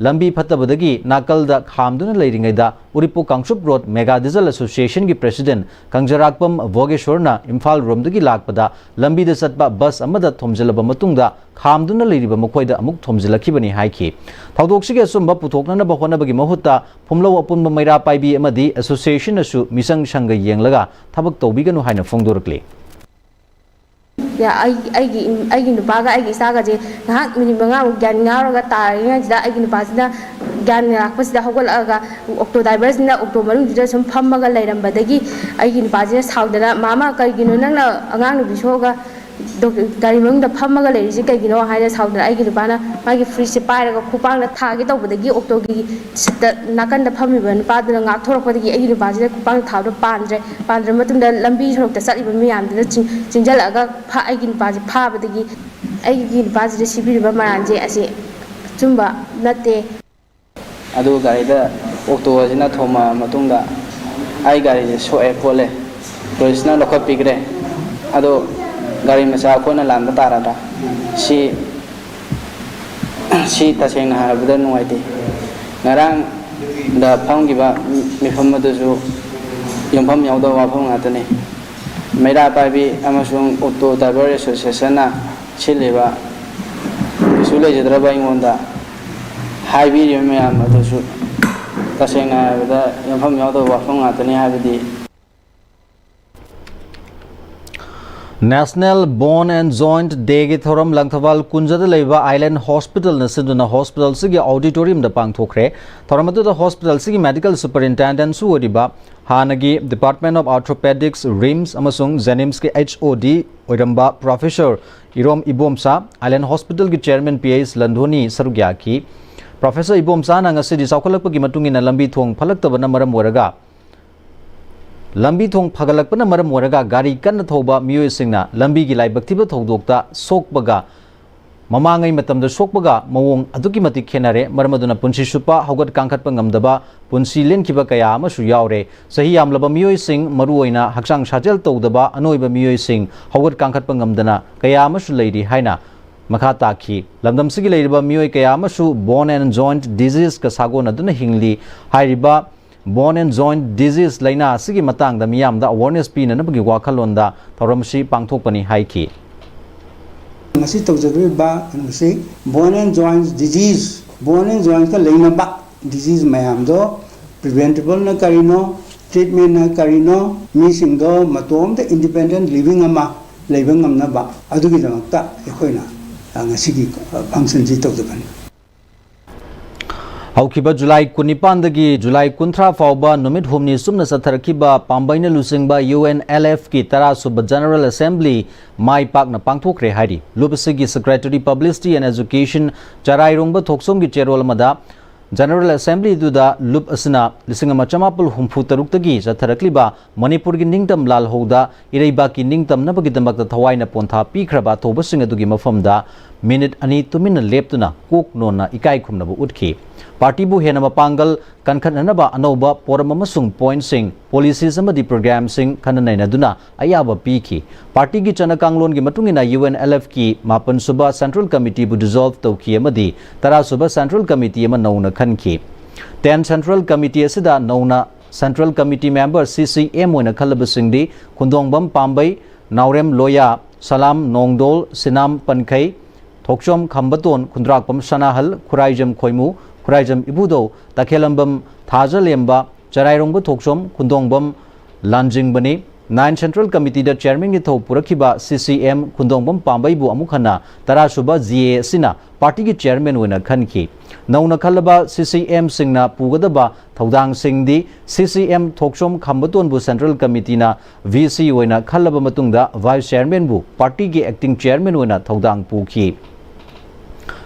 ꯂꯝꯕꯤ ꯐꯠꯇꯕꯗꯒꯤ ꯅꯥꯀꯜꯗ ꯈꯥꯝꯗꯨꯅ ꯂꯩꯔꯤꯉꯩꯗ Uripok Kangchup road mega diesel ꯑꯦꯁꯣꯁꯤꯌꯦꯁꯟꯒꯤ ꯄ꯭ꯔꯦꯁꯤꯗꯦꯟꯠ ꯀꯪꯖꯔꯥꯛꯄꯝ ꯚꯣꯒꯦꯁꯣꯔꯅ ꯏꯝꯐꯥꯜ ꯔꯣꯝꯗꯒꯤ ꯂꯥꯛꯄꯗ ꯂꯝꯕꯤꯗ ꯆꯠꯄ ꯕꯁ ꯑꯃꯗ ꯊꯣꯝꯖꯤꯜꯂꯕ ꯃꯇꯨꯡꯗ ꯈꯥꯝꯗꯨꯅ ꯂꯩꯔꯤꯕ ꯃꯈꯣꯏꯗ ꯑꯃꯨꯛ ꯊꯣꯝꯖꯤꯜꯂꯛꯈꯤꯕꯅꯤ ꯍꯥꯏꯈꯤ꯫ ꯊꯧꯗꯣꯛꯁꯤꯒꯤ ꯑꯆꯨꯝꯕ ꯄꯨꯊꯣꯛꯅꯅꯕ ꯍꯣꯠꯅꯕꯒꯤ ꯃꯍꯨꯠꯇ ꯐꯨꯝꯂꯧ ꯑꯄꯨꯟꯕ ꯃꯩꯔꯥ ꯄꯥꯏꯕꯤ ꯑꯃꯗꯤ ꯑꯦꯁꯣꯁꯤꯌꯦꯁꯟꯅꯁꯨ ꯃꯤꯆꯪ ꯁꯪꯒ ꯌꯦꯡꯂꯒ ꯊꯕꯛ ꯇꯧꯕꯤꯒꯅꯨ ꯍꯥꯏꯅ ꯐꯣꯡꯗꯣꯔꯛꯂꯤ꯫ ꯑꯩ ꯑꯩꯒꯤ ꯑꯩꯒꯤ ꯅꯨꯄꯥꯒ ꯑꯩꯒꯤ ꯏꯆꯥꯒꯁꯦ ꯉꯥꯏꯍꯥꯛ ꯃꯤꯅꯤꯠ ꯃꯉꯥꯃꯨꯛ ꯒ꯭ꯌꯥꯟ ꯉꯥꯎꯔꯒ ꯇꯥꯔꯤꯉꯩꯁꯤꯗ ꯑꯩꯒꯤ ꯅꯨꯄꯥꯁꯤꯅ ꯒ꯭ꯌꯥꯟ ꯂꯥꯛꯄꯁꯤꯗ ꯍꯧꯒꯠꯂꯛꯑꯒ ꯑꯣꯛꯇꯣ ꯗ꯭ꯔꯥꯏꯚꯔꯁꯤꯅ ꯑꯣꯛꯇꯣ ꯃꯅꯨꯡꯗꯨꯗ ꯁꯨꯝ ꯐꯝꯃꯒ ꯂꯩꯔꯝꯕꯗꯒꯤ ꯑꯩꯒꯤ ꯅꯨꯄꯥꯁꯤꯅ ꯁꯥꯎꯗꯅ, "ꯃꯥꯃ, ꯀꯔꯤꯒꯤꯅꯣ ꯅꯪꯅ ꯑꯉꯥꯡ ꯅꯨꯄꯤ ꯁꯣꯛꯑꯒ ꯒꯥꯔꯤ ꯃꯅꯨꯡꯗ ꯐꯝꯃꯒ ꯂꯩꯔꯤꯁꯤ ꯀꯩꯒꯤꯅꯣ?" ꯍꯥꯏꯅ ꯁꯥꯎꯗꯅ ꯑꯩꯒꯤ ꯅꯨꯄꯥꯅ ꯃꯥꯒꯤ ꯐ꯭ꯔꯤꯖꯁꯦ ꯄꯥꯏꯔꯒ ꯈꯨꯄꯥꯛꯅ ꯊꯥꯒꯦ ꯇꯧꯕꯗꯒꯤ ꯑꯣꯛꯇꯣꯒꯤ ꯁꯤꯠꯇ ꯅꯥꯀꯟꯗ ꯐꯝꯃꯤꯕ ꯅꯨꯄꯥꯗꯨꯅ ꯉꯥꯛꯊꯣꯔꯛꯄꯗꯒꯤ ꯑꯩꯒꯤ ꯅꯨꯄꯥꯁꯤꯗ ꯈꯨꯄꯥꯛꯅ ꯊꯥꯕꯗꯣ ꯄꯥꯟꯗ꯭ꯔꯦ꯫ ꯄꯥꯟꯗ꯭ꯔꯕ ꯃꯇꯨꯡꯗ ꯂꯝꯕꯤ ꯁꯣꯔꯣꯛꯇ ꯆꯠꯂꯤꯕ ꯃꯌꯥꯝꯗꯨꯅ ꯆꯤꯡ-, ꯆꯦꯟꯁꯤꯜꯂꯛꯑꯒ ꯐꯥ-, ꯑꯩꯒꯤ ꯅꯨꯄꯥꯁꯦ ꯐꯥꯕꯗꯒꯤ ꯑꯩꯒꯤ ꯅꯨꯄꯥꯁꯤꯗ ꯁꯤꯕꯤꯔꯤꯕ ꯃꯔꯥꯜꯁꯦ ꯑꯁꯤ ꯑꯆꯨꯝꯕ ꯅꯠꯇꯦ꯫ ꯑꯗꯨ ꯒꯥꯔꯤꯗ ꯑꯣꯛꯇꯣ ꯑꯁꯤꯅ ꯊꯣꯝꯃꯛꯑ ꯃꯇꯨꯡꯗ ꯑꯩ ꯒꯥꯔꯤꯁꯦ ꯁꯣꯛꯑꯦ ꯈꯣꯠꯂꯦ, ꯄꯨꯂꯤꯁꯅ ꯂꯧꯈꯠꯄꯤꯈ꯭ꯔꯦ꯫ ꯑꯗꯣ ꯒꯥꯔꯤ ꯃꯆꯥ ꯑꯩꯈꯣꯏꯅ ꯂꯥꯟꯕ ꯇꯥꯔꯗ꯭ꯔꯥ? ꯁꯤ, ꯁꯤ ꯇꯁꯦꯡꯅ ꯍꯥꯏꯔꯕꯗ ꯅꯨꯡꯉꯥꯏꯇꯦ꯫ ꯉꯔꯥꯡꯗ ꯐꯝꯈꯤꯕ ꯃꯤꯐꯝ ꯑꯗꯨꯁꯨ ꯌꯨꯝꯐꯝ ꯌꯥꯎꯗꯕ ꯋꯥꯐꯝ ꯉꯥꯛꯇꯅꯤ꯫ ꯃꯩꯔꯥ ꯄꯥꯏꯕꯤ ꯑꯃꯁꯨꯡ ꯑꯣꯛꯇꯣ ꯗ꯭ꯔꯥꯏꯚꯔ ꯑꯦꯁꯣꯁꯤꯌꯦꯁꯟꯅ ꯁꯤꯜꯂꯤꯕ ꯀꯩꯁꯨ ꯂꯩꯖꯗ꯭ꯔꯕ ꯑꯩꯉꯣꯟꯗ ꯍꯥꯏꯕꯤꯔꯤꯕ ꯃꯌꯥꯝ ꯑꯗꯨꯁꯨ ꯇꯁꯦꯡꯅ ꯍꯥꯏꯔꯕꯗ ꯌꯨꯝꯐꯝ ꯌꯥꯎꯗꯕ ꯋꯥꯐꯝ ꯉꯥꯛꯇꯅꯤ꯫ ꯍꯥꯏꯕꯗꯤ National Bone and Joint Day ꯒꯤ ꯊꯧꯔꯝ ꯂꯪꯊꯕꯥꯜ ꯀꯨꯟꯖꯗ ꯂꯩꯕ Island Hospital ꯅ ꯁꯤꯟꯗꯨꯅ hospital ꯁꯤꯒꯤ auditorium ꯗ ꯄꯥꯡꯊꯣꯛꯈ꯭ꯔꯦ꯫ ꯊꯧꯔꯝ ꯑꯗꯨꯗ hospital ꯁꯤꯒꯤ medical superintendent ꯁꯨ ꯑꯣꯏꯔꯤꯕ ꯍꯥꯟꯅꯒꯤ Department of Orthopedics, RIMS ꯑꯃꯁꯨꯡ JNIMS ꯀꯤ H O D ꯑꯣꯏꯔꯝꯕ Professor ꯏꯔꯣꯝ ꯏꯕꯣꯝꯆꯥ, Island Hospital ꯒꯤ chairman P H ꯂꯟꯙꯣꯅꯤ ꯁꯔꯨꯛ ꯌꯥꯈꯤ꯫ Professor ꯏꯕꯣꯝꯆꯥꯅ ꯉꯁꯤꯗꯤ ꯆꯥꯎꯈꯠꯂꯛꯄꯒꯤ ꯃꯇꯨꯡ ꯏꯟꯅ ꯂꯝꯕꯤ ꯊꯣꯡ ꯐꯠꯂꯛꯇꯕꯅ ꯃꯔꯝ ꯑꯣꯏꯔꯒ ꯂꯝꯕꯤ ꯊꯣꯡ ꯐꯒꯠꯂꯛꯄꯅ ꯃꯔꯝ ꯑꯣꯏꯔꯒ ꯒꯥꯔꯤ ꯀꯟꯅ ꯊꯧꯕ ꯃꯤꯑꯣꯏꯁꯤꯡꯅ ꯂꯝꯕꯤꯒꯤ ꯂꯥꯏꯕꯛ ꯊꯤꯕ ꯊꯧꯗꯣꯛꯇ ꯁꯣꯛꯄꯒ ꯃꯃꯥꯡꯉꯩ ꯃꯇꯝꯗ ꯁꯣꯛꯄꯒ ꯃꯑꯣꯡ ꯑꯗꯨꯛꯀꯤ ꯃꯇꯤꯛ ꯈꯦꯠꯅꯔꯦ꯫ ꯃꯔꯝ ꯑꯗꯨꯅ ꯄꯨꯟꯁꯤ ꯆꯨꯞꯄ ꯍꯧꯒꯠ ꯀꯥꯡꯈꯠꯄ ꯉꯝꯗꯕ, ꯄꯨꯟꯁꯤ ꯂꯦꯟꯈꯤꯕ ꯀꯌꯥ ꯑꯃꯁꯨ ꯌꯥꯎꯔꯦ꯫ ꯆꯍꯤ ꯌꯥꯝꯂꯕ ꯃꯤꯑꯣꯏꯁꯤꯡ, ꯃꯔꯨꯑꯣꯏꯅ ꯍꯛꯆꯥꯡ ꯁꯥꯖꯦꯜ ꯇꯧꯗꯕ ꯑꯅꯣꯏꯕ ꯃꯤꯑꯣꯏꯁꯤꯡ ꯍꯧꯒꯠ ꯀꯥꯡꯈꯠꯄ ꯉꯝꯗꯅ ꯀꯌꯥ ꯑꯃꯁꯨ ꯂꯩꯔꯤ ꯍꯥꯏꯅ ꯃꯈꯥ ꯇꯥꯈꯤ꯫ ꯂꯝꯗꯝꯁꯤꯒꯤ ꯂꯩꯔꯤꯕ ꯃꯤꯑꯣꯏ ꯀꯌꯥ ꯑꯃꯁꯨ bone and joint disease ꯀ ꯁꯥꯒꯣꯟꯅꯗꯨꯅ ꯍꯤꯡꯂꯤ꯫ ꯍꯥꯏꯔꯤꯕ bone and joint disease ꯂꯥꯏꯅꯥ ꯑꯁꯤꯒꯤ ꯃꯇꯥꯡꯗ ꯃꯤꯌꯥꯝꯗ awareness ꯄꯤꯅꯅꯕꯒꯤ ꯋꯥꯈꯜꯂꯣꯟꯗ ꯊꯧꯔꯝ ꯑꯁꯤ ꯄꯥꯡꯊꯣꯛꯄꯅꯤ ꯍꯥꯏꯈꯤ꯫ ꯉꯁꯤ ꯇꯧꯖꯗꯣꯔꯤꯕ ꯀꯩꯅꯣꯁꯤ bone and joints disease, bone and joints ꯀ ꯂꯩꯅꯕ disease ꯃꯌꯥꯝꯗꯣ preventable ꯅ ꯀꯔꯤꯅꯣ, treatment ꯅ ꯀꯔꯤꯅꯣ, ꯃꯤꯁꯤꯡꯗꯣ ꯃꯇꯣꯝꯇ independent living ꯑꯃ ꯂꯩꯕ ꯉꯝꯅꯕ ꯑꯗꯨꯒꯤꯗꯃꯛꯇ ꯑꯩꯈꯣꯏꯅ ꯉꯁꯤꯒꯤ function ꯁꯤ ꯇꯧꯖꯕꯅꯤ꯫ ꯍꯧꯈꯤꯕ July ꯀꯨꯟꯅꯤꯄꯥꯟꯗꯒꯤ July ꯀꯨꯟꯊ꯭ꯔꯥ ꯐꯥꯎꯕ ꯅꯨꯃꯤꯠ ꯍꯨꯝꯅꯤ ꯆꯨꯞꯅ ꯆꯠꯊꯔꯛꯈꯤꯕ ꯄꯥꯝꯕꯩꯅ ꯂꯨꯆꯤꯡꯕ U N L F ꯀꯤ ꯇꯔꯥ ꯁꯨꯕ General Assembly ꯃꯥꯏ ꯄꯥꯛꯅ ꯄꯥꯡꯊꯣꯛꯈ꯭ꯔꯦ ꯍꯥꯏꯔꯤ꯫ ꯂꯨꯞ ꯑꯁꯤꯒꯤ Secretary Publicity and Education ꯆꯔꯥꯏꯔꯣꯡꯕ ꯊꯣꯛꯆꯣꯝꯒꯤ ꯆꯦꯔꯣꯜ ꯑꯃꯗ General Assembly ꯑꯗꯨꯗ ꯂꯨꯞ ꯑꯁꯤꯅ ꯂꯤꯁꯤꯡ ꯑꯃ ꯆꯃꯥꯄꯜ ꯍꯨꯝꯐꯨ ꯇꯔꯨꯛꯇꯒꯤ ꯆꯠꯊꯔꯛꯂꯤꯕ ꯃꯅꯤꯄꯨꯔꯒꯤ ꯅꯤꯡꯇꯝ ꯂꯥꯜꯍꯧꯗ ꯏꯔꯩꯕꯥꯛꯀꯤ ꯅꯤꯡꯇꯝꯅꯕꯒꯤꯗꯃꯛꯇ ꯊꯋꯥꯏꯅ ꯄꯣꯟꯊꯥ ꯄꯤꯈ꯭ꯔꯕ ꯑꯊꯧꯕꯁꯤꯡ ꯑꯗꯨꯒꯤ ꯃꯐꯝꯗ ꯃꯤꯅꯤꯠ ꯑꯅꯤ ꯇꯨꯃꯤꯟꯅ ꯂꯦꯞꯇꯨꯅ ꯀꯣꯛ ꯅꯣꯟꯅ ꯏꯀꯥꯏ ꯈꯨꯝꯅꯕ ꯎꯠꯈꯤ꯫ ꯄꯥꯔꯇꯤꯕꯨ ꯍꯦꯟꯅ ꯃꯄꯥꯡꯒꯜ ꯀꯟꯈꯠꯅꯅꯕ ꯑꯅꯧꯕ ꯄꯣꯔꯝ ꯑꯃꯁꯨꯡ ꯄꯣꯏꯟꯠꯁꯤꯡ, ꯄꯣꯂꯤꯁꯤꯁ ꯑꯃꯗꯤ ꯄ꯭ꯔꯣꯒ꯭ꯔꯥꯝꯁꯤꯡ ꯈꯟꯅ ꯅꯩꯅꯗꯨꯅ ꯑꯌꯥꯕ ꯄꯤꯈꯤ꯫ ꯄꯥꯔꯇꯤꯒꯤ ꯆꯠꯅ ꯀꯥꯡꯂꯣꯟꯒꯤ ꯃꯇꯨꯡ ꯏꯟꯅ U N L F ꯀꯤ ꯃꯥꯄꯟ ꯁꯨꯕ Central Committee ꯕꯨ dissolve ꯇꯧꯈꯤ ꯑꯃꯗꯤ ꯇꯔꯥ ꯁꯨꯕ Central Committee ꯑꯃ ꯅꯧꯅ ꯈꯟꯈꯤ꯫ Ten Central Committee ꯑꯁꯤꯗ ꯅꯧꯅ Central Committee member, C C M, ꯑꯣꯏꯅ ꯈꯜꯂꯕꯁꯤꯡꯗꯤ ꯈꯨꯟꯗꯣꯡꯕꯝ ꯄꯥꯝꯕꯩ, ꯅꯥꯎꯔꯦꯝ ꯂꯣꯌꯥ, ꯁꯂꯥꯝ ꯅꯣꯡꯗꯣꯜ, ꯁꯤꯅꯥꯝ ꯄꯟꯈꯩ, ꯊꯣꯛꯆꯣꯝ ꯈꯝꯕꯇꯣꯟ, ꯈꯨꯟꯗ꯭ꯔꯥꯛꯄꯝ ꯁꯅꯥꯍꯜ, ꯈꯨꯔꯥꯏꯖꯝ ꯈꯣꯏꯃꯨ, ꯈꯨꯔꯥꯏꯖꯝ ꯏꯕꯨꯙꯧ, ꯇꯈꯦꯂꯝꯕꯝ ꯊꯥꯖꯂꯦꯝꯕ, ꯆꯔꯥꯏꯔꯣꯡꯕ ꯊꯣꯛꯆꯣꯝ, ꯈꯨꯟꯗꯣꯡꯕꯝ ꯂꯥꯟꯖꯤꯡꯕꯅꯤ꯫ Nine Central Committeeꯗ Chairmanꯒꯤ ꯊꯧ ꯄꯨꯔꯛꯈꯤꯕ CCM ꯈꯨꯟꯗꯣꯡꯕꯝ ꯄꯥꯝꯕꯩꯕꯨ ꯑꯃꯨꯛ ꯍꯟꯅ ꯇꯔꯥꯁꯨꯕ GA ꯑꯁꯤꯅ partyꯒꯤ chairman ꯑꯣꯏꯅ ꯈꯟꯈꯤ꯫ ꯅꯧꯅ ꯈꯜꯂꯕ CCMꯁꯤꯡꯅ ꯄꯨꯒꯗꯕ ꯊꯧꯗꯥꯡꯁꯤꯡꯗꯤ, CCM ꯊꯣꯛꯆꯣꯝ ꯈꯝꯕꯇꯣꯟꯕꯨ Central Committeeꯅ VC ꯑꯣꯏꯅ ꯈꯜꯂꯕ ꯃꯇꯨꯡꯗ vice chairmanꯕꯨ partyꯒꯤ acting chairman ꯑꯣꯏꯅ ꯊꯧꯗꯥꯡ ꯄꯨꯈꯤ꯫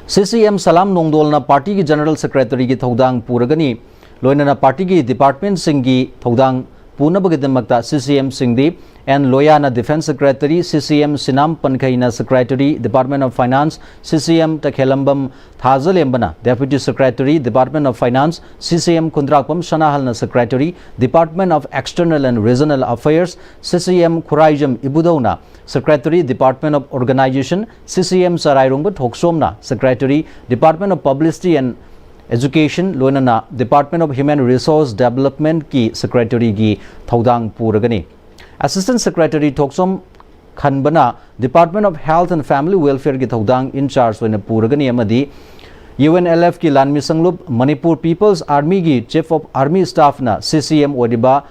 CCM ꯁꯂꯥꯝ ꯅꯣꯡꯗꯣꯜꯅ partyꯒꯤ general secretaryꯒꯤ ꯊꯧꯗꯥꯡ ꯄꯨꯔꯒꯅꯤ꯫ ꯂꯣꯏꯅꯅ partyꯒꯤ departmentꯁꯤꯡꯒꯤ ꯊꯧꯗꯥꯡ ꯄꯨꯅꯕꯒꯤꯗꯃꯛꯇ CCMꯁꯤꯡꯗꯤ, N ꯂꯣꯌꯥꯅ defence secretary, CCM ꯁꯤꯅꯥꯝ ꯄꯟꯈꯩꯅ secretary, Department of Finance, CCM ꯇꯈꯦꯂꯝꯕꯝ ꯊꯥꯖꯂꯦꯝꯕꯅ deputy secretary, Department of Finance, CCM Khundrakpam ꯁꯅꯥꯍꯜꯅ secretary, Department of External and Regional Affairs, CCM Khuraijam ꯏꯕꯨꯙꯧꯅ secretary, Department of Organisation, CCM ꯆꯔꯥꯏꯔꯣꯡꯕ ꯊꯣꯛꯆꯣꯝꯅ secretary, Department of Publicity and Education, ꯂꯣꯏꯅꯅ Department of Human Resource Developmentꯀꯤ secretaryꯒꯤ ꯊꯧꯗꯥꯡ ꯄꯨꯔꯒꯅꯤ꯫ Assistant Secretary ꯊꯣꯛꯆꯣꯝ ꯈꯟꯕꯅ Department of Health and Family Welfareꯒꯤ ꯊꯧꯗꯥꯡ in charge ꯑꯣꯏꯅ ꯄꯨꯔꯒꯅꯤ ꯑꯃꯗꯤ UNLFꯀꯤ ꯂꯥꯟꯃꯤ ꯁꯪꯂꯨꯞ Manipur People's Armyꯒꯤ Chief of Army Staffꯅ CCM ꯑꯣꯏꯔꯤꯕ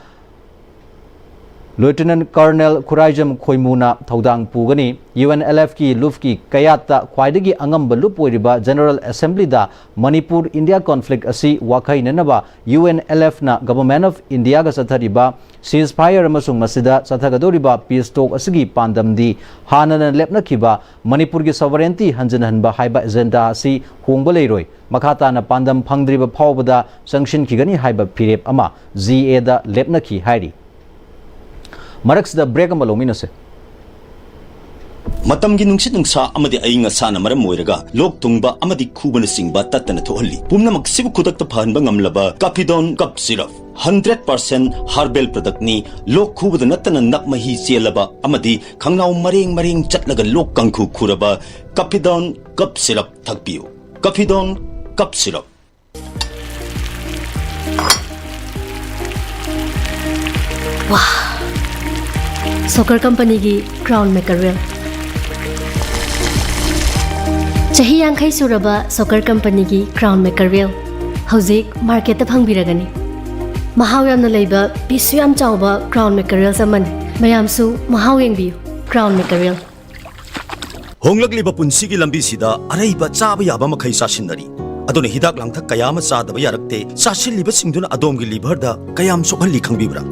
Lieutenant Colonel ꯈꯨꯔꯥꯏꯖꯝ ꯈꯣꯏꯃꯨꯅ ꯊꯧꯗꯥꯡ ꯄꯨꯒꯅꯤ꯫ UNLFꯀꯤ ꯂꯨꯞꯀꯤ ꯀꯌꯥꯠꯇ ꯈ꯭ꯋꯥꯏꯗꯒꯤ ꯑꯉꯝꯕ ꯂꯨꯞ ꯑꯣꯏꯔꯤꯕ General Assemblyꯗ ꯃꯅꯤꯄꯨꯔ India conflict ꯑꯁꯤ ꯋꯥꯈꯩꯅꯅꯕ UNLFꯅ Government of Indiaꯒ ꯆꯠꯊꯔꯤꯕ ceasefire ꯑꯃꯁꯨꯡ ꯃꯁꯤꯗ ꯆꯠꯊꯒꯗꯧꯔꯤꯕ peace talk ꯑꯁꯤꯒꯤ ꯄꯥꯟꯗꯝꯗꯤ ꯍꯥꯟꯅꯅ ꯂꯦꯞꯅꯈꯤꯕ ꯃꯅꯤꯄꯨꯔꯒꯤ sovereignty ꯍꯟꯖꯤꯟꯍꯟꯕ ꯍꯥꯏꯕ agenda ꯑꯁꯤ ꯍꯣꯡꯕ ꯂꯩꯔꯣꯏ꯫ ꯃꯈꯥ ꯇꯥꯅ ꯄꯥꯟꯗꯝ ꯐꯪꯗ꯭ꯔꯤꯕ ꯐꯥꯎꯕꯗ ꯆꯪꯁꯤꯟꯈꯤꯒꯅꯤ ꯍꯥꯏꯕ ꯐꯤꯔꯦꯞ ꯑꯃ GAꯗ ꯂꯦꯞꯅꯈꯤ ꯍꯥꯏꯔꯤ꯫ ꯃꯔꯛꯁꯤꯗ break ꯑꯃ ꯂꯧꯃꯤꯟꯅꯁꯦ꯫ ꯃꯇꯝꯒꯤ ꯅꯨꯡꯁꯤꯠ ꯅꯨꯡꯁꯥ ꯑꯃꯗꯤ ꯑꯏꯪ ꯑꯁꯥꯅ ꯃꯔꯝ ꯑꯣꯏꯔꯒ ꯂꯣꯛ ꯊꯨꯡꯕ ꯑꯃꯗꯤ ꯈꯨꯕꯅꯆꯤꯡꯕ ꯇꯠꯇꯅ ꯊꯣꯛꯍꯜꯂꯤ꯫ ꯄꯨꯝꯅꯃꯛꯁꯤꯕꯨ ꯈꯨꯗꯛꯇ ꯐꯍꯟꯕ ꯉꯝꯂꯕ Caphidone Cough Syrup, hundred percent herbal productꯅꯤ꯫ ꯂꯣꯛ ꯈꯨꯕꯗ ꯅꯠꯇꯅ ꯅꯞ ꯃꯍꯤ ꯆꯦꯜꯂꯕ ꯑꯃꯗꯤ ꯈꯪꯅꯥꯎ ꯃꯔꯦꯡ ꯃꯔꯦꯡ ꯆꯠꯂꯒ ꯂꯣꯛ ꯀꯥꯡꯈꯨ ꯈꯨꯔꯕ Caphidone Cough Syrup ꯊꯛꯄꯤꯌꯨ꯫ Caphidone Cough Syrup꯫ ꯋꯥ! ꯁꯣꯀꯔ ꯀꯝꯄꯅꯤꯒꯤ Crown Mackerel꯫ ꯆꯍꯤ ꯌꯥꯡꯈꯩ ꯁꯨꯔꯕ ꯁꯣꯀꯔ ꯀꯝꯄꯅꯤꯒꯤ Crown Mackerel ꯍꯧꯖꯤꯛ marketꯇ ꯐꯪꯕꯤꯔꯒꯅꯤ꯫ ꯃꯍꯥꯎ ꯌꯥꯝꯅ ꯂꯩꯕ, pieceꯁꯨ ꯌꯥꯝ ꯆꯥꯎꯕ Crown Mackerels ꯑꯃꯅꯤ꯫ ꯃꯌꯥꯝꯁꯨ ꯃꯍꯥꯎ ꯌꯦꯡꯕꯤꯌꯨ꯫ Crown Mackerel꯫ ꯍꯣꯡꯂꯛꯂꯤꯕ ꯄꯨꯟꯁꯤꯒꯤ ꯂꯝꯕꯤꯁꯤꯗ ꯑꯔꯩꯕ ꯆꯥꯕ ꯌꯥꯕ ꯃꯈꯩ ꯆꯥꯁꯤꯟꯅꯔꯤ꯫ ꯑꯗꯨꯅ ꯍꯤꯗꯥꯛ ꯂꯥꯡꯊꯛ ꯀꯌꯥ ꯑꯃ ꯆꯥꯗꯕ ꯌꯥꯔꯛꯇꯦ꯫ ꯆꯥꯁꯤꯜꯂꯤꯕꯁꯤꯡꯗꯨꯅ ꯑꯗꯣꯝꯒꯤ ꯂꯤꯚꯔꯗ ꯀꯌꯥꯝ ꯁꯣꯛꯍꯜꯂꯤ ꯈꯪꯕꯤꯕ꯭ꯔꯥ?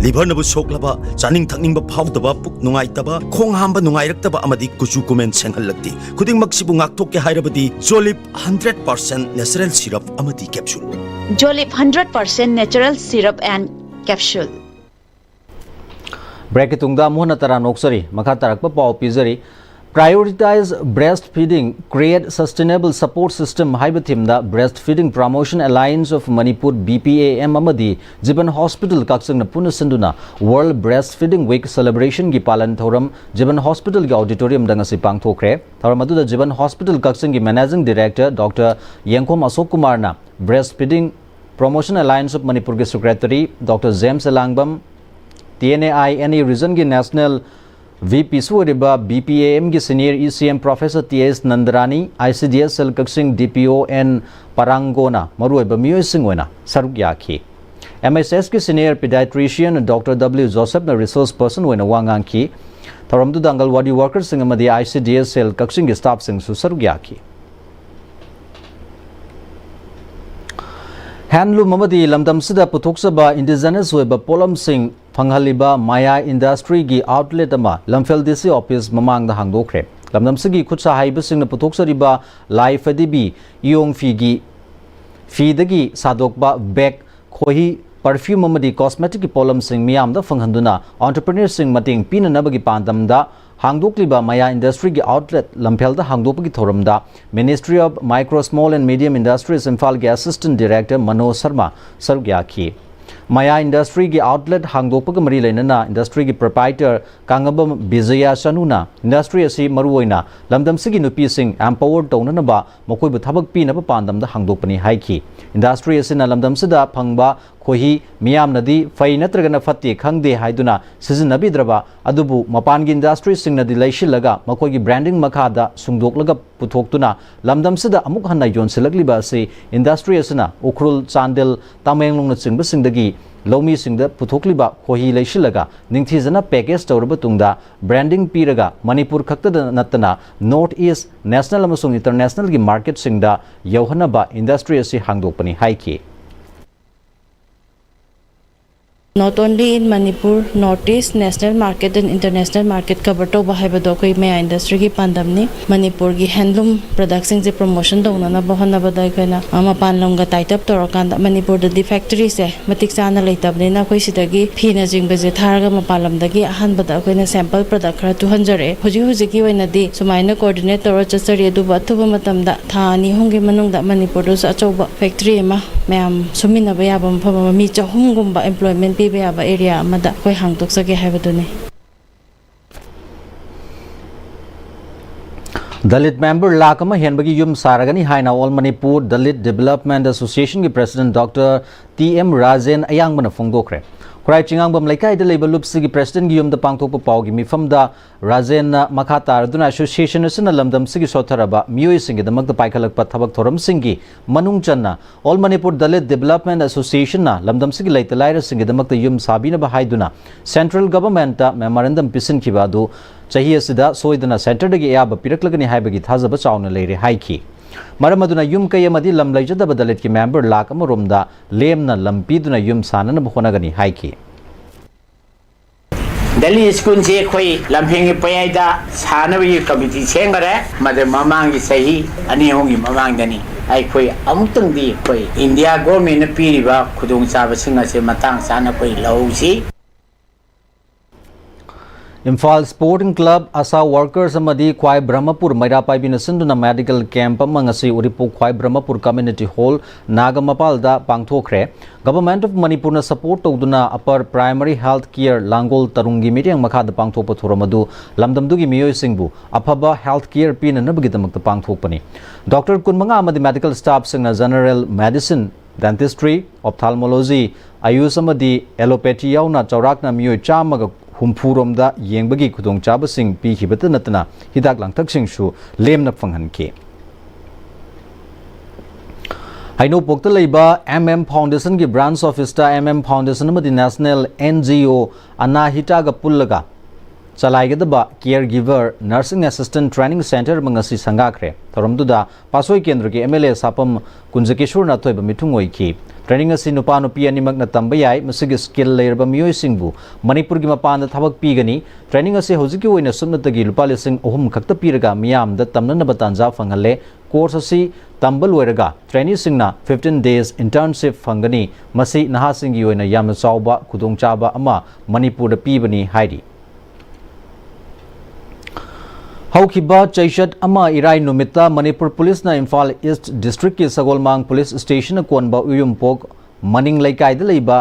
ꯂꯤꯚꯔꯅꯕꯨ ꯁꯣꯛꯂꯕ, ꯆꯥꯅꯤꯡ ꯊꯛꯅꯤꯡꯕ ꯐꯥꯎꯗꯕ, ꯄꯨꯛ ꯅꯨꯡꯉꯥꯏꯇꯕ, ꯈꯣꯡ ꯍꯥꯝꯕ ꯅꯨꯡꯉꯥꯏꯔꯛꯇꯕ ꯑꯃꯗꯤ ꯀꯨꯆꯨ ꯀꯨꯃꯦꯟ ꯁꯦꯡꯍꯜꯂꯛꯇꯦ꯫ ꯈꯨꯗꯤꯡꯃꯛꯁꯤꯕꯨ ꯉꯥꯛꯊꯣꯛꯀꯦ ꯍꯥꯏꯔꯕꯗꯤ Jolib hundred percent natural syrup ꯑꯃꯗꯤ capsule꯫ Jolib hundred percent natural syrup and capsule. ꯕ꯭ꯔꯦꯛꯀꯤ ꯇꯨꯡꯗ ꯑꯃꯨꯛ ꯍꯟꯅ ꯇꯔꯥꯝꯅ ꯑꯣꯛꯆꯔꯤ꯫ ꯃꯈꯥ ꯇꯥꯔꯛꯄ ꯄꯥꯎ ꯄꯤꯖꯔꯤ꯫ Prioritize Breastfeeding, Create Sustainable Support System ꯍꯥꯏꯕ ꯊꯤꯝꯗ Breastfeeding Promotion Alliance of Manipur, B P A M, ꯑꯃꯗꯤ ꯖꯤꯕꯟ ꯍꯣꯁꯄꯤꯇꯥꯜ ꯀꯛꯆꯤꯡꯅ ꯄꯨꯟꯅ ꯁꯤꯟꯗꯨꯅ World Breastfeeding Week celebrationꯒꯤ ꯄꯥꯂꯟ ꯊꯧꯔꯝ ꯖꯤꯕꯟ ꯍꯣꯁꯄꯤꯇꯥꯜꯒꯤ ꯑꯣꯗꯤꯇꯣꯔꯤꯌꯝꯗ ꯉꯁꯤ ꯄꯥꯡꯊꯣꯛꯈ꯭ꯔꯦ꯫ ꯊꯧꯔꯝ ꯑꯗꯨꯗ ꯖꯤꯕꯟ ꯍꯣꯁꯄꯤꯇꯥꯜ ꯀꯛꯆꯤꯡꯒꯤ Managing Director Doctor ꯌꯦꯡꯈꯣꯝ ꯑꯁꯣꯛ ꯀꯨꯃꯥꯔꯅ Breastfeeding Promotion Alliance of Manipureꯒꯤ Secretary Doctor James Elangbam, T N A I N E Regionꯒꯤ National V Pꯁꯨ ꯑꯣꯏꯔꯤꯕ B P A Mꯒꯤ Senior E C M Professor T S ꯅꯟꯗꯔꯥꯅꯤ, I C D S Cell Kakching D P O N ꯄꯔꯥꯡꯒꯣꯅ ꯃꯔꯨꯑꯣꯏꯕ ꯃꯤꯑꯣꯏꯁꯤꯡ ꯑꯣꯏꯅ ꯁꯔꯨꯛ ꯌꯥꯈꯤ꯫ M S Sꯒꯤ Senior Pediatrician Doctor W ꯖꯣꯁꯦꯐꯅ Resource Person ꯑꯣꯏꯅ ꯋꯥ ꯉꯥꯡꯈꯤ꯫ ꯊꯧꯔꯝꯗꯨꯗ ꯑꯪꯒꯜꯋꯥꯗꯤ workerꯁꯤꯡ ꯑꯃꯗꯤ I C D S Cell ꯀꯛꯆꯤꯡꯒꯤ staffꯁꯤꯡꯁꯨ ꯁꯔꯨꯛ ꯌꯥꯈꯤ꯫ Handloom ꯑꯃꯗꯤ ꯂꯝꯗꯝꯁꯤꯗ ꯄꯨꯊꯣꯛꯆꯕ indigenous ꯑꯣꯏꯕ ꯄꯣꯠꯂꯝꯁꯤꯡ ꯐꯪꯍꯜꯂꯤꯕ ꯃꯌꯥ Industryꯒꯤ outlet ꯑꯃ ꯂꯝꯐꯦꯜ D C office ꯃꯃꯥꯡꯗ ꯍꯥꯡꯗꯣꯛꯈ꯭ꯔꯦ꯫ ꯂꯝꯗꯝꯁꯤꯒꯤ ꯈꯨꯠꯁꯥ ꯍꯩꯕꯁꯤꯡꯅ ꯄꯨꯊꯣꯛꯆꯔꯤꯕ ꯂꯥꯏ ꯐꯗꯤꯕꯤ, ꯏꯌꯣꯡ ꯐꯤꯒꯤ, ꯐꯤꯗꯒꯤ ꯁꯥꯗꯣꯛꯄ bag, ꯈꯣꯍꯤ, perfume ꯑꯃꯗꯤ cosmeticꯀꯤ ꯄꯣꯠꯂꯝꯁꯤꯡ ꯃꯤꯌꯥꯝꯗ ꯐꯪꯍꯟꯗꯨꯅ entrepreneurꯁꯤꯡ ꯃꯇꯦꯡ ꯄꯤꯅꯅꯕꯒꯤ ꯄꯥꯟꯗꯝꯗ ꯍꯥꯡꯗꯣꯛꯂꯤꯕ ꯃꯌꯥ Industryꯒꯤ outlet ꯂꯝꯐꯦꯜꯗ ꯍꯥꯡꯗꯣꯛꯄꯒꯤ ꯊꯧꯔꯝꯗ Ministry of Micro, Small and Medium Industries ꯏꯝꯐꯥꯜꯒꯤ Assistant Director ꯃꯅꯣꯖ ꯁꯔꯃ ꯁꯔꯨꯛ ꯌꯥꯈꯤ꯫ ꯃꯌꯥ Industryꯒꯤ outlet ꯍꯥꯡꯗꯣꯛꯄꯒ ꯃꯔꯤ ꯂꯩꯅꯅ Industryꯒꯤ proprietor ꯀꯥꯡꯉꯕꯝ ꯕꯤꯖꯌ ꯆꯅꯨꯅ Industry ꯑꯁꯤ ꯃꯔꯨꯑꯣꯏꯅ ꯂꯝꯗꯝꯁꯤꯒꯤ ꯅꯨꯄꯤꯁꯤꯡ empower ꯇꯧꯅꯅꯕ ꯃꯈꯣꯏꯕꯨ ꯊꯕꯛ ꯄꯤꯅꯕ ꯄꯥꯟꯗꯝꯗ ꯍꯥꯡꯗꯣꯛꯄꯅꯤ ꯍꯥꯏꯈꯤ꯫ Industry ꯑꯁꯤꯅ ꯂꯝꯗꯝꯁꯤꯗ ꯐꯪꯕ ꯈꯣꯍꯤ ꯃꯤꯌꯥꯝꯅꯗꯤ ꯐꯩ ꯅꯠꯇ꯭ꯔꯒꯅ ꯐꯠꯇꯦ ꯈꯪꯗꯦ ꯍꯥꯏꯗꯨꯅ ꯁꯤꯖꯤꯟꯅꯕꯤꯗ꯭ꯔꯕ ꯑꯗꯨꯕꯨ ꯃꯄꯥꯟꯒꯤ Industryꯁꯤꯡꯅꯗꯤ ꯂꯩꯁꯤꯜꯂꯒ ꯃꯈꯣꯏꯒꯤ branding ꯃꯈꯥꯗ ꯁꯨꯡꯗꯣꯛꯂꯒ ꯄꯨꯊꯣꯛꯇꯨꯅ ꯂꯝꯗꯝꯁꯤꯗ ꯑꯃꯨꯛ ꯍꯟꯅ ꯌꯣꯟꯁꯤꯜꯂꯛꯂꯤꯕ ꯑꯁꯤ Industry ꯑꯁꯤꯅ ꯎꯈ꯭ꯔꯨꯜ, ꯆꯥꯟꯗꯦꯜ, ꯇꯃꯦꯡꯂꯣꯡꯅꯆꯤꯡꯕꯁꯤꯡꯗꯒꯤ ꯂꯧꯃꯤꯁꯤꯡꯗ ꯄꯨꯊꯣꯛꯂꯤꯕ ꯈꯣꯏꯍꯤ ꯂꯩꯁꯤꯜꯂꯒ ꯅꯤꯡꯊꯤꯖꯅ package ꯇꯧꯔꯕ ꯇꯨꯡꯗ branding ꯄꯤꯔꯒ ꯃꯅꯤꯄꯨꯔ ꯈꯛꯇꯗ ꯅꯠꯇꯅ North East, national ꯑꯃꯁꯨꯡ internationalꯒꯤ marketꯁꯤꯡꯗ ꯌꯧꯍꯟꯅꯕ industry ꯑꯁꯤ ꯍꯥꯡꯗꯣꯛꯄꯅꯤ ꯍꯥꯏꯈꯤ꯫ Not only in Manipur, North East, national market and international market cover ꯇꯧꯕ ꯍꯥꯏꯕꯗꯣ ꯑꯩꯈꯣꯏ ꯃꯌꯥ industryꯒꯤ ꯄꯥꯟꯗꯝꯅꯤ꯫ ꯃꯅꯤꯄꯨꯔꯒꯤ handloom productꯁꯤꯡꯁꯦ promotion ꯇꯧꯅꯅꯕ ꯍꯣꯠꯅꯕꯗ ꯑꯩꯈꯣꯏꯅ, ꯑ, ꯃꯄꯥꯟ ꯂꯝꯒ tie up ꯇꯧꯔꯀꯥꯟꯗ ꯃꯅꯤꯄꯨꯔꯗꯗꯤ factoryꯁꯦ ꯃꯇꯤꯛ ꯆꯥꯅ ꯂꯩꯇꯕꯅꯤꯅ ꯑꯩꯈꯣꯏ ꯁꯤꯗꯒꯤ ꯐꯤꯅꯆꯤꯡꯕꯁꯦ ꯊꯥꯔꯒ ꯃꯄꯥꯟ ꯂꯝꯗꯒꯤ ꯑꯍꯥꯟꯕꯗ ꯑꯩꯈꯣꯏꯅ sample product ꯈꯔ ꯇꯨꯍꯟꯖꯔꯛꯑꯦ꯫ ꯍꯧꯖꯤꯛ ꯍꯧꯖꯤꯛꯀꯤ ꯑꯣꯏꯅꯗꯤ ꯁꯨꯃꯥꯏꯅ coordinate ꯇꯧꯔ ꯆꯠꯆꯔꯤ, ꯑꯗꯨꯕꯨ ꯑꯊꯨꯕ ꯃꯇꯝꯗ ꯊꯥ ꯑꯅꯤ ꯑꯍꯨꯝꯒꯤ ꯃꯅꯨꯡꯗ ꯃꯅꯤꯄꯨꯔꯗꯁꯨ ꯑꯆꯧꯕ factory ꯑꯃ, ꯃꯌꯥꯝ ꯁꯨꯃꯤꯟꯅꯕ ꯌꯥꯕ ꯃꯐꯝ ꯑꯃ, ꯃꯤ ꯆꯍꯨꯝꯒꯨꯝꯕ employment ꯄꯤꯕ ꯌꯥꯕ area ꯑꯃꯗ ꯑꯩꯈꯣꯏ ꯍꯥꯡꯗꯣꯛꯆꯒꯦ ꯍꯥꯏꯕꯗꯨꯅꯤ꯫ Dalit member ꯂꯥꯈ ꯑꯃ ꯍꯦꯟꯕꯒꯤ ꯌꯨꯝ ꯁꯥꯔꯒꯅꯤ ꯍꯥꯏꯅ All Manipur Dalit Development Associationꯒꯤ president Doctor T M Rajen ꯑꯌꯥꯡꯕꯅ ꯐꯣꯡꯗꯣꯛꯈ꯭ꯔꯦ꯫ ꯈꯨꯔꯥꯏ ꯆꯤꯉꯥꯡꯕꯝ ꯂꯩꯀꯥꯏꯗ ꯂꯩꯕ ꯂꯨꯞꯁꯤꯒꯤ presidentꯒꯤ ꯌꯨꯝꯗ ꯄꯥꯡꯊꯣꯛꯄ ꯄꯥꯎꯒꯤ ꯃꯤꯐꯝꯗ ꯔꯥꯖꯦꯟꯅ ꯃꯈꯥ ꯇꯥꯔꯗꯨꯅ association ꯑꯁꯤꯅ ꯂꯝꯗꯝꯁꯤꯒꯤ ꯁꯣꯠꯊꯔꯕ ꯃꯤꯑꯣꯏꯁꯤꯡꯒꯤꯗꯃꯛꯇ ꯄꯥꯏꯈꯠꯂꯛꯄ ꯊꯕꯛ ꯊꯧꯔꯝꯁꯤꯡꯒꯤ ꯃꯅꯨꯡ ꯆꯟꯅ All Manipur Dalit Development Associationꯅ ꯂꯝꯗꯝꯁꯤꯒꯤ ꯂꯩꯇ ꯂꯥꯏꯔꯁꯤꯡꯒꯤꯗꯃꯛꯇ ꯌꯨꯝ ꯁꯥꯕꯤꯅꯕ ꯍꯥꯏꯗꯨꯅ central governmentꯇ memorandum ꯄꯤꯁꯤꯟꯈꯤꯕ ꯑꯗꯨ ꯆꯍꯤ ꯑꯁꯤꯗ ꯁꯣꯏꯗꯅ centreꯗꯒꯤ ꯑꯌꯥꯕ ꯄꯤꯔꯛꯂꯒꯅꯤ ꯍꯥꯏꯕꯒꯤ ꯊꯥꯖꯕ ꯆꯥꯎꯅ ꯂꯩꯔꯦ ꯍꯥꯏꯈꯤ꯫ ꯃꯔꯝ ꯑꯗꯨꯅ ꯌꯨꯝ ꯀꯩ ꯑꯃꯗꯤ ꯂꯝ ꯂꯩꯖꯗꯕ Dalitꯀꯤ member ꯂꯥꯈ ꯑꯃꯔꯣꯝꯗ ꯂꯦꯝꯅ ꯂꯝ ꯄꯤꯗꯨꯅ ꯌꯨꯝ ꯁꯥꯅꯅꯕ ꯍꯣꯠꯅꯒꯅꯤ ꯍꯥꯏꯈꯤ꯫ ꯗꯂꯤꯠ ꯁ꯭ꯀꯨꯜꯁꯦ ꯑꯩꯈꯣꯏ ꯂꯝꯐꯦꯟꯒꯤ ꯄꯌꯥꯏꯗ ꯁꯥꯅꯕꯒꯤ ꯀꯃꯤꯇꯤ ꯁꯦꯝꯈꯔꯦ꯫ ꯃꯗꯨ ꯃꯃꯥꯡꯒꯤ ꯆꯍꯤ ꯑꯅꯤ ꯑꯍꯨꯝꯒꯤ ꯃꯃꯥꯡꯗꯅꯤ꯫ ꯑꯩꯈꯣꯏ ꯑꯃꯨꯛꯇꯪꯗꯤ ꯑꯩꯈꯣꯏ ꯏꯟꯗꯤꯌꯥ ꯒꯣꯔꯃꯦꯟꯅ ꯄꯤꯔꯤꯕ ꯈꯨꯗꯣꯡꯆꯥꯕꯁꯤꯡ ꯑꯁꯦ ꯃꯇꯥꯡ ꯆꯥꯅ ꯑꯩꯈꯣꯏ ꯂꯧꯍꯧꯁꯤ꯫ Imphal Sporting Club, ASHA workers ꯑꯃꯗꯤ ꯈ꯭ꯋꯥꯏ ꯕ꯭ꯔꯍꯃꯄꯨꯔ ꯃꯩꯔꯥ ꯄꯥꯏꯕꯤꯅ ꯁꯤꯟꯗꯨꯅ medical camp ꯑꯃ ꯉꯁꯤ ꯎꯔꯤꯄꯣꯛ ꯈ꯭ꯋꯥꯏ Brahmapur Community Hall, ꯅꯥꯒꯃꯄꯥꯜꯗ ꯄꯥꯡꯊꯣꯛꯈ꯭ꯔꯦ꯫ Government of ꯃꯅꯤꯄꯨꯔꯅ support ꯇꯧꯗꯨꯅ Upper Primary Health Care ꯂꯥꯡꯒꯣꯜ ꯇꯔꯨꯡꯒꯤ ꯃꯤꯠꯌꯦꯡ ꯃꯈꯥꯗ ꯄꯥꯡꯊꯣꯛꯄ ꯊꯧꯔꯝ ꯑꯗꯨ ꯂꯝꯗꯝꯗꯨꯒꯤ ꯃꯤꯑꯣꯏꯁꯤꯡꯕꯨ ꯑꯐꯕ health care ꯄꯤꯅꯅꯕꯒꯤꯗꯃꯛꯇ ꯄꯥꯡꯊꯣꯛꯄꯅꯤ꯫ Doctor ꯀꯨꯟꯃꯉꯥ ꯑꯃꯗꯤ medical staffꯁꯤꯡꯅ general medicine, dentistry, ophthalmology, AYUSH ꯑꯃꯗꯤ allopathy ꯌꯥꯎꯅ ꯆꯥꯎꯔꯥꯛꯅ ꯃꯤꯑꯣꯏ ꯆꯥꯝꯃꯒ ꯍꯨꯝꯐꯨ ꯔꯣꯝꯗ ꯌꯦꯡꯕꯒꯤ ꯈꯨꯗꯣꯡꯆꯥꯕꯁꯤꯡ ꯄꯤꯈꯤꯕꯇ ꯅꯠꯇꯅ ꯍꯤꯗꯥꯛ ꯂꯥꯡꯊꯛꯁꯤꯡꯁꯨ ꯂꯦꯝꯅ ꯐꯪꯍꯟꯈꯤ꯫ ꯍꯩꯅꯧꯄꯣꯛꯇ ꯂꯩꯕ M M Foundation ꯒꯤ branch office ꯇ M M Foundation ꯑꯃꯗꯤ National N G O Anahita ꯒ ꯄꯨꯜꯂꯒ ꯆꯂꯥꯏꯒꯗꯕ Care Giver Nursing Assistant Training Centre ꯑꯃ ꯉꯁꯤ ꯁꯪꯒꯥꯈ꯭ꯔꯦ꯫ ꯊꯧꯔꯝꯗꯨꯗ ꯄꯥꯠꯁꯣꯏ ꯀꯦꯟꯗ꯭ꯔꯒꯤ M L A ꯁꯥꯄꯝ ꯀꯨꯟꯖꯀꯤꯁꯣꯔ ꯅꯥꯊꯣꯏꯕ ꯃꯤꯊꯨꯡ ꯑꯣꯏꯈꯤ꯫ Training ꯑꯁꯤ ꯅꯨꯄꯥ ꯅꯨꯄꯤ ꯑꯅꯤꯃꯛꯅ ꯇꯝꯕ ꯌꯥꯏ꯫ ꯃꯁꯤꯒꯤ skill ꯂꯩꯔꯕ ꯃꯤꯑꯣꯏꯁꯤꯡꯕꯨ ꯃꯅꯤꯄꯨꯔꯒꯤ ꯃꯄꯥꯟꯗ ꯊꯕꯛ ꯄꯤꯒꯅꯤ꯫ Training ꯑꯁꯤ ꯍꯧꯖꯤꯛꯀꯤ ꯑꯣꯏꯅ ꯁꯨꯞꯅꯇꯒꯤ ꯂꯨꯄꯥ ꯂꯤꯁꯤꯡ ꯑꯍꯨꯝ ꯈꯛꯇ ꯄꯤꯔꯒ ꯃꯤꯌꯥꯝꯗ ꯇꯝꯅꯅꯕ ꯇꯥꯟꯖꯥ ꯐꯪꯍꯜꯂꯦ꯫ Course ꯑꯁꯤ ꯇꯝꯕ ꯂꯣꯏꯔꯒ traineeꯁꯤꯡꯅ fifteen days internship ꯐꯪꯒꯅꯤ꯫ ꯃꯁꯤ ꯅꯍꯥꯁꯤꯡꯒꯤ ꯑꯣꯏꯅ ꯌꯥꯝꯅ ꯆꯥꯎꯕ ꯈꯨꯗꯣꯡꯆꯥꯕ ꯑꯃ ꯃꯅꯤꯄꯨꯔꯗ ꯄꯤꯕꯅꯤ ꯍꯥꯏꯔꯤ꯫ ꯍꯧꯈꯤꯕ ꯆꯩꯆꯠ ꯑꯃ ꯏꯔꯥꯏ ꯅꯨꯃꯤꯠꯇ ꯃꯅꯤꯄꯨꯔ ꯄꯨꯂꯤꯁꯅ ꯏꯝꯐꯥꯜ East District ꯀꯤ ꯁꯒꯣꯜꯃꯥꯡ Police Station ꯀꯣꯟꯕ ꯎꯌꯨꯝꯄꯣꯛ ꯃꯅꯤꯡ ꯂꯩꯀꯥꯏꯗ ꯂꯩꯕ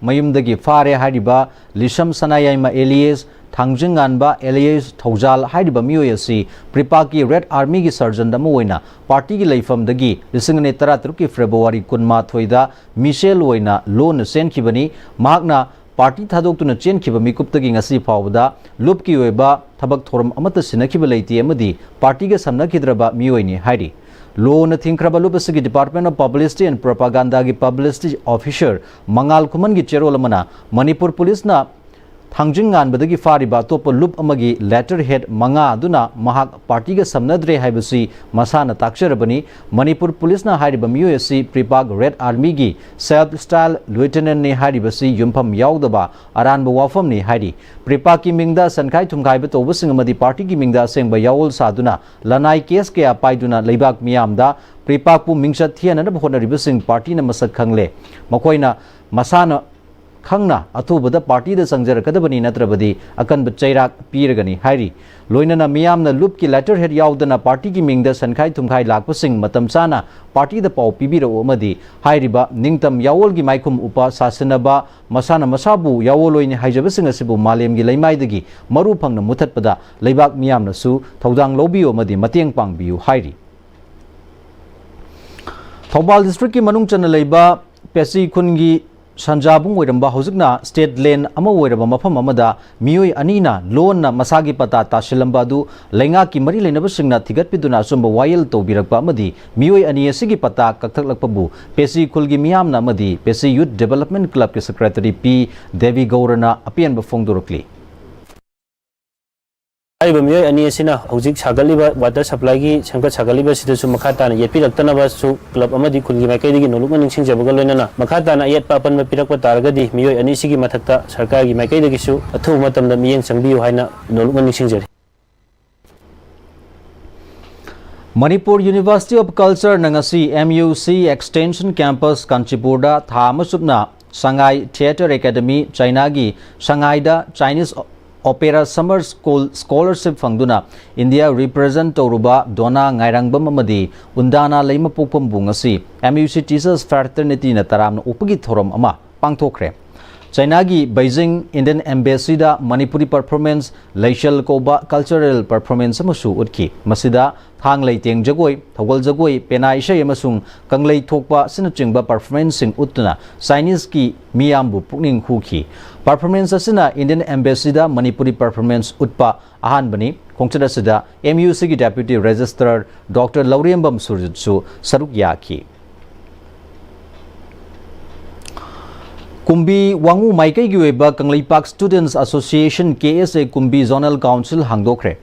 ꯃꯌꯨꯝꯗꯒꯤ ꯐꯥꯔꯦ ꯍꯥꯏꯔꯤꯕ ꯂꯤꯁꯝ ꯁꯅꯥꯌꯥꯏꯃ alias ꯊꯥꯡꯖꯤꯡꯉꯥꯟꯕ alias ꯊꯧꯖꯥꯜ ꯍꯥꯏꯔꯤꯕ ꯃꯤꯑꯣꯏ ꯑꯁꯤ ꯄ꯭ꯔꯤꯄꯥꯛꯀꯤ Red Army ꯒꯤ sergeant ꯑꯃ ꯑꯣꯏꯅ party ꯒꯤ ꯂꯩꯐꯝꯗꯒꯤ ꯂꯤꯁꯤꯡ ꯑꯅꯤ ꯇꯔꯥꯇꯔꯨꯛꯀꯤ February ꯀꯨꯟꯃꯥꯊꯣꯏꯗ ꯃꯤꯁꯦꯜ ꯑꯣꯏꯅ ꯂꯣꯟꯅ ꯆꯦꯟꯈꯤꯕꯅꯤ꯫ ꯃꯍꯥꯛꯅ party ꯊꯥꯗꯣꯛꯇꯨꯅ ꯆꯦꯟꯈꯤꯕ ꯃꯤꯀꯨꯞꯇꯒꯤ ꯉꯁꯤ ꯐꯥꯎꯕꯗ ꯂꯨꯞꯀꯤ ꯑꯣꯏꯕ ꯊꯕꯛ ꯊꯧꯔꯝ ꯑꯃꯠꯇ ꯁꯤꯟꯅꯈꯤꯕ ꯂꯩꯇꯦ ꯑꯃꯗꯤ party ꯒ ꯁꯝꯅꯈꯤꯗ꯭ꯔꯕ ꯃꯤꯑꯣꯏꯅꯤ ꯍꯥꯏꯔꯤ꯫ ꯂꯣꯅ ꯊꯤꯡꯈ꯭ꯔꯕ ꯂꯨꯞ ꯑꯁꯤꯒꯤ Department of Publicity and Propaganda ꯒꯤ publicity officer ꯃꯉꯥꯜ ꯈꯨꯃꯟꯒꯤ ꯆꯦꯔꯣꯜ ꯑꯃꯅ ꯃꯅꯤꯄꯨꯔ ꯄꯨꯂꯤꯁꯅ ꯊꯥꯡꯖꯤꯡ ꯉꯥꯟꯕꯗꯒꯤ ꯐꯥꯔꯤꯕ ꯑꯇꯣꯞꯄ ꯂꯨꯞ ꯑꯃꯒꯤ letterhead ꯃꯉꯥ ꯑꯗꯨꯅ ꯃꯍꯥꯛ party ꯒ ꯁꯝꯅꯗ꯭ꯔꯦ ꯍꯥꯏꯕꯁꯤ ꯃꯁꯥꯅ ꯇꯥꯛꯆꯔꯕꯅꯤ꯫ ꯃꯅꯤꯄꯨꯔ ꯄꯨꯂꯤꯁꯅ ꯍꯥꯏꯔꯤꯕ ꯃꯤꯑꯣꯏ ꯑꯁꯤ ꯄ꯭ꯔꯤꯄꯥꯛ Red Army ꯒꯤ self style lieutenant ꯅꯤ ꯍꯥꯏꯔꯤꯕꯁꯤ ꯌꯨꯝꯐꯝ ꯌꯥꯎꯗꯕ ꯑꯔꯥꯟꯕ ꯋꯥꯐꯝꯅꯤ ꯍꯥꯏꯔꯤ꯫ ꯄ꯭ꯔꯤꯄꯥꯛꯀꯤ ꯃꯤꯡꯗ ꯁꯟꯈꯥꯏ ꯊꯨꯝꯈꯥꯏꯕ ꯇꯧꯕꯁꯤꯡ ꯑꯃꯗꯤ party ꯒꯤ ꯃꯤꯡꯗ ꯑꯁꯦꯡꯕ ꯌꯥꯑꯣꯜ ꯁꯥꯗꯨꯅ ꯂꯅꯥꯏ case ꯀꯌꯥ ꯄꯥꯏꯗꯨꯅ ꯂꯩꯕꯥꯛ ꯃꯤꯌꯥꯝꯗ ꯄ꯭ꯔꯤꯄꯥꯛꯄꯨ ꯃꯤꯡꯆꯠ ꯊꯤꯍꯟꯅꯅꯕ ꯍꯣꯠꯅꯔꯤꯕꯁꯤꯡ party ꯅ ꯃꯁꯛ ꯈꯪꯂꯦ꯫ ꯃꯈꯣꯏꯅ ꯃꯁꯥꯅ ꯈꯪꯅ ꯑꯊꯨꯕꯗ party ꯗ ꯆꯪꯖꯔꯛꯀꯗꯕꯅꯤ, ꯅꯠꯇ꯭ꯔꯕꯗꯤ ꯑꯀꯟꯕ ꯆꯩꯔꯥꯛ ꯄꯤꯔꯒꯅꯤ ꯍꯥꯏꯔꯤ꯫ ꯂꯣꯏꯅꯅ ꯃꯤꯌꯥꯝꯅ ꯂꯨꯞꯀꯤ letterhead ꯌꯥꯎꯗꯅ party ꯒꯤ ꯃꯤꯡꯗ ꯁꯟꯈꯥꯏ ꯊꯨꯝꯈꯥꯏ ꯂꯥꯛꯄꯁꯤꯡ ꯃꯇꯝ ꯆꯥꯅ party ꯗ ꯄꯥꯎ ꯄꯤꯕꯤꯔꯛꯎ ꯑꯃꯗꯤ ꯍꯥꯏꯔꯤꯕ ꯅꯤꯡꯇꯝ ꯌꯥꯑꯣꯜꯒꯤ ꯃꯥꯏꯈꯨꯝ ꯎꯞꯄ ꯁꯥꯁꯤꯟꯅꯕ, ꯃꯁꯥꯅ ꯃꯁꯥꯕꯨ ꯌꯥꯑꯣꯜ ꯑꯣꯏꯅꯤ ꯍꯥꯏꯖꯕꯁꯤꯡ ꯑꯁꯤꯕꯨ ꯃꯥꯂꯦꯝꯒꯤ ꯂꯩꯃꯥꯏꯗꯒꯤ ꯃꯔꯨ ꯐꯪꯅ ꯃꯨꯊꯠꯄꯗ ꯂꯩꯕꯥꯛ ꯃꯤꯌꯥꯝꯅꯁꯨ ꯊꯧꯗꯥꯡ ꯂꯧꯕꯤꯌꯨ ꯑꯃꯗꯤ ꯃꯇꯦꯡ ꯄꯥꯡꯕꯤꯌꯨ ꯍꯥꯏꯔꯤ꯫ ꯊꯧꯕꯥꯜ district ꯀꯤ ꯃꯅꯨꯡ ꯆꯟꯅ ꯂꯩꯕ ꯄꯦꯁꯤ ꯈꯨꯟꯒꯤ ꯁꯟꯖꯥꯕꯨꯡ ꯑꯣꯏꯔꯝꯕ, ꯍꯧꯖꯤꯛꯅ state land ꯑꯃ ꯑꯣꯏꯔꯕ ꯃꯐꯝ ꯑꯃꯗ ꯃꯤꯑꯣꯏ ꯑꯅꯤꯅ ꯂꯣꯟꯅ ꯃꯁꯥꯒꯤ ꯄꯇꯥ ꯇꯥꯁꯤꯜꯂꯝꯕ ꯑꯗꯨ ꯂꯩꯉꯥꯛꯀꯤ ꯃꯔꯤ ꯂꯩꯅꯕꯁꯤꯡꯅ ꯊꯤꯒꯠꯄꯤꯗꯨꯅ ꯑꯆꯨꯝꯕ ꯋꯥꯌꯦꯜ ꯇꯧꯕꯤꯔꯛꯄ ꯑꯃꯗꯤ ꯃꯤꯑꯣꯏ ꯑꯅꯤ ꯑꯁꯤꯒꯤ ꯄꯇꯥ ꯀꯛꯊꯠꯂꯛꯄꯕꯨ ꯄꯦꯁꯤ ꯈꯨꯜꯒꯤ ꯃꯤꯌꯥꯝꯅ ꯑꯃꯗꯤ ꯄꯦꯁꯤ Youth Development Clubꯀꯤ secretary ꯄꯤ ꯗꯦꯕꯤ ꯒꯧꯔꯅ ꯑꯄꯦꯟꯕ ꯐꯣꯡꯗꯣꯔꯛꯂꯤ꯫ ꯍꯥꯏꯔꯤꯕ ꯃꯤꯑꯣꯏ ꯑꯅꯤ ꯑꯁꯤꯅ ꯍꯧꯖꯤꯛ ꯁꯥꯒꯠꯂꯤꯕ water supplyꯒꯤ ꯁꯦꯝꯒꯠ ꯁꯥꯒꯠꯂꯤꯕ ꯑꯁꯤꯗꯁꯨ ꯃꯈꯥ ꯇꯥꯅ ꯌꯦꯠꯄꯤꯔꯛꯇꯅꯕꯁꯨ club ꯑꯃꯗꯤ ꯈꯨꯜꯒꯤ ꯃꯥꯏꯀꯩꯗꯒꯤ ꯅꯣꯂꯨꯛꯅ ꯅꯤꯡꯁꯤꯡꯖꯕꯒ ꯂꯣꯏꯅꯅ ꯃꯈꯥ ꯇꯥꯅ ꯑꯌꯦꯠꯄ ꯑꯄꯟꯕ ꯄꯤꯔꯛꯄ ꯇꯥꯔꯒꯗꯤ ꯃꯤꯑꯣꯏ ꯑꯅꯤꯁꯤꯒꯤ ꯃꯊꯛꯇ ꯁꯔꯀꯥꯔꯒꯤ ꯃꯥꯏꯀꯩꯗꯒꯤꯁꯨ ꯑꯊꯨꯕ ꯃꯇꯝꯗ ꯃꯤꯠꯌꯦꯡ ꯆꯪꯕꯤꯌꯨ ꯍꯥꯏꯅ ꯅꯣꯂꯨꯛꯅ ꯅꯤꯡꯁꯤꯡꯖꯔꯤ꯫ ꯃꯅꯤꯄꯨꯔ University of Cultureꯅ ꯉꯁꯤ M U C Extension Campus ꯀꯥꯟꯆꯤꯄꯨꯔꯗ ꯊꯥ ꯑꯃ ꯆꯨꯞꯅ ꯁꯉꯥꯏ Theatre Academy, ꯆꯥꯏꯅꯥꯒꯤ ꯁꯉꯥꯏꯗ Chinese Opera Summer School scholarship ꯐꯪꯗꯨꯅ ꯏꯟꯗꯤꯌꯥ represent ꯇꯧꯔꯨꯕ ꯗꯣꯅꯥ ꯉꯥꯏꯔꯥꯡꯕꯝ ꯑꯃꯗꯤ ꯎꯟꯗꯥꯅꯥ ꯂꯩꯃꯄꯣꯛꯄꯝꯕꯨ ꯉꯁꯤ M U C Teachers Fraternityꯅ ꯇꯔꯥꯝꯅ ꯑꯣꯛꯄꯒꯤ ꯊꯧꯔꯝ ꯑꯃ ꯄꯥꯡꯊꯣꯛꯈ꯭ꯔꯦ꯫ ꯆꯥꯏꯅꯥꯒꯤ ꯕꯩꯖꯤꯡ Indian Embassyꯗ ꯃꯅꯤꯄꯨꯔꯤ performance, ꯂꯩꯁꯜ ꯀꯧꯕ cultural performance ꯑꯃꯁꯨ ꯎꯠꯈꯤ꯫ ꯃꯁꯤꯗ ꯊꯥꯡ ꯂꯩꯇꯦꯡ ꯖꯒꯣꯏ, ꯊꯧꯒꯜ ꯖꯒꯣꯏ, ꯄꯦꯅꯥ ꯏꯁꯩ ꯑꯃꯁꯨꯡ ꯀꯪꯂꯩ ꯊꯣꯛꯄ ꯑꯁꯤꯅꯆꯤꯡꯕ performanceꯁꯤꯡ ꯎꯠꯇꯨꯅ Chineseꯀꯤ ꯃꯤꯌꯥꯝꯕꯨ ꯄꯨꯛꯅꯤꯡ ꯍꯨꯈꯤ꯫ Performance ꯑꯁꯤꯅ Indian Embassyꯗ ꯃꯅꯤꯄꯨꯔꯤ performance ꯎꯠꯄ ꯑꯍꯥꯟꯕꯅꯤ꯫ ꯈꯣꯡꯆꯠ ꯑꯁꯤꯗ M U Cꯒꯤ Deputy Registrar Doctor ꯂꯧꯔꯦꯝꯕꯝ ꯁꯨꯔꯖꯤꯠꯁꯨ ꯁꯔꯨꯛ ꯌꯥꯈꯤ꯫ ꯀꯨꯝꯕꯤ ꯋꯥꯉꯨ ꯃꯥꯏꯀꯩꯒꯤ ꯑꯣꯏꯕ Kangleipak Students Association, K S A, ꯀꯨꯝꯕꯤ Zonal Council ꯍꯥꯡꯗꯣꯛꯈ꯭ꯔꯦ꯫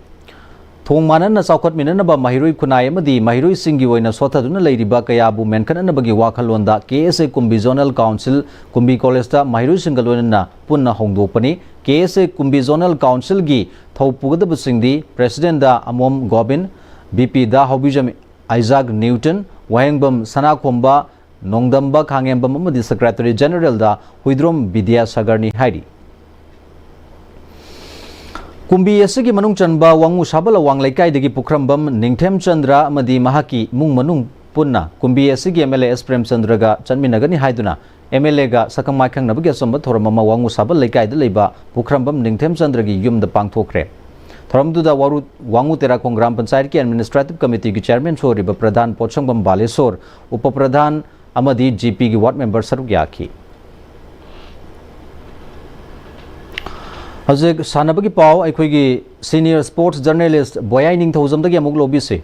ꯊꯣꯡ ꯃꯥꯟꯅꯅ ꯆꯥꯎꯈꯠꯃꯤꯟꯅꯅꯕ ꯃꯍꯩꯔꯣꯏ ꯈꯨꯟꯅꯥꯏ ꯑꯃꯗꯤ ꯃꯍꯩꯔꯣꯏꯁꯤꯡꯒꯤ ꯑꯣꯏꯅ ꯁꯣꯠꯊꯗꯨꯅ ꯂꯩꯔꯤꯕ ꯀꯌꯥꯕꯨ ꯃꯦꯟꯈꯠꯅꯅꯕꯒꯤ ꯋꯥꯈꯜꯂꯣꯟꯗ K S A ꯀꯨꯝꯕꯤ Zonal Council ꯀꯨꯝꯕꯤ Collegeꯇ ꯃꯍꯩꯔꯣꯏꯁꯤꯡꯒ ꯂꯣꯏꯅꯅ ꯄꯨꯟꯅ ꯍꯧꯗꯣꯛꯄꯅꯤ꯫ K S A ꯀꯨꯝꯕꯤ Zonal Councilꯒꯤ ꯊꯧ ꯄꯨꯒꯗꯕꯁꯤꯡꯗꯤ Presidentꯗ ꯑꯃꯣꯝ ꯒꯣꯕꯤꯟ, V Pꯗ ꯍꯧꯕꯤꯖꯝ ꯑꯥꯏꯖꯥꯛ ꯅ꯭ꯌꯨꯇꯟ, ꯋꯥꯍꯦꯡꯕꯝ ꯁꯅꯥꯈꯣꯝꯕ, ꯅꯣꯡꯗꯝꯕ ꯈꯥꯉꯦꯝꯕꯝ ꯑꯃꯗꯤ Secretary Generalꯗ ꯍꯨꯏꯗ꯭ꯔꯣꯝ ꯕꯤꯗ꯭ꯌꯥꯁꯥꯒꯔꯅꯤ ꯍꯥꯏꯔꯤ꯫ ꯀꯨꯝꯕꯤ ꯑꯁꯤꯒꯤ ꯃꯅꯨꯡ ꯆꯟꯕ ꯋꯥꯉꯨ ꯁꯥꯕꯜ ꯑꯋꯥꯡ ꯂꯩꯀꯥꯏꯗꯒꯤ ꯄꯨꯈ꯭ꯔꯝꯕꯝ ꯅꯤꯡꯊꯦꯝꯆꯟꯗ꯭ꯔ ꯑꯃꯗꯤ ꯃꯍꯥꯛꯀꯤ ꯏꯃꯨꯡ ꯃꯅꯨꯡ ꯄꯨꯟꯅ ꯀꯨꯝꯕꯤ ꯑꯁꯤꯒꯤ M L A S ꯄ꯭ꯔꯦꯝꯆꯟꯗ꯭ꯔꯒ ꯆꯠꯃꯤꯟꯅꯒꯅꯤ ꯍꯥꯏꯗꯨꯅ M L Aꯒ ꯁꯛꯈꯪ ꯃꯥꯏꯈꯪꯅꯕꯒꯤ ꯑꯆꯝꯕ ꯊꯧꯔꯝ ꯑꯃ ꯋꯥꯉꯨ ꯁꯥꯕꯜ ꯂꯩꯀꯥꯏꯗ ꯂꯩꯕ ꯄꯨꯈ꯭ꯔꯝꯕꯝ ꯅꯤꯡꯊꯦꯝꯆꯟꯗ꯭ꯔꯒꯤ ꯌꯨꯝꯗ ꯄꯥꯡꯊꯣꯛꯈ꯭ꯔꯦ꯫ ꯊꯧꯔꯝꯗꯨꯗ ꯋꯥꯔꯨ-, ꯋꯥꯉꯨ ꯇꯦꯔꯥꯈꯣꯡ ꯒ꯭ꯔꯥꯝ ꯄꯟꯆꯥꯌꯠꯀꯤ Administrative Committeeꯒꯤ Chairmanꯁꯨ ꯑꯣꯏꯔꯤꯕ ꯄ꯭ꯔꯙꯥꯟ ꯄꯣꯠꯁꯪꯕꯝ ꯕꯥꯂꯦꯁꯣꯔ, ꯎꯄ ꯄ꯭ꯔꯙꯥꯟ ꯑꯃꯗꯤ G Pꯒꯤ ward member ꯁꯔꯨꯛ ꯌꯥꯈꯤ꯫ ꯍꯧꯖꯤꯛ ꯁꯥꯟꯅꯕꯒꯤ ꯄꯥꯎ ꯑꯩꯈꯣꯏꯒꯤ senior sports journalist ꯕꯣꯌꯥꯏ ꯅꯤꯡꯊꯧꯖꯝꯗꯒꯤ ꯑꯃꯨꯛ ꯂꯧꯕꯤꯁꯤ꯫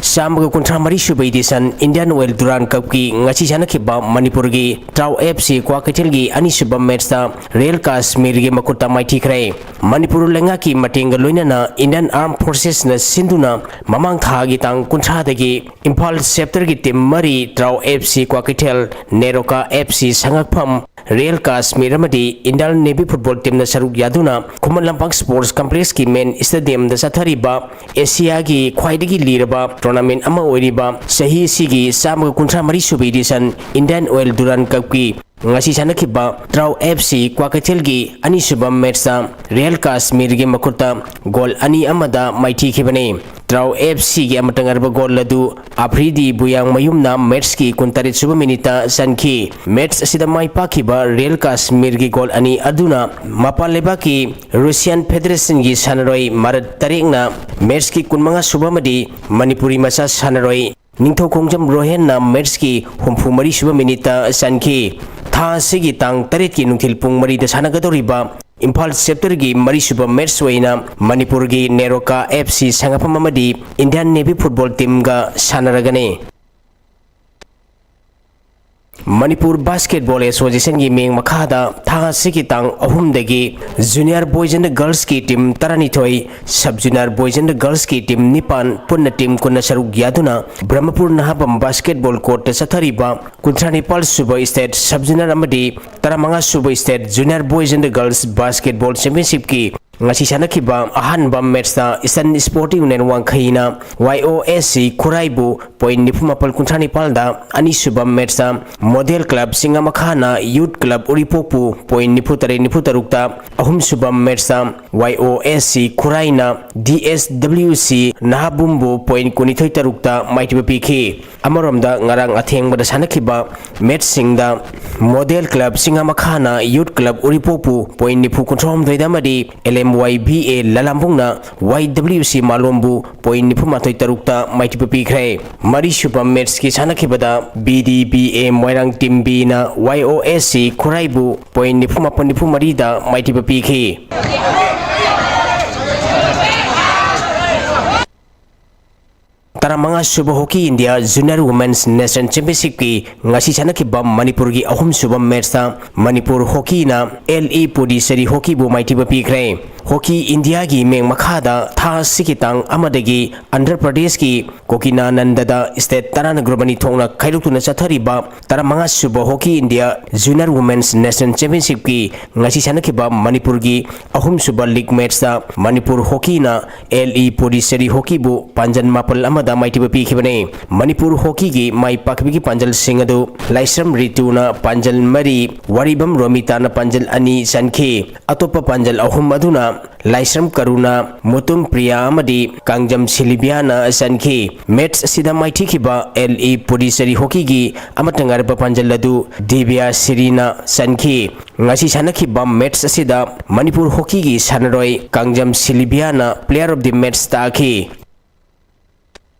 ꯆꯥꯝꯃꯒ ꯀꯨꯟꯊ꯭ꯔꯥ ꯃꯔꯤ ꯁꯨꯕ edition Indian Oil Durand Cupꯀꯤ ꯉꯁꯤ ꯁꯥꯟꯅꯈꯤꯕ ꯃꯅꯤꯄꯨꯔꯒꯤ ꯇ꯭ꯔꯥꯎ F C ꯀ꯭ꯋꯥꯀꯩꯊꯦꯜꯒꯤ ꯑꯅꯤꯁꯨꯕ matchꯇ ꯔꯤꯌꯦꯜ ꯀꯥꯁꯃꯤꯔꯒꯤ ꯃꯈꯨꯠꯇ ꯃꯥꯏꯊꯤꯈ꯭ꯔꯦ꯫ ꯃꯅꯤꯄꯨꯔ ꯂꯩꯉꯥꯛꯀꯤ ꯃꯇꯦꯡꯒ ꯂꯣꯏꯅꯅ Indian Armed Forcesꯅ ꯁꯤꯟꯗꯨꯅ ꯃꯃꯥꯡ ꯊꯥꯒꯤ ꯇꯥꯡ ꯀꯨꯟꯊ꯭ꯔꯥꯗꯒꯤ ꯏꯝꯐꯥꯜ chapterꯒꯤ team ꯃꯔꯤ, Trau F C Kwakeithel, NEROCA F C Sangakpham, Real Kashmir ꯑꯃꯗꯤ Indian Navy football teamꯅ ꯁꯔꯨꯛ ꯌꯥꯗꯨꯅ ꯈꯨꯃꯟ ꯂꯝꯄꯥꯛ sports complexꯀꯤ main stadiumꯗ ꯆꯠꯊꯔꯤꯕ ꯑꯦꯁꯤꯌꯥꯒꯤ ꯈ꯭ꯋꯥꯏꯗꯒꯤ ꯂꯤꯔꯕ tournament ꯑꯃ ꯑꯣꯏꯔꯤꯕ ꯆꯍꯤ ꯑꯁꯤꯒꯤ ꯆꯥꯝꯃꯒ ꯀꯨꯟꯊ꯭ꯔꯥ ꯃꯔꯤ ꯁꯨꯕ edition Indian Oil Durand Cupꯀꯤ ꯉꯁꯤ ꯁꯥꯟꯅꯈꯤꯕ ꯇ꯭ꯔꯥꯎ F C ꯀ꯭ꯋꯥꯀꯩꯊꯦꯜꯒꯤ ꯑꯅꯤꯁꯨꯕ matchꯇ ꯔꯤꯌꯦꯜ ꯀꯥꯁꯃꯤꯔꯒꯤ ꯃꯈꯨꯠꯇ goal ꯑꯅꯤ ꯑꯃꯗ ꯃꯥꯏꯊꯤꯈꯤꯕꯅꯤ꯫ ꯇ꯭ꯔꯥꯎ F Cꯒꯤ ꯑꯃꯇ ꯉꯥꯏꯔꯕ goal ꯑꯗꯨ ꯑꯐ꯭ꯔꯤꯗꯤ ꯕꯨꯌꯥꯡꯃꯌꯨꯝꯅ matchꯀꯤ ꯀꯨꯟꯇꯔꯦꯠ ꯁꯨꯕ minuteꯇ ꯆꯟꯈꯤ꯫ Match ꯑꯁꯤꯗ ꯃꯥꯏ ꯄꯥꯛꯈꯤꯕ ꯔꯤꯌꯦꯜ ꯀꯥꯁꯃꯤꯔꯒꯤ goal ꯑꯅꯤ ꯑꯗꯨꯅ ꯃꯄꯥꯟ ꯂꯩꯕꯥꯛꯀꯤ Russian Federationꯒꯤ ꯁꯥꯟꯅꯔꯣꯏ ꯃꯔꯠ ꯇꯔꯦꯛꯅ matchꯀꯤ ꯀꯨꯟꯃꯉꯥ ꯁꯨꯕ ꯑꯃꯗꯤ ꯃꯅꯤꯄꯨꯔꯤ ꯃꯆꯥ ꯁꯥꯟꯅꯔꯣꯏ ꯅꯤꯡꯊꯧꯈꯣꯡꯖꯝ ꯔꯣꯍꯦꯟꯅ matchꯀꯤ ꯍꯨꯝꯐꯨ ꯃꯔꯤ ꯁꯨꯕ minuteꯇ ꯆꯟꯈꯤ꯫ ꯊꯥ ꯑꯁꯤꯒꯤ ꯇꯥꯡ ꯇꯔꯦꯠꯀꯤ ꯅꯨꯡꯊꯤꯜ ꯄꯨꯡ ꯃꯔꯤꯗ ꯁꯥꯟꯅꯒꯗꯧꯔꯤꯕ ꯏꯝꯐꯥꯜ chapterꯒꯤ ꯃꯔꯤꯁꯨꯕ match ꯑꯣꯏꯅ ꯃꯅꯤꯄꯨꯔꯒꯤ ꯅꯦꯔꯣꯀꯥ F C ꯁꯉꯥꯛꯐꯝ ꯑꯃꯗꯤ Indian Navy football teamꯒ ꯁꯥꯟꯅꯔꯒꯅꯤ꯫ Manipur Basketball Associationꯒꯤ ꯃꯤꯡ ꯃꯈꯥꯗ ꯊꯥ ꯑꯁꯤꯒꯤ ꯇꯥꯡ ꯑꯍꯨꯝꯗꯒꯤ Junior Boys and Girlsꯀꯤ team ꯇꯔꯥꯅꯤꯊꯣꯏ, Sub Junior Boys and Girlsꯀꯤ team ꯅꯤꯄꯥꯟ, ꯄꯨꯟꯅ team ꯀꯨꯟꯅ ꯁꯔꯨꯛ ꯌꯥꯗꯨꯅ ꯕ꯭ꯔꯍꯃꯄꯨꯔ ꯅꯍꯥꯕꯝ basketball courtꯇ ꯆꯠꯊꯔꯤꯕ ꯀꯨꯟꯊ꯭ꯔꯥ ꯅꯤꯄꯥꯜ ꯁꯨꯕ state, Sub Junior ꯑꯃꯗꯤ ꯇꯔꯥꯃꯉꯥ ꯁꯨꯕ state Junior Boys and Girls Basketball Championshipꯀꯤ ꯉꯁꯤ ꯁꯥꯟꯅꯈꯤꯕ ꯑꯍꯥꯟꯕ matchꯇ Eastern Sporting Union ꯋꯥꯡꯈꯩꯅ Y O S C ꯈꯨꯔꯥꯏꯕꯨ point ꯅꯤꯐꯨ ꯃꯥꯄꯜ ꯀꯨꯟꯊ꯭ꯔꯥ ꯅꯤꯄꯥꯜꯗ, ꯑꯅꯤꯁꯨꯕ matchꯇ Model Club ꯆꯤꯡꯉꯥꯃꯈꯥꯅ Youth Club ꯎꯔꯤꯄꯣꯛꯄꯨ point ꯅꯤꯐꯨ ꯇꯔꯦꯠ ꯅꯤꯐꯨ ꯇꯔꯨꯛꯇ, ꯑꯍꯨꯝꯁꯨꯕ matchꯇ Y O S C ꯈꯨꯔꯥꯏꯅ D S W C ꯅꯍꯥꯕꯨꯝꯕꯨ point ꯀꯨꯟꯅꯤꯊꯣꯏ ꯇꯔꯨꯛꯇ ꯃꯥꯏꯊꯤꯕ ꯄꯤꯈꯤ꯫ ꯑꯃꯔꯣꯝꯗ ꯉꯔꯥꯡ ꯑꯊꯦꯡꯕꯗ ꯁꯥꯟꯅꯈꯤꯕ matchꯁꯤꯡꯗ Model Club ꯆꯤꯡꯉꯥꯃꯈꯥꯅ Youth Club ꯎꯔꯤꯄꯣꯛꯄꯨ point ꯅꯤꯐꯨ ꯀꯨꯟꯊ꯭ꯔꯥꯍꯨꯝꯗꯣꯏꯗ ꯑꯃꯗꯤ L M Y V A ꯂꯂꯥꯝꯕꯨꯡꯅ ꯋꯥꯏ ꯗꯕ꯭ꯂꯤꯎ ꯁꯤ ꯃꯥꯂꯣꯝꯕꯨ ꯄꯣꯏꯟ ꯅꯤꯐꯨ ꯃꯥꯊꯣꯏ ꯇꯔꯨꯛꯇ ꯃꯥꯏꯊꯤꯕ ꯄꯤꯈ꯭ꯔꯦ꯫ ꯃꯔꯤꯁꯨꯕ ꯃꯦꯠꯁꯀꯤ ꯁꯥꯟꯅꯈꯤꯕꯗ B D B A Moirang team ꯕꯤꯅ ꯋꯥꯏ ꯑꯣ ꯑꯦꯁ ꯁꯤ ꯈꯨꯔꯥꯏꯕꯨ ꯄꯣꯏꯟ ꯅꯤꯐꯨ ꯃꯥꯄꯟ ꯅꯤꯐꯨ ꯃꯔꯤꯗ ꯃꯥꯏꯊꯤꯕ ꯄꯤꯈꯤ꯫ ꯇꯔꯥꯃꯉꯥ ꯁꯨꯕ hockey India junior women's national ꯆꯦꯝꯄꯤꯌꯟꯁꯤꯞꯀꯤ ꯉꯁꯤ ꯁꯥꯟꯅꯈꯤꯕ ꯃꯅꯤꯄꯨꯔꯒꯤ ꯑꯍꯨꯝꯁꯨꯕ ꯃꯦꯠꯁꯇ ꯃꯅꯤꯄꯨꯔ ꯍꯣꯀꯤꯅ ꯑꯦꯜ ꯏ ꯄꯨꯗꯤꯆꯦꯔꯤ ꯍꯣꯀꯤꯕꯨ ꯃꯥꯏꯊꯤꯕ ꯄꯤꯈ꯭ꯔꯦ꯫ ꯍꯣꯀꯤ ꯏꯟꯗꯤꯌꯥꯒꯤ ꯃꯤꯡ ꯃꯈꯥꯗ ꯊꯥ ꯑꯁꯤꯒꯤ ꯇꯥꯡ ꯑꯃꯗꯒꯤ ꯑꯟꯙ꯭ꯔ ꯄ꯭ꯔꯗꯦꯁꯀꯤ ꯀꯣꯀꯤꯅꯥꯅꯟꯗꯗ ꯁ꯭ꯇꯦꯠ ꯇꯔꯥꯅ ꯒ꯭ꯔꯨꯞ ꯑꯅꯤ ꯊꯣꯛꯅ ꯈꯥꯏꯗꯣꯛꯇꯨꯅ ꯆꯠꯊꯔꯤꯕ ꯇꯔꯥꯃꯉꯥ ꯁꯨꯕ hockey India junior women's national ꯆꯦꯝꯄꯤꯌꯟꯁꯤꯞꯀꯤ ꯉꯁꯤ ꯁꯥꯟꯅꯈꯤꯕ ꯃꯅꯤꯄꯨꯔꯒꯤ ꯑꯍꯨꯝꯁꯨꯕ ꯂꯤꯒ ꯃꯦꯠꯁꯇ ꯃꯅꯤꯄꯨꯔ ꯍꯣꯀꯤꯅ ꯑꯦꯜ ꯏ ꯄꯨꯗꯤꯆꯦꯔꯤ ꯍꯣꯀꯤꯕꯨ ꯄꯥꯟꯖꯟ ꯃꯥꯄꯜ ꯑꯃꯗ ꯃꯥꯏꯊꯤꯕ ꯄꯤꯈꯤꯕꯅꯤ꯫ ꯃꯅꯤꯄꯨꯔ ꯍꯣꯀꯤꯒꯤ ꯃꯥꯏ ꯄꯥꯛꯄꯒꯤ ꯄꯥꯟꯖꯜꯁꯤꯡ ꯑꯗꯨ ꯂꯥꯏꯁ꯭ꯔꯝ ꯔꯤꯇꯨꯅ ꯄꯥꯟꯖꯜ ꯃꯔꯤ, ꯋꯥꯔꯤꯕꯝ ꯔꯣꯃꯤꯇꯥꯅ ꯄꯥꯟꯖꯜ ꯑꯅꯤ ꯆꯟꯈꯤ꯫ ꯑꯇꯣꯞꯄ ꯄꯥꯟꯖꯜ ꯑꯍꯨꯝ ꯑꯗꯨꯅ ꯂꯥꯏꯁ꯭ꯔꯝ ꯀꯔꯨꯅꯥ, ꯃꯨꯇꯨꯝ ꯄ꯭ꯔꯤꯌꯥ ꯑꯃꯗꯤ ꯀꯥꯡꯖꯝ ꯁꯤꯂꯤꯕꯤꯌꯥꯅ ꯆꯟꯈꯤ꯫ ꯃꯦꯠꯁ ꯑꯁꯤꯗ ꯃꯥꯏꯊꯤꯈꯤꯕ ꯑꯦꯜ ꯏ ꯄꯨꯗꯤꯆꯦꯔꯤ ꯍꯣꯀꯤꯒꯤ ꯑꯃꯠꯇ ꯉꯥꯏꯔꯕ ꯄꯥꯟꯖꯜ ꯑꯗꯨ ꯗꯤꯕꯤꯌꯥ ꯁꯤꯔꯤꯅ ꯆꯟꯈꯤ꯫ ꯉꯁꯤ ꯁꯥꯟꯅꯈꯤꯕ ꯃꯦꯠꯁ ꯑꯁꯤꯗ ꯃꯅꯤꯄꯨꯔ ꯍꯣꯀꯤꯒꯤ ꯁꯥꯟꯅꯔꯣꯏ Kangjam ꯁꯤꯂꯤꯕꯤꯌꯥꯅ Player of the Match ꯇꯥꯈꯤ꯫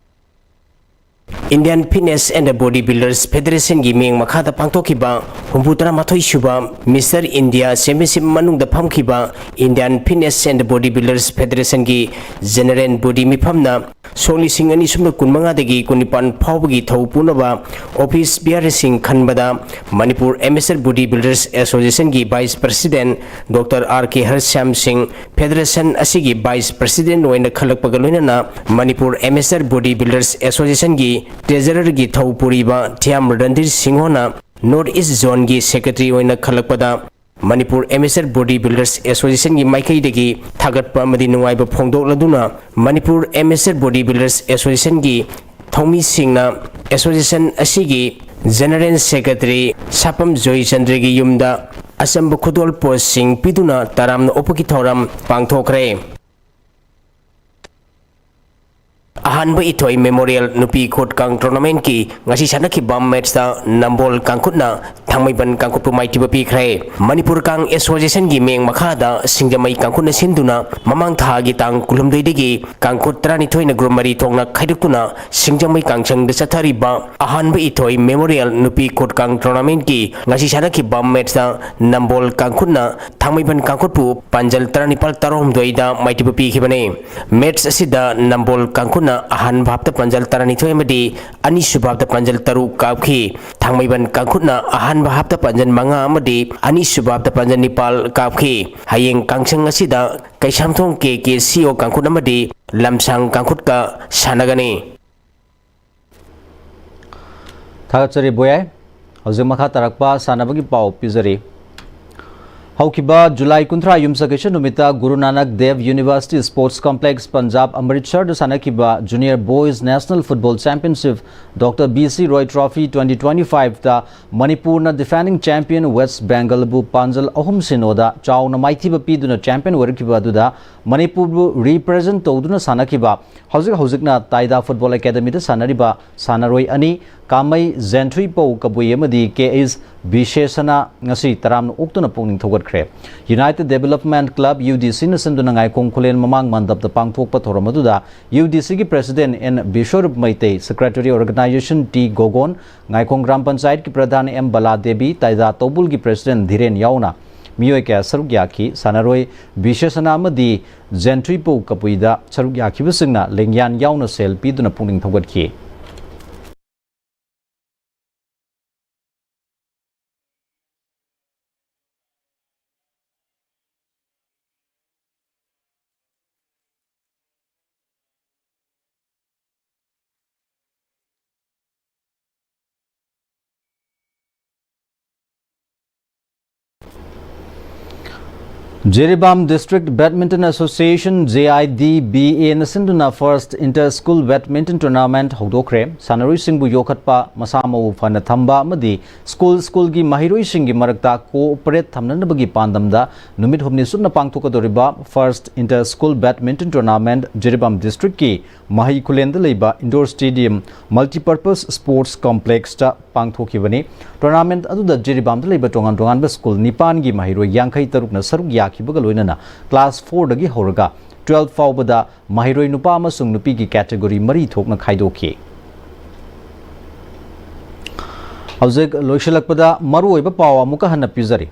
Indian Fitness and Body Builders Federationꯒꯤ ꯃꯤꯡ ꯃꯈꯥꯗ ꯄꯥꯡꯊꯣꯛꯈꯤꯕ ꯍꯨꯝꯐꯨ ꯇꯔꯥꯃꯥꯊꯣꯏ ꯁꯨꯕ Mister India Championship ꯃꯅꯨꯡꯗ ꯐꯝꯈꯤꯕ Indian Fitness and Body Builders Federationꯒꯤ General Body ꯃꯤꯐꯝꯅ ꯁꯣꯛ ꯂꯤꯁꯤꯡ ꯑꯅꯤ ꯁꯨꯞꯅ ꯀꯨꯟꯃꯉꯥꯗꯒꯤ ꯀꯨꯟꯅꯤꯄꯥꯟ ꯐꯥꯎꯕꯒꯤ ꯊꯧ ꯄꯨꯅꯕ office bearerꯁꯤꯡ ꯈꯟꯕꯗ Manipur Amateur Body Builders Associationꯒꯤ Vice President Doctor R K ꯍꯔꯁ꯭ꯌꯥꯝ ꯁꯤꯡ, Federation ꯑꯁꯤꯒꯤ Vice President ꯑꯣꯏꯅ ꯈꯜꯂꯛꯄꯒ ꯂꯣꯏꯅꯅ ꯃꯅꯤꯄꯨꯔ Amateur Body Builders Associationꯒꯤ Treasurerꯒꯤ ꯊꯧ ꯄꯨꯔꯤꯕ ꯊꯤꯌꯥꯝ ꯔꯟꯙꯤꯔ ꯁꯤꯡꯍꯅ North East Zoneꯒꯤ Secretary ꯑꯣꯏꯅ ꯈꯜꯂꯛꯄꯗ ꯃꯅꯤꯄꯨꯔ Amateur Body Builders Associationꯒꯤ ꯃꯥꯏꯀꯩꯗꯒꯤ ꯊꯥꯒꯠꯄ ꯑꯃꯗꯤ ꯅꯨꯡꯉꯥꯏꯕ ꯐꯣꯡꯗꯣꯛꯂꯗꯨꯅ Manipur Amateur Body Builders Associationꯒꯤ ꯊꯧꯃꯤꯁꯤꯡꯅ association ꯑꯁꯤꯒꯤ General Secretary ꯁꯥꯄꯝ ꯖꯣꯏꯆꯟꯗ꯭ꯔꯒꯤ ꯌꯨꯝꯗ ꯑꯆꯝꯕ ꯈꯨꯗꯣꯜ ꯄꯣꯠꯁꯤꯡ ꯄꯤꯗꯨꯅ ꯇꯔꯥꯝꯅ ꯑꯣꯛꯄꯒꯤ ꯊꯧꯔꯝ ꯄꯥꯡꯊꯣꯛꯈ꯭ꯔꯦ꯫ ꯑꯍꯥꯟꯕ ꯏꯊꯣꯏ ꯃꯦꯃꯣꯔꯤꯌꯦꯜ ꯅꯨꯄꯤ ꯈꯨꯠ ꯀꯥꯡ ꯇꯣꯔꯅꯥꯃꯦꯟꯠꯀꯤ ꯉꯁꯤ ꯁꯥꯟꯅꯈꯤꯕ ꯃꯦꯠꯁꯇ ꯅꯝꯕꯣꯜ ꯀꯥꯡꯈꯨꯠꯅ ꯊꯥꯡꯃꯩꯕꯟ ꯀꯥꯡꯈꯨꯠꯄꯨ ꯃꯥꯏꯊꯤꯕ ꯄꯤꯈ꯭ꯔꯦ꯫ ꯃꯅꯤꯄꯨꯔ ꯀꯥꯡ ꯑꯦꯁꯣꯁꯤꯌꯦꯁꯟꯒꯤ ꯃꯤꯠꯌꯦꯡ ꯃꯈꯥꯗ ꯁꯤꯡꯖꯃꯩ ꯀꯥꯡꯈꯨꯠꯅ ꯁꯤꯟꯗꯨꯅ ꯃꯃꯥꯡ ꯊꯥꯒꯤ ꯇꯥꯡ ꯀꯨꯟꯍꯨꯝꯗꯣꯏꯗꯒꯤ ꯀꯥꯡꯈꯨꯠ ꯇꯔꯥꯅꯤꯊꯣꯏꯅ ꯒ꯭ꯔꯨꯞ ꯃꯔꯤ ꯊꯣꯛꯅ ꯈꯥꯏꯗꯣꯛꯇꯨꯅ ꯁꯤꯡꯖꯃꯩ ꯀꯥꯡꯁꯪꯗ ꯆꯠꯊꯔꯤꯕ ꯑꯍꯥꯟꯕ ꯏꯊꯣꯏ ꯃꯦꯃꯣꯔꯤꯌꯦꯜ ꯅꯨꯄꯤ ꯈꯨꯠ ꯀꯥꯡ ꯇꯣꯔꯅꯥꯃꯦꯟꯠꯀꯤ ꯉꯁꯤ ꯁꯥꯟꯅꯈꯤꯕ ꯃꯦꯠꯁꯇ ꯅꯝꯕꯣꯜ ꯀꯥꯡꯈꯨꯠꯅ ꯊꯥꯡꯃꯩꯕꯟ ꯀꯥꯡꯈꯨꯠꯄꯨ ꯄꯥꯟꯖꯜ ꯇꯔꯥꯅꯤꯄꯥꯜ ꯇꯔꯥꯍꯨꯝꯗꯣꯏꯗ ꯃꯥꯏꯊꯤꯕ ꯄꯤꯈꯤꯕꯅꯤ꯫ ꯃꯦꯠꯁ ꯑꯁꯤꯗ ꯅꯝꯕꯣꯜ ꯀꯥꯡꯈꯨꯠꯅ ꯑꯍꯥꯟꯕ ꯍꯥꯞꯇ ꯄꯥꯟꯖꯜ ꯇꯔꯥꯅꯤꯊꯣꯏ ꯑꯃꯗꯤ ꯑꯅꯤꯁꯨꯕ ꯍꯥꯞꯇ ꯄꯥꯟꯖꯜ ꯇꯔꯨꯛ ꯀꯥꯞꯈꯤ꯫ ꯊꯥꯡꯃꯩꯕꯟ ꯀꯥꯡꯈꯨꯠꯅ ꯑꯍꯥꯟꯕ ꯍꯥꯞꯇ ꯄꯥꯟꯖꯜ ꯃꯉꯥ ꯑꯃꯗꯤ ꯑꯅꯤꯁꯨꯕ ꯍꯥꯞꯇ ꯄꯥꯟꯖꯜ ꯅꯤꯄꯥꯜ ꯀꯥꯞꯈꯤ꯫ ꯍꯌꯦꯡ ꯀꯥꯡꯁꯪ ꯑꯁꯤꯗ ꯀꯩꯁꯥꯝꯊꯣꯡ ꯀꯦ ꯀꯦ ꯁꯤ ꯑꯣ ꯀꯥꯡꯈꯨꯠ ꯑꯃꯗꯤ ꯂꯝꯁꯥꯡ ꯀꯥꯡꯈꯨꯠꯀ ꯁꯥꯟꯅꯒꯅꯤ꯫ ꯊꯥꯒꯠꯆꯔꯤ ꯕꯣꯌꯥꯏ꯫ ꯍꯧꯖꯤꯛ ꯃꯈꯥ ꯇꯥꯔꯛꯄ ꯁꯥꯟꯅꯕꯒꯤ ꯄꯥꯎ ꯄꯤꯖꯔꯤ꯫ ꯍꯧꯈꯤꯕ ꯖꯨꯂꯥꯏ ꯀꯨꯟꯊ꯭ꯔꯥ ꯌꯨꯝꯁꯀꯩꯁ ꯅꯨꯃꯤꯠꯇ Guru Nanak Dev university sports complex Punjab ꯑꯃꯔꯤꯠꯁꯔꯗ ꯁꯥꯟꯅꯈꯤꯕ junior boys national football championship doctor B C Roy trophy twenty twenty ꯐꯥꯏꯚꯇ ꯃꯅꯤꯄꯨꯔꯅ ꯗꯤꯐꯦꯟꯗꯤꯡ ꯆꯦꯝꯄꯤꯌꯟ ꯋꯦꯁ ꯕꯦꯡꯒꯜꯕꯨ ꯄꯥꯟꯖꯜ ꯑꯍꯨꯝ ꯁꯤꯅꯣꯗ ꯆꯥꯎꯅ ꯃꯥꯏꯊꯤꯕ ꯄꯤꯗꯨꯅ ꯆꯦꯝꯄꯤꯌꯟ ꯑꯣꯏꯔꯛꯈꯤꯕ ꯑꯗꯨꯗ ꯃꯅꯤꯄꯨꯔꯕꯨ ꯔꯤꯄ꯭ꯔꯖꯦꯟ ꯇꯧꯗꯨꯅ ꯁꯥꯟꯅꯈꯤꯕ ꯍꯧꯖꯤꯛ ꯍꯧꯖꯤꯛꯅ ꯇꯥꯏꯗꯥ ꯐꯨꯠꯕꯣꯜ ꯑꯦꯀꯥꯗꯃꯤꯗ ꯁꯥꯟꯅꯔꯤꯕ ꯁꯥꯟꯅꯔꯣꯏ ꯑꯅꯤ, ꯀꯥꯃꯩ ꯖꯦꯟꯊꯨꯏꯄꯧ ꯀꯕꯨꯏ ꯑꯃꯗꯤ ꯀꯦ ꯑꯩꯆ ꯕꯤꯁꯦꯁꯅ ꯉꯁꯤ ꯇꯔꯥꯝꯅ ꯑꯣꯛꯇꯨꯅ ꯄꯨꯛꯅꯤꯡ ꯊꯧꯒꯠꯈ꯭ꯔꯦ꯫ ꯌꯨꯅꯥꯏꯇꯦꯗ ꯗꯦꯚꯦꯂꯞꯃꯦꯟꯠ ꯀ꯭ꯂꯕ, ꯌꯨ ꯗꯤ ꯁꯤꯅ ꯁꯤꯟꯗꯨꯅ ꯉꯥꯏꯈꯣꯡ ꯈꯨꯂꯦꯟ ꯃꯃꯥꯡ ꯃꯟꯗꯞꯇ ꯄꯥꯡꯊꯣꯛꯄ ꯊꯧꯔꯝ ꯑꯗꯨꯗ ꯌꯨ ꯗꯤ ꯁꯤꯒꯤ president N Biswarup Meitei, secretary organisation T Gogon, Ngaikhong Gram ꯄꯟꯆꯥꯌꯠꯀꯤ ꯄ꯭ꯔꯙꯥꯟ ꯑꯦꯝ ꯕꯂꯥ ꯗꯦꯕꯤ, ꯇꯥꯏꯗꯥ ꯇꯧꯕꯨꯜꯒꯤ ꯄ꯭ꯔꯦꯁꯤꯗꯦꯟꯠ ꯙꯤꯔꯦꯟ ꯌꯥꯎꯅ ꯃꯤꯑꯣꯏ ꯀꯌꯥ ꯁꯔꯨꯛ ꯌꯥꯈꯤ꯫ ꯁꯥꯟꯅꯔꯣꯏ ꯕꯤꯁꯦꯁꯅ ꯑꯃꯗꯤ ꯖꯦꯟꯊꯨꯏꯄꯧ ꯀꯕꯨꯏꯗ ꯁꯔꯨꯛ ꯌꯥꯈꯤꯕꯁꯤꯡꯅ ꯂꯦꯡꯌꯥꯟ ꯌꯥꯎꯅ ꯁꯦꯜ ꯄꯤꯗꯨꯅ ꯄꯨꯛꯅꯤꯡ ꯊꯧꯒꯠꯈꯤ꯫ Jiribam District Badminton Association, J I D B A ꯅ ꯁꯤꯟꯗꯨꯅ First Inter School Badminton Tournament ꯍꯧꯗꯣꯛꯈ꯭ꯔꯦ꯫ ꯁꯥꯟꯅꯔꯣꯏꯁꯤꯡꯕꯨ ꯌꯣꯛꯈꯠꯄ, ꯃꯁꯥ ꯃꯎ ꯐꯅ ꯊꯝꯕ ꯑꯃꯗꯤ ꯁ꯭ꯀꯨꯜ ꯁ꯭ꯀꯨꯜꯒꯤ ꯃꯍꯩꯔꯣꯏꯁꯤꯡꯒꯤ ꯃꯔꯛꯇ cooperate ꯊꯝꯅꯅꯕꯒꯤ ꯄꯥꯟꯗꯝꯗ ꯅꯨꯃꯤꯠ ꯍꯨꯝꯅꯤ ꯆꯨꯞꯅ ꯄꯥꯡꯊꯣꯛꯀꯗꯧꯔꯤꯕ First Inter School Badminton Tournament Jiribam District ꯀꯤ ꯃꯍꯩ ꯈꯨꯂꯦꯟꯗ ꯂꯩꯕ Indoor Stadium Multipurpose Sports Complex ꯇ ꯄꯥꯡꯊꯣꯛꯈꯤꯕꯅꯤ꯫ Tournament ꯑꯗꯨꯗ ꯖꯤꯔꯤꯕꯥꯝꯗ ꯂꯩꯕ ꯇꯣꯉꯥꯟ ꯇꯣꯉꯥꯟꯕ ꯁ꯭ꯀꯨꯜ ꯅꯤꯄꯥꯟꯒꯤ ꯃꯍꯩꯔꯣꯏ ꯌꯥꯡꯈꯩ ꯇꯔꯨꯛꯅ ꯁꯔꯨꯛ ꯌꯥꯈꯤꯕꯒ ꯂꯣꯏꯅꯅ class four ꯗꯒꯤ ꯍꯧꯔꯒ twelve ꯐꯥꯎꯕꯗ ꯃꯍꯩꯔꯣꯏ ꯅꯨꯄꯥ ꯑꯃꯁꯨꯡ ꯅꯨꯄꯤꯒꯤ category ꯃꯔꯤ ꯊꯣꯛꯅ ꯈꯥꯏꯗꯣꯛꯈꯤ꯫ ꯍꯧꯖꯤꯛ ꯂꯣꯏꯁꯤꯜꯂꯛꯄꯗ ꯃꯔꯨꯑꯣꯏꯕ ꯄꯥꯎ ꯑꯃꯨꯛꯀ ꯍꯟꯅ ꯄꯤꯖꯔꯤ꯫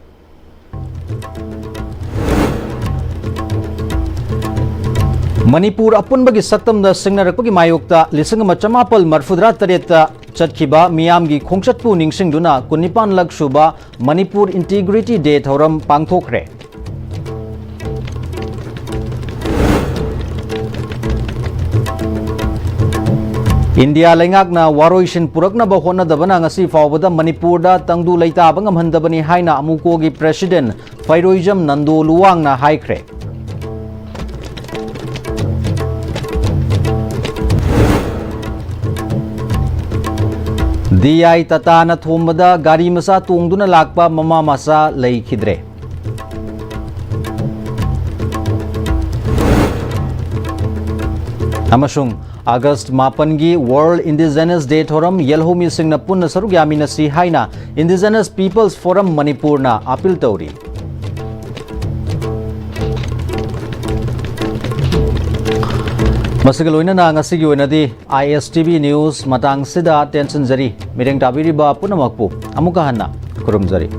ꯃꯅꯤꯄꯨꯔ ꯑꯄꯨꯟꯕꯒꯤ ꯁꯛꯇꯝꯗ ꯁꯤꯡꯅꯔꯛꯄꯒꯤ ꯃꯥꯌꯣꯛꯇ ꯂꯤꯁꯤꯡ ꯑꯃ ꯆꯃꯥꯄꯜ ꯃꯔꯤꯐꯨꯇꯔꯥ ꯇꯔꯦꯠꯇ ꯆꯠꯈꯤꯕ ꯃꯤꯌꯥꯝꯒꯤ ꯈꯣꯡꯆꯠꯄꯨ ꯅꯤꯡꯁꯤꯡꯗꯨꯅ ꯀꯨꯟꯅꯤꯄꯥꯟꯂꯛ ꯁꯨꯕ ꯃꯅꯤꯄꯨꯔ Integrity Day ꯊꯧꯔꯝ ꯄꯥꯡꯊꯣꯛꯈ꯭ꯔꯦ꯫ ꯏꯟꯗꯤꯌꯥ ꯂꯩꯉꯥꯛꯅ ꯋꯥꯔꯣꯏꯁꯤꯟ ꯄꯨꯔꯛꯅꯕ ꯍꯣꯠꯅꯗꯕꯅ ꯉꯁꯤ ꯐꯥꯎꯕꯗ ꯃꯅꯤꯄꯨꯔꯗ ꯇꯪꯗꯨ ꯂꯩꯇꯥꯕ ꯉꯝꯍꯟꯗꯕꯅꯤ ꯍꯥꯏꯅ ꯑꯃꯨꯀꯣꯒꯤ President ꯐꯩꯔꯣꯏꯖꯝ ꯅꯟꯗꯣ ꯂꯨꯋꯥꯡꯅ ꯍꯥꯏꯈ꯭ꯔꯦ꯫ ꯗꯤ ꯑꯥꯏ ꯇꯥꯇꯥꯅ ꯊꯣꯝꯕꯗ ꯒꯥꯔꯤ ꯃꯆꯥ ꯇꯣꯡꯗꯨꯅ ꯂꯥꯛꯄ ꯃꯃꯥ ꯃꯆꯥ ꯂꯩꯈꯤꯗ꯭ꯔꯦ꯫ ꯑꯃꯁꯨꯡ ꯑꯥꯒꯁ꯭ꯠ ꯃꯥꯄꯟꯒꯤ World Indigenous Day ꯊꯧꯔꯝ ꯌꯦꯜꯍꯧꯃꯤꯁꯤꯡꯅ ꯄꯨꯟꯅ ꯁꯔꯨꯛ ꯌꯥꯃꯤꯟꯅꯁꯤ ꯍꯥꯏꯅ Indigenous People's Forum ꯃꯅꯤꯄꯨꯔꯅ appeal ꯇꯧꯔꯤ꯫ ꯃꯁꯤꯒ ꯂꯣꯏꯅꯅ ꯉꯁꯤꯒꯤ ꯑꯣꯏꯅꯗꯤ I S T V News ꯃꯇꯥꯡꯁꯤꯗ ꯇꯦꯟꯁꯤꯟꯖꯔꯤ꯫ ꯃꯤꯠꯌꯦꯡ ꯇꯥꯕꯤꯔꯤꯕ ꯄꯨꯝꯅꯃꯛꯄꯨ ꯑꯃꯨꯛꯀ ꯍꯟꯅ ꯈꯨꯔꯨꯝꯖꯔꯤ꯫